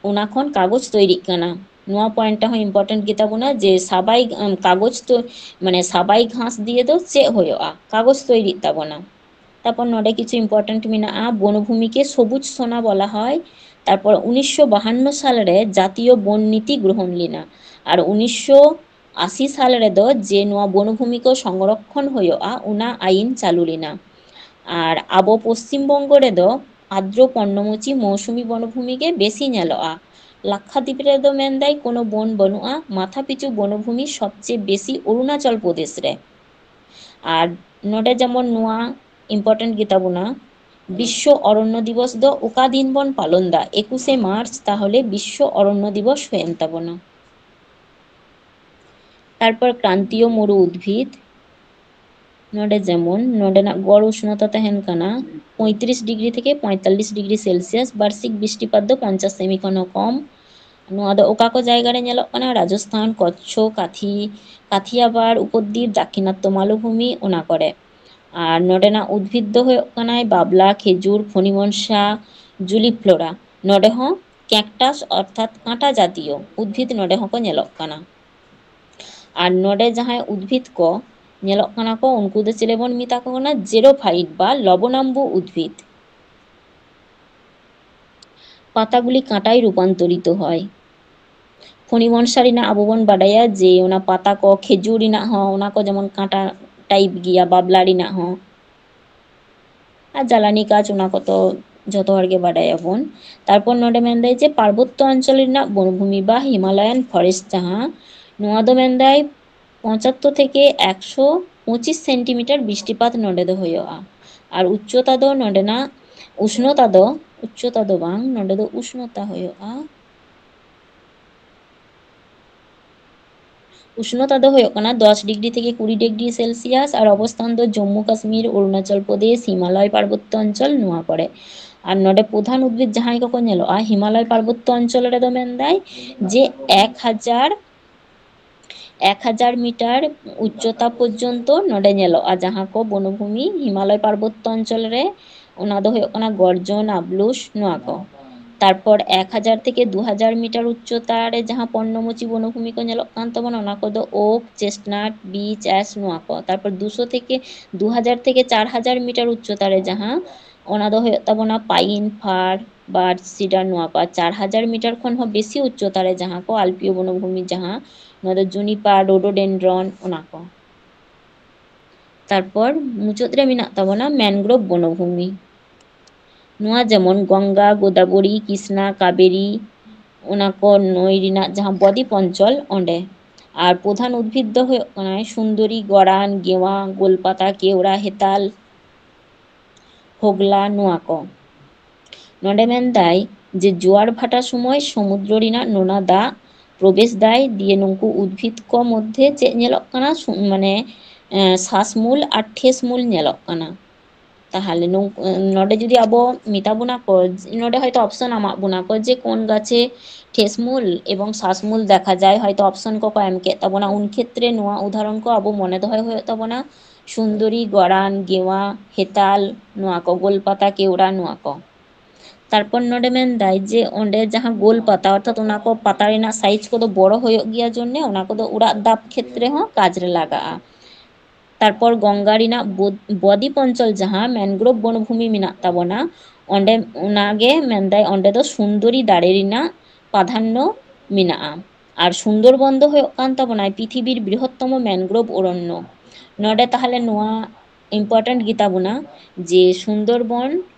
ᱚᱱᱟ ᱠᱷᱚᱱ ᱠᱟᱜᱚᱡᱽ ᱛᱳᱭᱨᱤᱜ ᱠᱟᱱᱟ᱾ ᱱᱚᱣᱟ point ᱦᱚᱸ important ᱜᱮᱛᱟ ᱵᱚᱱᱟ ᱡᱮ ᱥᱟᱵᱟᱭ, ᱮᱢ, ᱠᱟᱜᱚᱡᱽ ᱛᱚ, ᱢᱟᱱᱮ ᱥᱟᱵᱟᱭ ᱜᱷᱟᱥ ᱫᱤᱭᱮ ᱫᱚ ᱪᱮᱫ ᱦᱩᱭᱩᱜᱼᱟ? ᱠᱟᱜᱚᱡᱽ ᱛᱳᱭᱨᱤᱜ ᱛᱟᱵᱚᱱᱟ᱾ ᱛᱟᱨᱯᱚᱨ ᱱᱚᱰᱮ ᱠᱤᱪᱷᱩ important ᱢᱮᱱᱟᱜᱼᱟ, ᱵᱚᱱᱚᱵᱷᱩᱢᱤ ᱠᱮ ᱥᱚᱵᱩᱡ ᱥᱳᱱᱟ ᱵᱚᱞᱟ ᱦᱚᱭ᱾ ᱛᱟᱨᱯᱚᱨ ᱩᱱᱤᱥᱥᱚ ᱵᱟᱦᱟᱱᱱᱚ ᱥᱟᱞ ᱨᱮ ᱡᱟᱛᱤᱭᱚ ᱵᱚᱱ ᱱᱤᱛᱤ ᱜᱨᱚᱦᱚᱱ ᱞᱮᱱᱟ᱾ ᱟᱨ ᱩᱱᱤᱥᱥᱚ ᱟᱥᱤ ᱥᱟᱞ ᱨᱮᱫᱚ ᱡᱮ ᱱᱚᱣᱟ ᱵᱚᱱᱚᱵᱷᱩᱢᱤ ᱠᱚ ᱥᱚᱝᱨᱚᱠᱷᱚᱱ ᱦᱩᱭᱩᱜᱼᱟ, ᱚᱱᱟ ᱟᱭᱤᱱ ᱪᱟᱹᱞᱩ ᱞᱮᱱᱟ᱾ ᱟᱨ ᱟᱵᱚ ᱯᱚᱥᱪᱤᱢ ᱵᱚᱝᱜᱚ ᱨᱮᱫᱚ ᱟᱨᱫᱨᱚ ᱯᱚᱨᱱᱚᱢᱚᱪᱤ ᱢᱳᱣᱥᱩᱢᱤ ᱵᱚᱱᱚᱵᱷᱩᱢᱤ ᱜᱮ ᱵᱮᱥᱤ ᱧᱮᱞᱚᱜᱼᱟ᱾ ᱞᱟᱠᱠᱷᱟᱫᱤᱯ ᱨᱮᱫᱚ ᱢᱮᱱᱫᱟᱭ ᱠᱳᱱᱳ ᱵᱚᱱ ᱵᱟᱹᱱᱩᱜᱼᱟ, ᱢᱟᱛᱷᱟ ᱯᱤᱪᱷᱩ ᱵᱚᱱᱚᱵᱷᱩᱢᱤ ᱥᱚᱵᱪᱮᱭᱮ ᱵᱮᱥᱤ ᱚᱨᱩᱱᱟᱪᱚᱞ ᱯᱨᱚᱫᱮᱥ ᱨᱮ᱾ ᱟᱨ ᱱᱚᱰᱮ ᱡᱮᱢᱚᱱ ᱱᱚᱣᱟ important ᱜᱮᱛᱟ ᱵᱚᱱᱟ, ᱵᱤᱥᱥᱚ ᱚᱨᱚᱱᱱᱚ ᱫᱤᱵᱚᱥ ᱫᱚ ᱚᱠᱟ ᱫᱤᱱ ᱵᱚᱱ ᱯᱟᱞᱚᱱ ᱫᱟ? ᱮᱠᱩᱥᱮ ᱢᱟᱨᱪ ᱛᱟᱦᱚᱞᱮ ᱵᱤᱥᱥᱚ ᱚᱨᱚᱱᱱᱚ ᱫᱤᱵᱚᱥ ᱦᱩᱭᱮᱱ ᱛᱟᱵᱚᱱᱟ᱾ ᱛᱟᱨᱯᱚᱨ ᱠᱨᱟᱱᱛᱤᱭᱚ ᱢᱩᱨᱩ ᱩᱫᱽᱵᱷᱤᱫ, ᱱᱚᱰᱮ ᱡᱮᱢᱚᱱ ᱱᱚᱰᱮᱱᱟᱜ ᱜᱚᱲ ᱩᱥᱱᱚᱛᱟ ᱛᱟᱦᱮᱱ ᱠᱟᱱᱟ ᱯᱚᱸᱭᱛᱨᱤᱥ ᱰᱤᱜᱽᱨᱤ ᱛᱷᱮᱠᱮ ᱯᱚᱸᱭᱛᱟᱞᱞᱤᱥ ᱰᱤᱜᱽᱨᱤ ᱥᱮᱞᱥᱤᱭᱟᱥ, ᱵᱟᱨᱥᱤᱠ ᱵᱤᱥᱴᱤᱯᱟᱛ ᱫᱚ ᱯᱚᱧᱪᱟᱥ ᱥᱮᱢᱤ ᱠᱷᱚᱱ ᱦᱚᱸ ᱠᱚᱢ᱾ ᱱᱚᱣᱟ ᱫᱚ ᱚᱠᱟ ᱠᱚ ᱡᱟᱭᱜᱟ ᱨᱮ ᱧᱮᱞᱚᱜ ᱠᱟᱱᱟ? ᱨᱟᱡᱚᱥᱛᱷᱟᱱ, ᱠᱚᱪᱪᱷᱚ, ᱠᱟᱛᱷᱤ, ᱠᱟᱛᱷᱤᱭᱟᱵᱟᱲ, ᱩᱯᱚᱫᱽᱫᱤᱯ, ᱫᱟᱠᱠᱷᱤᱱᱟᱛᱛᱚ ᱢᱟᱞᱚᱵᱷᱩᱢᱤ, ᱚᱱᱟ ᱠᱚᱨᱮ᱾ ᱟᱨ ᱱᱚᱰᱮᱱᱟᱜ ᱩᱫᱽᱵᱷᱤᱫ ᱫᱚ ᱦᱩᱭᱩᱜ ᱠᱟᱱᱟᱭ ᱵᱟᱵᱞᱟ, ᱠᱷᱮᱡᱩᱨ, ᱯᱷᱚᱱᱤᱢᱚᱱᱥᱟ, ᱡᱩᱞᱤᱯᱷᱞᱳᱨᱟ᱾ ᱱᱚᱰᱮ ᱦᱚᱸ cactus ᱚᱨᱛᱷᱟᱛ ᱠᱟᱸᱴᱟ ᱡᱟᱛᱤᱭᱚ ᱩᱫᱽᱵᱷᱤᱫ ᱱᱚᱰᱮ ᱦᱚᱸᱠᱚ ᱧᱮᱞᱚᱜ ᱠᱟᱱᱟ᱾ ᱟᱨ ᱱᱚᱰᱮ ᱡᱟᱦᱟᱸᱭ ᱩᱫᱽᱵᱷᱤᱫ ᱠᱚ ᱧᱮᱞᱚᱜ ᱠᱟᱱᱟ ᱠᱚ, ᱩᱱᱠᱩ ᱫᱚ ᱪᱮᱞᱮ ᱵᱚᱱ ᱢᱮᱛᱟ ᱠᱚ ᱠᱟᱱᱟ? ᱡᱮᱨᱳᱯᱷᱟᱭᱤᱴ ᱵᱟ ᱞᱚᱵᱚᱱᱟᱢᱵᱩ ᱩᱫᱽᱵᱷᱤᱫ᱾ পাতাগুলি কাঁটায় রূপান্তরিত হয়। ফণিমনসা ᱨᱮᱱᱟᱜ ᱟᱵᱚ ᱵᱚᱱ ᱵᱟᱰᱟᱭᱟ ᱡᱮ ᱚᱱᱟ ᱯᱟᱛᱟ ᱠᱚ, ᱠᱷᱮᱡᱩᱨ ᱨᱮᱱᱟᱜ ᱦᱚᱸ, ᱚᱱᱟ ᱠᱚ ᱡᱮᱢᱚᱱ ᱠᱟᱸᱴᱟ type ᱜᱮᱭᱟ, ᱵᱟᱵᱞᱟ ᱨᱮᱱᱟᱜ ᱦᱚᱸ᱾ ᱟᱨ ᱡᱟᱞᱟᱱᱤ ᱠᱟᱪ, ᱚᱱᱟ ᱠᱚᱫᱚ ᱡᱷᱚᱛᱚ ᱦᱚᱲ ᱜᱮ ᱵᱟᱰᱟᱭᱟᱵᱚᱱ᱾ ᱛᱟᱨᱯᱚᱨ ᱱᱚᱰᱮ ᱢᱮᱱᱫᱟᱭ ᱡᱮ ᱯᱟᱨᱵᱚᱛᱛᱚ ᱚᱧᱪᱚᱞ ᱨᱮᱱᱟᱜ ᱵᱚᱱᱚᱵᱷᱩᱢᱤ ᱵᱟ Himalayan forest ᱡᱟᱦᱟᱸ, ᱱᱚᱣᱟ ᱫᱚ ᱢᱮᱱᱫᱟᱭ ᱯᱚᱸᱪᱟᱛᱛᱳᱨ ᱛᱷᱮᱠᱮ ᱮᱠᱥᱚ ᱯᱚᱸᱪᱤᱥ ᱥᱮᱱᱴᱤᱢᱤᱴᱟᱨ ᱵᱤᱥᱴᱤᱯᱟᱛ ᱱᱚᱰᱮ ᱫᱚ ᱦᱩᱭᱩᱜᱼᱟ᱾ ᱟᱨ ᱩᱪᱪᱚᱛᱟ ᱫᱚ ᱱᱚᱰᱮᱱᱟᱜ ᱩᱥᱱᱚᱛᱟ ᱫᱚ, ᱩᱪᱪᱚᱛᱟ ᱫᱚ ᱵᱟᱝ, ᱱᱚᱰᱮ ᱫᱚ ᱩᱥᱱᱚᱛᱟ ᱦᱩᱭᱩᱜᱼᱟ ᱩᱥᱱᱚᱛᱟ ᱫᱚ ᱦᱩᱭᱩᱜ ᱠᱟᱱᱟ ᱫᱚᱥ ᱰᱤᱜᱽᱨᱤ ᱛᱷᱮᱠᱮ ᱠᱩᱲᱤ ᱰᱤᱜᱽᱨᱤ ᱥᱮᱞᱥᱤᱭᱟᱥ ᱟᱨ ᱚᱵᱚᱥᱛᱷᱟᱱ ᱫᱚ ᱡᱚᱢᱢᱩ ᱠᱟᱥᱢᱤᱨ, ᱚᱨᱩᱱᱟᱪᱚᱞ ᱯᱨᱚᱫᱮᱥ, ᱦᱤᱢᱟᱞᱚᱭ ᱯᱟᱨᱵᱚᱛᱛᱚ ᱚᱧᱪᱚᱞ ᱱᱚᱣᱟ ᱠᱚᱨᱮ᱾ ᱟᱨ ᱱᱚᱰᱮ ᱯᱨᱚᱫᱷᱟᱱ ᱩᱫᱽᱵᱷᱤᱫ ᱡᱟᱦᱟᱸᱭ ᱠᱚᱠᱚ ᱧᱮᱞᱚᱜᱼᱟ ᱦᱤᱢᱟᱞᱚᱭ ᱯᱟᱨᱵᱚᱛᱛᱚ ᱚᱧᱪᱚᱞ ᱨᱮᱫᱚ ᱢᱮᱱᱫᱟᱭ ᱡᱮ ᱮᱠ ᱦᱟᱡᱟᱨ ᱮᱠ ᱦᱟᱡᱟᱨ ᱢᱤᱴᱟᱨ ᱩᱪᱪᱚᱛᱟ ᱯᱚᱨᱡᱚᱱᱛᱚ ᱱᱚᱰᱮ ᱧᱮᱞᱚᱜᱼᱟ, ᱡᱟᱦᱟᱸ ᱠᱚ ᱵᱚᱱᱚᱵᱷᱩᱢᱤ ᱦᱤᱢᱟᱞᱚᱭ ᱯᱟᱨᱵᱚᱛᱛᱚ ᱚᱧᱪᱚᱞ ᱨᱮ, ᱚᱱᱟ ᱫᱚ ᱦᱩᱭᱩᱜ ᱠᱟᱱᱟ ᱜᱚᱨᱡᱚᱱ, ᱟᱵᱞᱩᱥ, ᱱᱚᱣᱟ ᱠᱚ᱾ ᱛᱟᱨᱯᱚᱨ ᱮᱠ ᱦᱟᱡᱟᱨ ᱛᱷᱮᱠᱮ ᱫᱩ ᱦᱟᱡᱟᱨ ᱢᱤᱴᱟᱨ ᱩᱪᱪᱚᱛᱟ ᱨᱮ ᱡᱟᱦᱟᱸ ᱯᱚᱨᱱᱚᱢᱚᱪᱤ ᱵᱚᱱᱚᱵᱷᱩᱢᱤ ᱠᱚ ᱧᱮᱞᱚᱜ ᱠᱟᱱ ᱛᱟᱵᱚᱱᱟ, ᱚᱱᱟ ᱠᱚᱫᱚ ᱳᱠ, ᱪᱮᱥᱴᱱᱟᱴ, ᱵᱤᱪ ᱟᱥ, ᱱᱚᱣᱟ ᱠᱚ᱾ ᱛᱟᱨᱯᱚᱨ ᱫᱩᱥᱚ ᱛᱷᱮᱠᱮ ᱫᱩ ᱦᱟᱡᱟᱨ ᱛᱷᱮᱠᱮ ᱪᱟᱨ ᱦᱟᱡᱟᱨ ᱢᱤᱴᱟᱨ ᱩᱪᱪᱚᱛᱟ ᱨᱮ ᱡᱟᱦᱟᱸ, ᱚᱱᱟ ᱫᱚ ᱦᱩᱭᱩᱜ ᱛᱟᱵᱚᱱᱟ ᱯᱟᱭᱤᱱ, ᱯᱷᱟᱨ, ᱵᱟᱨᱪ, ᱥᱤᱰᱟᱨ, ᱱᱚᱣᱟ ᱠᱚ᱾ ᱟᱨ ᱪᱟᱨ ᱦᱟᱡᱟᱨ ᱢᱤᱴᱟᱨ ᱠᱷᱚᱱ ᱦᱚᱸ ᱵᱮᱥᱤ ᱩᱪᱪᱚᱛᱟ ᱨᱮ ᱡᱟᱦᱟᱸ ᱠᱚ ᱟᱞᱯᱤᱭᱚ ᱵᱚᱱᱚᱵᱷᱩᱢᱤ, ᱡᱟᱦᱟᱸ ᱱᱚᱣᱟ ᱫᱚ ᱡᱩᱱᱤᱯᱟᱨ, ᱨᱳᱰᱳᱰᱮᱱᱰᱨᱚᱱ, ᱚᱱᱟ ᱠᱚ᱾ ᱛᱟᱨᱯᱚᱨ ᱢᱩᱪᱟᱹᱫ ᱨᱮ ᱢᱮᱱᱟᱜ ᱛᱟᱵᱚᱱᱟ ᱢᱮᱱᱜᱨᱳᱵᱷ ᱵᱚᱱᱚᱵᱷᱩᱢᱤ᱾ ᱱᱚᱣᱟ ᱡᱮᱢᱚᱱ ᱜᱚᱝᱜᱟ, ᱜᱳᱫᱟᱵᱚᱨᱤ, ᱠᱨᱤᱥᱱᱟ, ᱠᱟᱵᱮᱨᱤ, ᱚᱱᱟ ᱠᱚ ᱱᱟᱹᱭ ᱨᱮᱱᱟᱜ ᱡᱟᱦᱟᱸ ᱵᱚᱫᱤᱯ ᱚᱧᱪᱚᱞ, ᱚᱸᱰᱮ᱾ ᱟᱨ ᱯᱨᱚᱫᱷᱟᱱ ᱩᱫᱽᱵᱷᱤᱫ ᱫᱚ ᱦᱩᱭᱩᱜ ᱠᱟᱱᱟᱭ ᱥᱩᱱᱫᱚᱨᱤ, ᱜᱚᱲᱟᱱ, ᱜᱮᱣᱟ, ᱜᱳᱞᱯᱟᱛᱟ, ᱠᱮᱣᱲᱟ, ᱦᱮᱛᱟᱞ, ᱦᱳᱜᱽᱞᱟ, ᱱᱚᱣᱟ ᱠᱚ᱾ ᱱᱚᱰᱮ ᱢᱮᱱᱫᱟᱭ ᱡᱮ ᱡᱳᱣᱟᱨ ᱵᱷᱟᱴᱟ ᱥᱚᱢᱚᱭ ᱥᱚᱢᱩᱫᱨᱚ ᱨᱮᱱᱟᱜ ᱱᱚᱱᱟ ᱫᱟᱜ ᱯᱨᱚᱵᱮᱥ ᱫᱟᱭ, ᱫᱤᱭᱮ ᱱᱩᱠᱩ ᱩᱫᱽᱵᱷᱤᱫ ᱠᱚ ᱢᱚᱫᱽᱫᱷᱮ ᱪᱮᱫ ᱧᱮᱞᱚᱜ ᱠᱟᱱᱟ? ᱥᱩ-, ᱢᱟᱱᱮ, ᱮᱸ, ᱥᱟᱥᱢᱩᱞ ᱟᱨ ᱴᱷᱮᱥᱢᱩᱞ ᱧᱮᱞᱚᱜ ᱠᱟᱱᱟ᱾ ᱛᱟᱦᱚᱞᱮ ᱱᱩᱝ-, ᱱᱚᱰᱮ ᱡᱩᱫᱤ ᱟᱵᱚ ᱢᱮᱛᱟ ᱵᱚᱱᱟ ᱠᱚ, ᱱᱚᱰᱮ ᱦᱚᱭᱛᱳ ᱚᱯᱥᱚᱱ ᱮᱢᱟᱜ ᱵᱚᱱᱟ ᱠᱚ ᱡᱮ ᱠᱳᱱ ᱜᱟᱪᱷᱮ ᱴᱷᱮᱥᱢᱩᱞ ᱮᱵᱚᱝ ᱥᱟᱥᱢᱩᱞ ᱫᱮᱠᱷᱟ ᱡᱟᱭ, ᱦᱚᱭᱛᱳ ᱚᱯᱥᱚᱱ ᱠᱚᱠᱚ ᱮᱢ ᱠᱮᱫ ᱛᱟᱵᱚᱱᱟ, ᱩᱱ ᱠᱷᱮᱛᱨᱮ ᱱᱚᱣᱟ ᱩᱫᱟᱦᱚᱨᱚᱱ ᱠᱚ ᱟᱵᱚ ᱢᱚᱱᱮ ᱫᱚᱦᱚᱭ ᱦᱩᱭᱩᱜ ᱛᱟᱵᱚᱱᱟ, ᱥᱩᱱᱫᱚᱨᱤ, ᱜᱚᱲᱟᱱ, ᱜᱮᱣᱟ, ᱦᱮᱛᱟᱞ, ᱱᱚᱣᱟ ᱠᱚ, ᱜᱳᱞᱯᱟᱛᱟ, ᱠᱮᱣᱲᱟ, ᱱᱚᱣᱟ ᱠᱚ᱾ ᱛᱟᱨᱯᱚᱨ ᱱᱚᱰᱮ ᱢᱮᱱᱫᱟᱭ ᱡᱮ ᱚᱸᱰᱮ ᱡᱟᱦᱟᱸ ᱜᱳᱞ ᱯᱟᱛᱟ, ᱚᱨᱛᱷᱟᱛ ᱚᱱᱟ ᱠᱚ ᱯᱟᱛᱟ ᱨᱮᱱᱟᱜ ᱥᱟᱭᱤᱡ ᱠᱚᱫᱚ ᱵᱚᱲᱚ ᱦᱩᱭᱩᱜ ᱜᱮᱭᱟ, ᱡᱚᱱᱱᱮ ᱚᱱᱟ ᱠᱚᱫᱚ ᱚᱲᱟᱜ ᱫᱟᱵ ᱠᱷᱮᱛᱨᱮ ᱦᱚᱸ ᱠᱟᱡᱽ ᱨᱮ ᱞᱟᱜᱟᱜᱼᱟ᱾ ᱛᱟᱨᱯᱚᱨ ᱜᱚᱝᱜᱟ ᱨᱮᱱᱟᱜ ᱵᱚᱫ-, ᱵᱚᱫᱤᱯ ᱚᱧᱪᱚᱞ ᱡᱟᱦᱟᱸ ᱢᱮᱱᱜᱨᱳᱵᱷ ᱵᱚᱱᱚᱵᱷᱩᱢᱤ ᱢᱮᱱᱟᱜ ᱛᱟᱵᱚᱱᱟ, ᱚᱸᱰᱮ, ᱚᱱᱟᱜᱮ ᱢᱮᱱᱫᱟᱭ ᱚᱸᱰᱮ ᱫᱚ ᱥᱩᱱᱫᱚᱨᱤ ᱫᱟᱨᱮ ᱨᱮᱱᱟᱜ ᱯᱨᱟᱫᱷᱟᱱᱱᱚ ᱢᱮᱱᱟᱜᱼᱟ᱾ ᱟᱨ ᱥᱩᱱᱫᱚᱨᱵᱚᱱ ᱫᱚ ᱦᱩᱭᱩᱜ ᱠᱟᱱ ᱛᱟᱵᱚᱱᱟᱭ ᱯᱨᱤᱛᱷᱤᱵᱤᱨ ᱵᱨᱤᱦᱚᱛᱛᱚᱢᱚ ᱢᱮᱱᱜᱨᱳᱵᱷ ᱚᱨᱚᱱᱱᱚ᱾ ᱱᱚᱰᱮ ᱛᱟᱦᱚᱞᱮ ᱱᱚᱣᱟ important ᱜᱮᱛᱟ ᱵᱚᱱᱟ ᱡᱮ ᱥᱩᱱᱫᱚᱨᱵᱚᱱ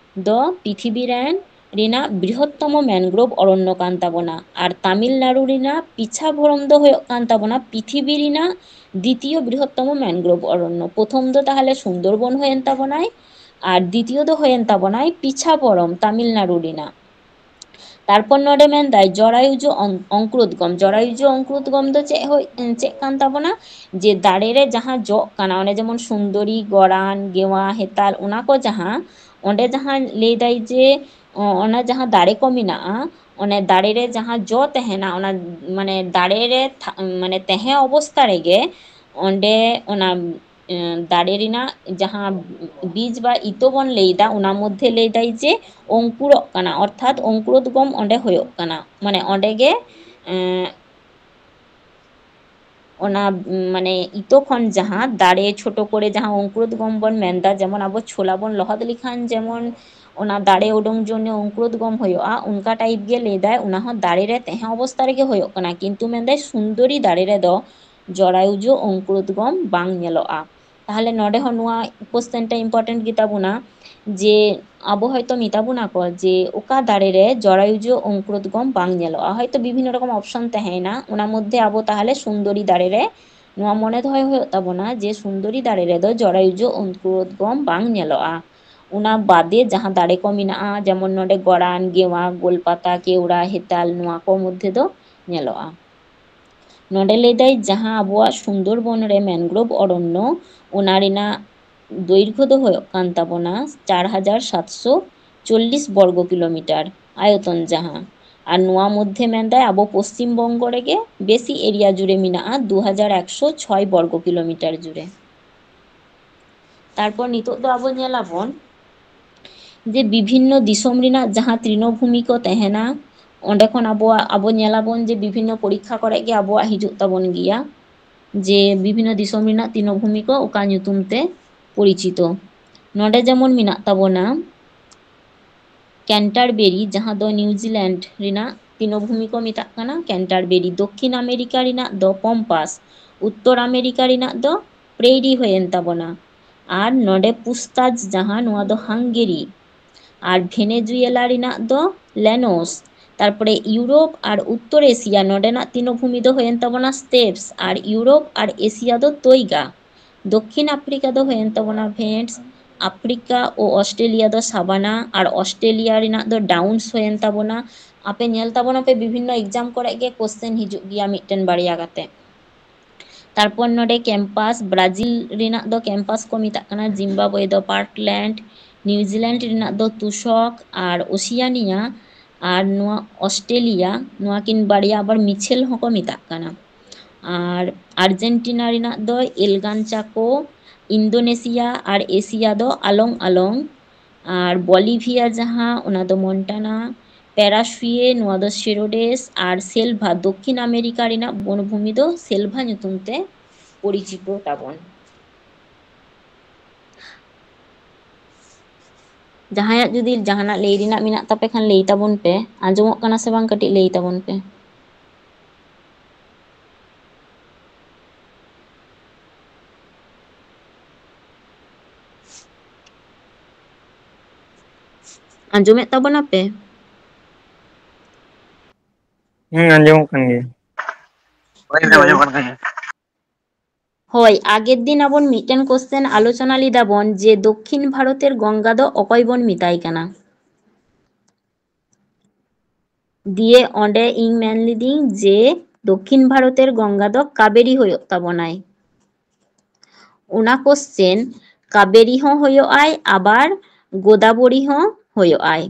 ᱫᱚ ᱯᱨᱤᱛᱷᱤᱵᱤ ᱨᱮᱱ ᱨᱮᱱᱟᱜ ᱵᱨᱤᱦᱚᱛᱛᱚᱢᱚ ᱢᱮᱱᱜᱨᱳᱵᱷ ᱚᱨᱚᱱᱱᱚ ᱠᱟᱱ ᱛᱟᱵᱚᱱᱟ᱾ ᱟᱨ ᱛᱟᱢᱤᱞᱱᱟᱲᱩ ᱨᱮᱱᱟᱜ ᱯᱤᱪᱷᱟ ᱵᱷᱚᱨᱚᱢ ᱫᱚ ᱦᱩᱭᱩᱜ ᱠᱟᱱ ᱛᱟᱵᱚᱱᱟ ᱯᱨᱤᱛᱷᱤᱵᱤ ᱨᱮᱱᱟᱜ ᱫᱤᱛᱤᱭᱚ ᱵᱨᱤᱦᱚᱛᱛᱚᱢᱚ ᱢᱮᱱᱜᱨᱳᱵᱷ ᱚᱨᱚᱱᱱᱚ᱾ ᱯᱨᱚᱛᱷᱚᱢ ᱫᱚ ᱛᱟᱦᱚᱞᱮ ᱥᱩᱱᱫᱚᱨᱵᱚᱱ ᱦᱩᱭᱮᱱ ᱛᱟᱵᱚᱱᱟᱭ, ᱟᱨ ᱫᱤᱛᱤᱭᱚ ᱫᱚ ᱦᱩᱭᱮᱱ ᱛᱟᱵᱚᱱᱟᱭ ᱯᱤᱪᱷᱟ ᱵᱷᱚᱨᱚᱢ ᱛᱟᱢᱤᱞᱱᱟᱲᱩ ᱨᱮᱱᱟᱜ᱾ ᱛᱟᱨᱯᱚᱨ ᱱᱚᱰᱮ ᱢᱮᱱᱫᱟᱭ ᱡᱚᱨᱟᱭᱩᱡᱚ ᱚᱝ-, ᱚᱝᱠᱩᱨᱳᱫᱜᱚᱢ᱾ ᱡᱚᱨᱟᱭᱩᱡᱚ ᱚᱝᱠᱩᱨᱳᱫᱜᱚᱢ ᱫᱚ ᱪᱮᱫ ᱦᱳᱭ, ᱪᱮᱫ ᱠᱟᱱ ᱛᱟᱵᱚᱱᱟ? ᱡᱮ ᱫᱟᱨᱮ ᱨᱮ ᱡᱟᱦᱟᱸ ᱡᱚᱜ ᱠᱟᱱᱟ, ᱚᱱᱮ ᱡᱮᱢᱚᱱ ᱥᱩᱱᱫᱚᱨᱤ, ᱜᱚᱲᱟᱱ, ᱜᱮᱣᱟ, ᱦᱮᱛᱟᱞ, ᱚᱱᱟ ᱠᱚ ᱡᱟᱦᱟᱸ, ᱚᱸᱰᱮ ᱡᱟᱦᱟᱸ ᱞᱟᱹᱭᱫᱟᱭ ᱡᱮ, ᱚ-, ᱚᱱᱟ ᱡᱟᱦᱟᱸ ᱫᱟᱨᱮ ᱠᱚ ᱢᱮᱱᱟᱜᱼᱟ, ᱚᱱᱮ ᱫᱟᱨᱮ ᱨᱮ ᱡᱟᱦᱟᱸ ᱡᱚ ᱛᱟᱦᱮᱱᱟ, ᱚᱱᱟ ᱢᱟᱱᱮ ᱫᱟᱨᱮ ᱨᱮ ᱛᱷᱟ-, ᱢᱟᱱᱮ ᱛᱟᱦᱮᱸ ᱚᱵᱚᱥᱛᱟ ᱨᱮᱜᱮ ᱚᱸᱰᱮ ᱚᱱᱟ, ᱮᱸ, ᱫᱟᱨᱮ ᱨᱮᱱᱟᱜ ᱡᱟᱦᱟᱸ ᱵᱤᱡᱽ ᱵᱟ ᱤᱛᱟᱹ ᱵᱚᱱ ᱞᱟᱹᱭᱫᱟ, ᱚᱱᱟ ᱢᱚᱫᱽᱫᱷᱮ ᱞᱟᱹᱭᱫᱟᱭ ᱡᱮ ᱚᱝᱠᱩᱨᱚᱜ ᱠᱟᱱᱟ, ᱚᱨᱛᱷᱟᱛ ᱚᱝᱠᱩᱨᱳᱫᱜᱚᱢ ᱚᱸᱰᱮ ᱦᱩᱭᱩᱜ ᱠᱟᱱᱟ᱾ ᱢᱟᱱᱮ ᱚᱸᱰᱮ ᱜᱮ, ᱮᱸ, ᱚᱱᱟ, ᱢᱟᱱᱮ ᱤᱛᱟᱹ ᱠᱷᱚᱱ ᱡᱟᱦᱟᱸ ᱫᱟᱨᱮ ᱪᱷᱳᱴᱳ ᱠᱚᱨᱮ ᱡᱟᱦᱟᱸ ᱚᱝᱠᱩᱨᱳᱫᱜᱚᱢ ᱵᱚᱱ ᱢᱮᱱᱫᱟ, ᱡᱮᱢᱚᱱ ᱟᱵᱚ ᱪᱷᱳᱞᱟ ᱵᱚᱱ ᱞᱚᱦᱚᱫ ᱞᱮᱠᱷᱟᱱ ᱡᱮᱢᱚᱱ ᱚᱱᱟ ᱫᱟᱨᱮ ᱩᱰᱩᱝ ᱡᱚᱱᱱᱮ ᱚᱝᱠᱩᱨᱳᱫᱜᱚᱢ ᱦᱩᱭᱩᱜᱼᱟ, ᱚᱱᱠᱟ type ᱜᱮ ᱞᱟᱹᱭᱫᱟᱭ, ᱚᱱᱟ ᱦᱚᱸ ᱫᱟᱨᱮ ᱨᱮ ᱛᱟᱦᱮᱸ ᱚᱵᱚᱥᱛᱟ ᱨᱮᱜᱮ ᱦᱩᱭᱩᱜ ᱠᱟᱱᱟ᱾ ᱠᱤᱱᱛᱩ ᱢᱮᱱᱫᱟᱭ ᱥᱩᱱᱫᱚᱨᱤ ᱫᱟᱨᱮ ᱨᱮᱫᱚ ᱡᱚᱨᱟᱭᱩᱡᱚ ᱚᱝᱠᱩᱨᱳᱫᱜᱚᱢ ᱵᱟᱝ ᱧᱮᱞᱚᱜᱼᱟ᱾ ᱛᱟᱦᱚᱞᱮ ᱱᱚᱰᱮ ᱦᱚᱸ ᱱᱚᱣᱟ question ᱴᱟ important ᱜᱮᱛᱟ ᱵᱚᱱᱟ ᱡᱮ ᱟᱵᱚ ᱦᱚᱭᱛᱳ ᱢᱮᱛᱟ ᱵᱚᱱᱟ ᱠᱚ ᱡᱮ ᱚᱠᱟ ᱫᱟᱨᱮ ᱨᱮ ᱡᱚᱨᱟᱭᱩᱡᱚ ᱚᱝᱠᱩᱨᱳᱫᱜᱚᱢ ᱵᱟᱝ ᱧᱮᱞᱚᱜᱼᱟ, ᱦᱚᱭᱛᱳ ᱵᱤᱵᱷᱤᱱᱱᱚ ᱨᱚᱠᱚᱢ option ᱛᱟᱦᱮᱸᱭᱮᱱᱟ, ᱚᱱᱟ ᱢᱚᱫᱽᱫᱷᱮ ᱟᱵᱚ ᱛᱟᱦᱚᱞᱮ ᱥᱩᱱᱫᱚᱨᱤ ᱫᱟᱨᱮ ᱨᱮ ᱱᱚᱣᱟ ᱢᱚᱱᱮ ᱫᱚᱦᱚᱭ ᱦᱩᱭᱩᱜ ᱛᱟᱵᱚᱱᱟ ᱡᱮ ᱥᱩᱱᱫᱚᱨᱤ ᱫᱟᱨᱮ ᱨᱮᱫᱚ ᱡᱚᱨᱟᱭᱩᱡᱚ ᱚᱝᱠᱩᱨᱳᱫᱜᱚᱢ ᱵᱟᱝ ᱧᱮᱞᱚᱜᱼᱟ᱾ ᱚᱱᱟ ᱵᱟᱫᱮ ᱡᱟᱦᱟᱸ ᱫᱟᱨᱮ ᱠᱚ ᱢᱮᱱᱟᱜᱼᱟ, ᱡᱮᱢᱚᱱ ᱱᱚᱰᱮ ᱜᱚᱲᱟᱱ, ᱜᱮᱣᱟ, ᱜᱳᱞᱯᱟᱛᱟ, ᱠᱮᱣᱲᱟ, ᱦᱮᱛᱟᱞ, ᱱᱚᱣᱟ ᱠᱚ ᱢᱚᱫᱽᱫᱷᱮ ᱫᱚ ᱧᱮᱞᱚᱜᱼᱟ᱾ ᱱᱚᱰᱮ ᱞᱟᱹᱭᱫᱟᱭ ᱡᱟᱦᱟᱸ ᱟᱵᱚᱣᱟᱜ ᱥᱩᱱᱫᱚᱨᱵᱚᱱ ᱨᱮ mangrove ᱚᱨᱚᱱᱱᱚ, ᱚᱱᱟ ᱨᱮᱱᱟᱜ ᱫᱳᱭᱨᱜᱷᱚ ᱫᱚ ᱦᱩᱭᱩᱜ ᱠᱟᱱ ᱛᱟᱵᱚᱱᱟ ᱪᱟᱨ ᱦᱟᱡᱟᱨ ᱥᱟᱛᱥᱚ ᱪᱚᱞᱞᱤᱥ ᱵᱚᱨᱜᱚ ᱠᱤᱞᱳᱢᱤᱴᱟᱨ ᱟᱭᱚᱛᱚᱱ ᱡᱟᱦᱟᱸ᱾ ᱟᱨ ᱱᱚᱣᱟ ᱢᱚᱫᱽᱫᱷᱮ ᱢᱮᱱᱫᱟᱭ ᱟᱵᱚ ᱯᱚᱥᱪᱤᱢ ᱵᱚᱝᱜᱚ ᱨᱮᱜᱮ ᱵᱮᱥᱤ area ᱡᱩᱲᱮ ᱢᱮᱱᱟᱜᱼᱟ, ᱫᱩ ᱦᱟᱡᱟᱨ ᱮᱠᱥᱚ ᱪᱷᱚᱭ ᱵᱚᱨᱜᱚ ᱠᱤᱞᱳᱢᱤᱴᱟᱨ ᱡᱩᱲᱮ᱾ ᱛᱟᱨᱯᱚᱨ ᱱᱤᱛᱚᱜ ᱫᱚ ᱟᱵᱚ ᱧᱮᱞᱟᱵᱚᱱ ᱡᱮ ᱵᱤᱵᱷᱤᱱᱱᱚ ᱫᱤᱥᱚᱢ ᱨᱮᱱᱟᱜ ᱡᱟᱦᱟᱸ ᱛᱨᱤᱱᱚᱵᱷᱩᱢᱤ ᱠᱚ ᱛᱟᱦᱮᱱᱟ, ᱚᱸᱰᱮ ᱠᱷᱚᱱ ᱟᱵᱚᱣᱟᱜ, ᱟᱵᱚ ᱧᱮᱞᱟᱵᱚᱱ ᱡᱮ ᱵᱤᱵᱷᱤᱱᱱᱚ ᱯᱚᱨᱤᱠᱠᱷᱟ ᱠᱚᱨᱮ ᱜᱮ ᱟᱵᱚᱣᱟᱜ ᱦᱤᱡᱩᱜ ᱛᱟᱵᱚᱱ ᱜᱮᱭᱟ ᱡᱮ ᱵᱤᱵᱷᱤᱱᱱᱚ ᱫᱤᱥᱚᱢ ᱨᱮᱱᱟᱜ ᱛᱨᱤᱱᱚᱵᱷᱩᱢᱤ ᱠᱚ ᱚᱠᱟ ᱧᱩᱛᱩᱢ ᱛᱮ ᱯᱚᱨᱤᱪᱤᱛᱚ᱾ ᱱᱚᱰᱮ ᱡᱮᱢᱚᱱ ᱢᱮᱱᱟᱜ ᱛᱟᱵᱚᱱᱟ ᱠᱮᱱᱴᱟᱨᱵᱮᱨᱤ, ᱡᱟᱦᱟᱸ ᱫᱚ ᱱᱤᱣᱡᱤᱞᱮᱱᱰ ᱨᱮᱱᱟᱜ ᱛᱤᱱᱚᱵᱷᱩᱢᱤ ᱠᱚ ᱢᱮᱛᱟᱜ ᱠᱟᱱᱟ ᱠᱮᱱᱴᱟᱨᱵᱮᱨᱤ, ᱫᱚᱠᱠᱷᱤᱱ ᱟᱢᱮᱨᱤᱠᱟ ᱨᱮᱱᱟᱜ ᱫᱚ ᱯᱚᱢᱯᱟᱥ, ᱩᱛᱛᱚᱨ ᱟᱢᱮᱨᱤᱠᱟ ᱨᱮᱱᱟᱜ ᱫᱚ ᱯᱨᱮᱭᱨᱤ ᱦᱩᱭᱮᱱ ᱛᱟᱵᱚᱱᱟ᱾ ᱟᱨ ᱱᱚᱰᱮ ᱯᱩᱥᱛᱟᱡᱽ, ᱡᱟᱦᱟᱸ ᱱᱚᱣᱟ ᱫᱚ ᱦᱟᱝᱜᱮᱨᱤ, ᱟᱨ ᱵᱷᱮᱱᱮᱡᱩᱭᱮᱞᱟ ᱨᱮᱱᱟᱜ ᱫᱚ ᱞᱮᱱᱳᱥ᱾ ᱛᱟᱨᱯᱚᱨᱮ ᱤᱭᱩᱨᱳᱯ ᱟᱨ ᱩᱛᱛᱚᱨ ᱮᱥᱤᱭᱟ, ᱱᱚᱰᱮᱱᱟᱜ ᱛᱤᱱᱚᱵᱷᱩᱢᱤ ᱫᱚ ᱦᱩᱭᱮᱱ ᱛᱟᱵᱚᱱᱟ ᱥᱴᱮᱯᱥ, ᱟᱨ ᱤᱭᱩᱨᱳᱯ ᱟᱨ ᱮᱥᱤᱭᱟ ᱫᱚ ᱛᱚᱭᱜᱟ᱾ ᱫᱚᱠᱠᱷᱤᱱ ᱟᱯᱷᱨᱤᱠᱟ ᱫᱚ ᱦᱩᱭᱮᱱ ᱛᱟᱵᱚᱱᱟ ᱵᱷᱮᱱᱴᱥ, ᱟᱯᱷᱨᱤᱠᱟ ᱳ ᱚᱥᱴᱨᱮᱞᱤᱭᱟ ᱫᱚ ᱥᱟᱵᱟᱱᱟ, ᱟᱨ ᱚᱥᱴᱨᱮᱞᱤᱭᱟ ᱨᱮᱱᱟᱜ ᱫᱚ ᱰᱟᱣᱩᱱᱥ ᱦᱩᱭᱮᱱ ᱛᱟᱵᱚᱱᱟ, ᱟᱯᱮ ᱧᱮᱞ ᱛᱟᱵᱚᱱᱟᱯᱮ, ᱵᱤᱵᱷᱤᱱᱱᱚ exam ᱠᱚᱨᱮ ᱜᱮ question ᱦᱤᱡᱩᱜ ᱜᱮᱭᱟ ᱢᱤᱫᱴᱮᱱ ᱵᱟᱨᱭᱟ ᱠᱟᱛᱮ᱾ ᱛᱟᱨᱯᱚᱨ ᱱᱚᱰᱮ campus, ᱵᱨᱟᱡᱤᱞ ᱨᱮᱱᱟᱜ ᱫᱚ campus ᱠᱚ ᱢᱮᱛᱟᱜ ᱠᱟᱱᱟ, ᱡᱤᱢᱵᱟᱵᱣᱮ ᱫᱚ ᱯᱟᱨᱠᱞᱮᱱᱰ, ᱱᱤᱣᱡᱤᱞᱮᱱᱰ ᱨᱮᱱᱟᱜ ᱫᱚ ᱛᱩᱥᱚᱠ, ᱟᱨ ᱳᱥᱤᱭᱟᱱᱤᱭᱟ, ᱟᱨ ᱱᱚᱣᱟ ᱚᱥᱴᱨᱮᱞᱤᱭᱟ, ᱱᱚᱣᱟ ᱠᱤᱱ ᱵᱟᱨᱭᱟ ᱟᱵᱟᱨ ᱢᱤᱪᱷᱮᱞ ᱦᱚᱸᱠᱚ ᱢᱮᱛᱟᱜ ᱠᱟᱱᱟ᱾ ᱟᱨ ᱟᱨᱡᱮᱱᱴᱤᱱᱟ ᱨᱮᱱᱟᱜ ᱫᱚ ᱮᱞᱜᱟᱱ ᱪᱟᱠᱳ, ᱤᱱᱫᱳᱱᱮᱥᱤᱭᱟ ᱟᱨ ᱮᱥᱤᱭᱟ ᱫᱚ ᱟᱞᱚᱝ ᱟᱞᱚᱝ, ᱟᱨ ᱵᱚᱞᱤᱵᱷᱤᱭᱟ ᱡᱟᱦᱟᱸ, ᱚᱱᱟ ᱫᱚ ᱢᱚᱱᱴᱟᱱᱟ, ᱯᱮᱨᱟᱥᱩᱭᱮ, ᱱᱚᱣᱟ ᱫᱚ ᱥᱮᱨᱳᱰᱮᱥ, ᱟᱨ ᱥᱮᱞᱵᱷᱟ, ᱫᱚᱠᱠᱷᱤᱱ ᱟᱢᱮᱨᱤᱠᱟ ᱨᱮᱱᱟᱜ ᱵᱚᱱᱚᱵᱷᱩᱢᱤ ᱫᱚ ᱥᱮᱞᱵᱷᱟ ᱧᱩᱛᱩᱢ ᱛᱮ ᱯᱚᱨᱤᱪᱤᱛᱚ ᱛᱟᱵᱚᱱ᱾ ᱡᱟᱦᱟᱸᱭᱟᱜ ᱡᱩᱫᱤ ᱡᱟᱦᱟᱱᱟᱜ ᱞᱟᱹᱭ ᱨᱮᱱᱟᱜ ᱢᱮᱱᱟᱜ ᱛᱟᱯᱮ ᱠᱷᱟᱱ ᱞᱟᱹᱭ ᱛᱟᱵᱚᱱ ᱯᱮ, ᱟᱸᱡᱚᱢᱚᱜ ᱠᱟᱱᱟ ᱥᱮ ᱵᱟᱝ ᱠᱟᱹᱴᱤᱡ ᱞᱟᱹᱭ ᱛᱟᱵᱚᱱ ᱯᱮ᱾ ᱟᱸᱡᱚᱢᱮᱫ ᱛᱟᱵᱚᱱᱟ ᱯᱮ? ᱦᱮᱸ, ᱟᱸᱡᱚᱢᱚᱜ ᱠᱟᱱ ᱜᱮᱭᱟ᱾ ᱦᱳᱭ, ᱟᱸᱡᱚᱢᱚᱜ ᱠᱟᱱ ᱜᱮᱭᱟ᱾ ᱦᱳᱭ, ᱟᱜᱮᱨ ᱫᱤᱱ ᱟᱵᱚᱱ ᱢᱤᱫᱴᱮᱱ question ᱟᱞᱳᱪᱚᱱᱟ ᱞᱮᱫᱟ ᱵᱚᱱ ᱡᱮ ᱫᱚᱠᱠᱷᱤᱱ ᱵᱷᱟᱨᱚᱛᱮᱨ ᱜᱚᱝᱜᱟ ᱫᱚ ᱚᱠᱚᱭ ᱵᱚᱱ ᱢᱮᱛᱟᱭ ᱠᱟᱱᱟ᱾ ᱫᱤᱭᱮ ᱚᱸᱰᱮ ᱤᱧ ᱢᱮᱱ ᱞᱤᱫᱤᱧ ᱡᱮ ᱫᱚᱠᱠᱷᱤᱱ ᱵᱷᱟᱨᱚᱛᱮᱨ ᱜᱚᱝᱜᱟ ᱫᱚ ᱠᱟᱵᱮᱨᱤ ᱦᱩᱭᱩᱜ ᱛᱟᱵᱚᱱᱟᱭ᱾ ᱚᱱᱟ question ᱠᱟᱵᱮᱨᱤ ᱦᱚᱸ ᱦᱩᱭᱩᱜ ᱟᱭ, ᱟᱵᱟᱨ ᱜᱳᱫᱟᱵᱚᱨᱤ ᱦᱚᱸ ᱦᱩᱭᱩᱜ ᱟᱭ᱾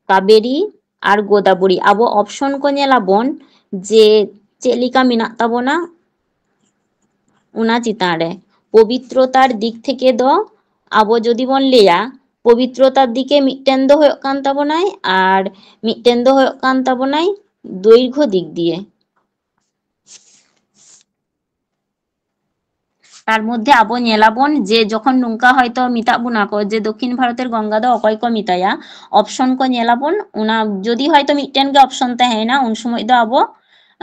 ᱠᱟᱵᱮᱨᱤ ᱟᱨ ᱜᱳᱫᱟᱵᱚᱨᱤ ᱟᱵᱚ option ᱠᱚ ᱧᱮᱞᱟᱵᱚᱱ ᱡᱮ ᱪᱮᱫ ᱞᱮᱠᱟ ᱢᱮᱱᱟᱜ ᱛᱟᱵᱚᱱᱟ ᱚᱱᱟ ᱪᱮᱛᱟᱱ ᱨᱮ᱾ ᱯᱚᱵᱤᱛᱨᱚᱛᱟᱨ ᱫᱤᱠ ᱛᱷᱮᱠᱮ ᱫᱚ ᱟᱵᱚ ᱡᱩᱫᱤ ᱵᱚᱱ ᱞᱟᱹᱭᱟ, ᱯᱚᱵᱤᱛᱨᱚᱛᱟᱨ ᱫᱤᱠᱮ ᱢᱤᱫᱴᱮᱱ ᱫᱚ ᱦᱩᱭᱩᱜ ᱠᱟᱱ ᱛᱟᱵᱚᱱᱟᱭ ᱟᱨ ᱢᱤᱫᱴᱮᱱ ᱫᱚ ᱦᱩᱭᱩᱜ ᱠᱟᱱ ᱛᱟᱵᱚᱱᱟᱭ ᱫᱳᱭᱨᱜᱷᱚ ᱫᱤᱠ ᱫᱤᱭᱮ᱾ ᱛᱟᱨ ᱢᱚᱫᱽᱫᱷᱮ ᱟᱵᱚ ᱧᱮᱞᱟᱵᱚᱱ ᱡᱮ ᱡᱚᱠᱷᱚᱱ ᱱᱚᱝᱠᱟ ᱦᱚᱭᱛᱳ ᱢᱮᱛᱟᱜ ᱵᱚᱱᱟ ᱠᱚ ᱡᱮ ᱫᱚᱠᱠᱷᱤᱱ ᱵᱷᱟᱨᱚᱛᱮᱨ ᱜᱚᱝᱜᱟ ᱫᱚ ᱚᱠᱚᱭ ᱠᱚ ᱢᱮᱛᱟᱭᱟ, option ᱠᱚ ᱧᱮᱞᱟᱵᱚᱱ, ᱚᱱᱟ ᱡᱩᱫᱤ ᱦᱚᱭᱛᱳ ᱢᱤᱫᱴᱮᱱ ᱜᱮ option ᱛᱟᱦᱮᱸᱭᱮᱱᱟ, ᱩᱱ ᱥᱚᱢᱚᱭ ᱫᱚ ᱟᱵᱚ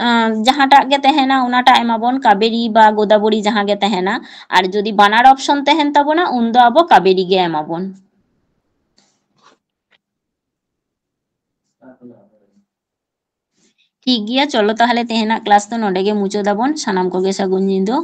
ᱟᱸ, ᱡᱟᱦᱟᱸᱴᱟᱜ ᱜᱮ ᱛᱟᱦᱮᱱᱟ ᱚᱱᱟᱴᱟᱜ ᱮᱢᱟᱵᱚᱱ, ᱠᱟᱵᱮᱨᱤ ᱵᱟ ᱜᱳᱫᱟᱵᱚᱨᱤ ᱡᱟᱦᱟᱸ ᱜᱮ ᱛᱟᱦᱮᱱᱟ᱾ ᱟᱨ ᱡᱩᱫᱤ ᱵᱟᱱᱟᱨ option ᱛᱟᱦᱮᱱ ᱛᱟᱵᱚᱱᱟ ᱩᱱ ᱫᱚ ᱟᱵᱚ ᱠᱟᱵᱮᱨᱤ ᱜᱮ ᱮᱢᱟᱵᱚᱱ᱾ ᱴᱷᱤᱠ ᱜᱮᱭᱟ, ᱪᱚᱞᱚ ᱛᱟᱦᱚᱞᱮ ᱛᱮᱦᱮᱧᱟᱜ class ᱫᱚ ᱱᱚᱰᱮ ᱜᱮ ᱢᱩᱪᱟᱹᱫ ᱟᱵᱚᱱ᱾ ᱥᱟᱱᱟᱢ ᱠᱚᱜᱮ ᱥᱟᱹᱜᱩᱱ ᱧᱤᱫᱟᱹ᱾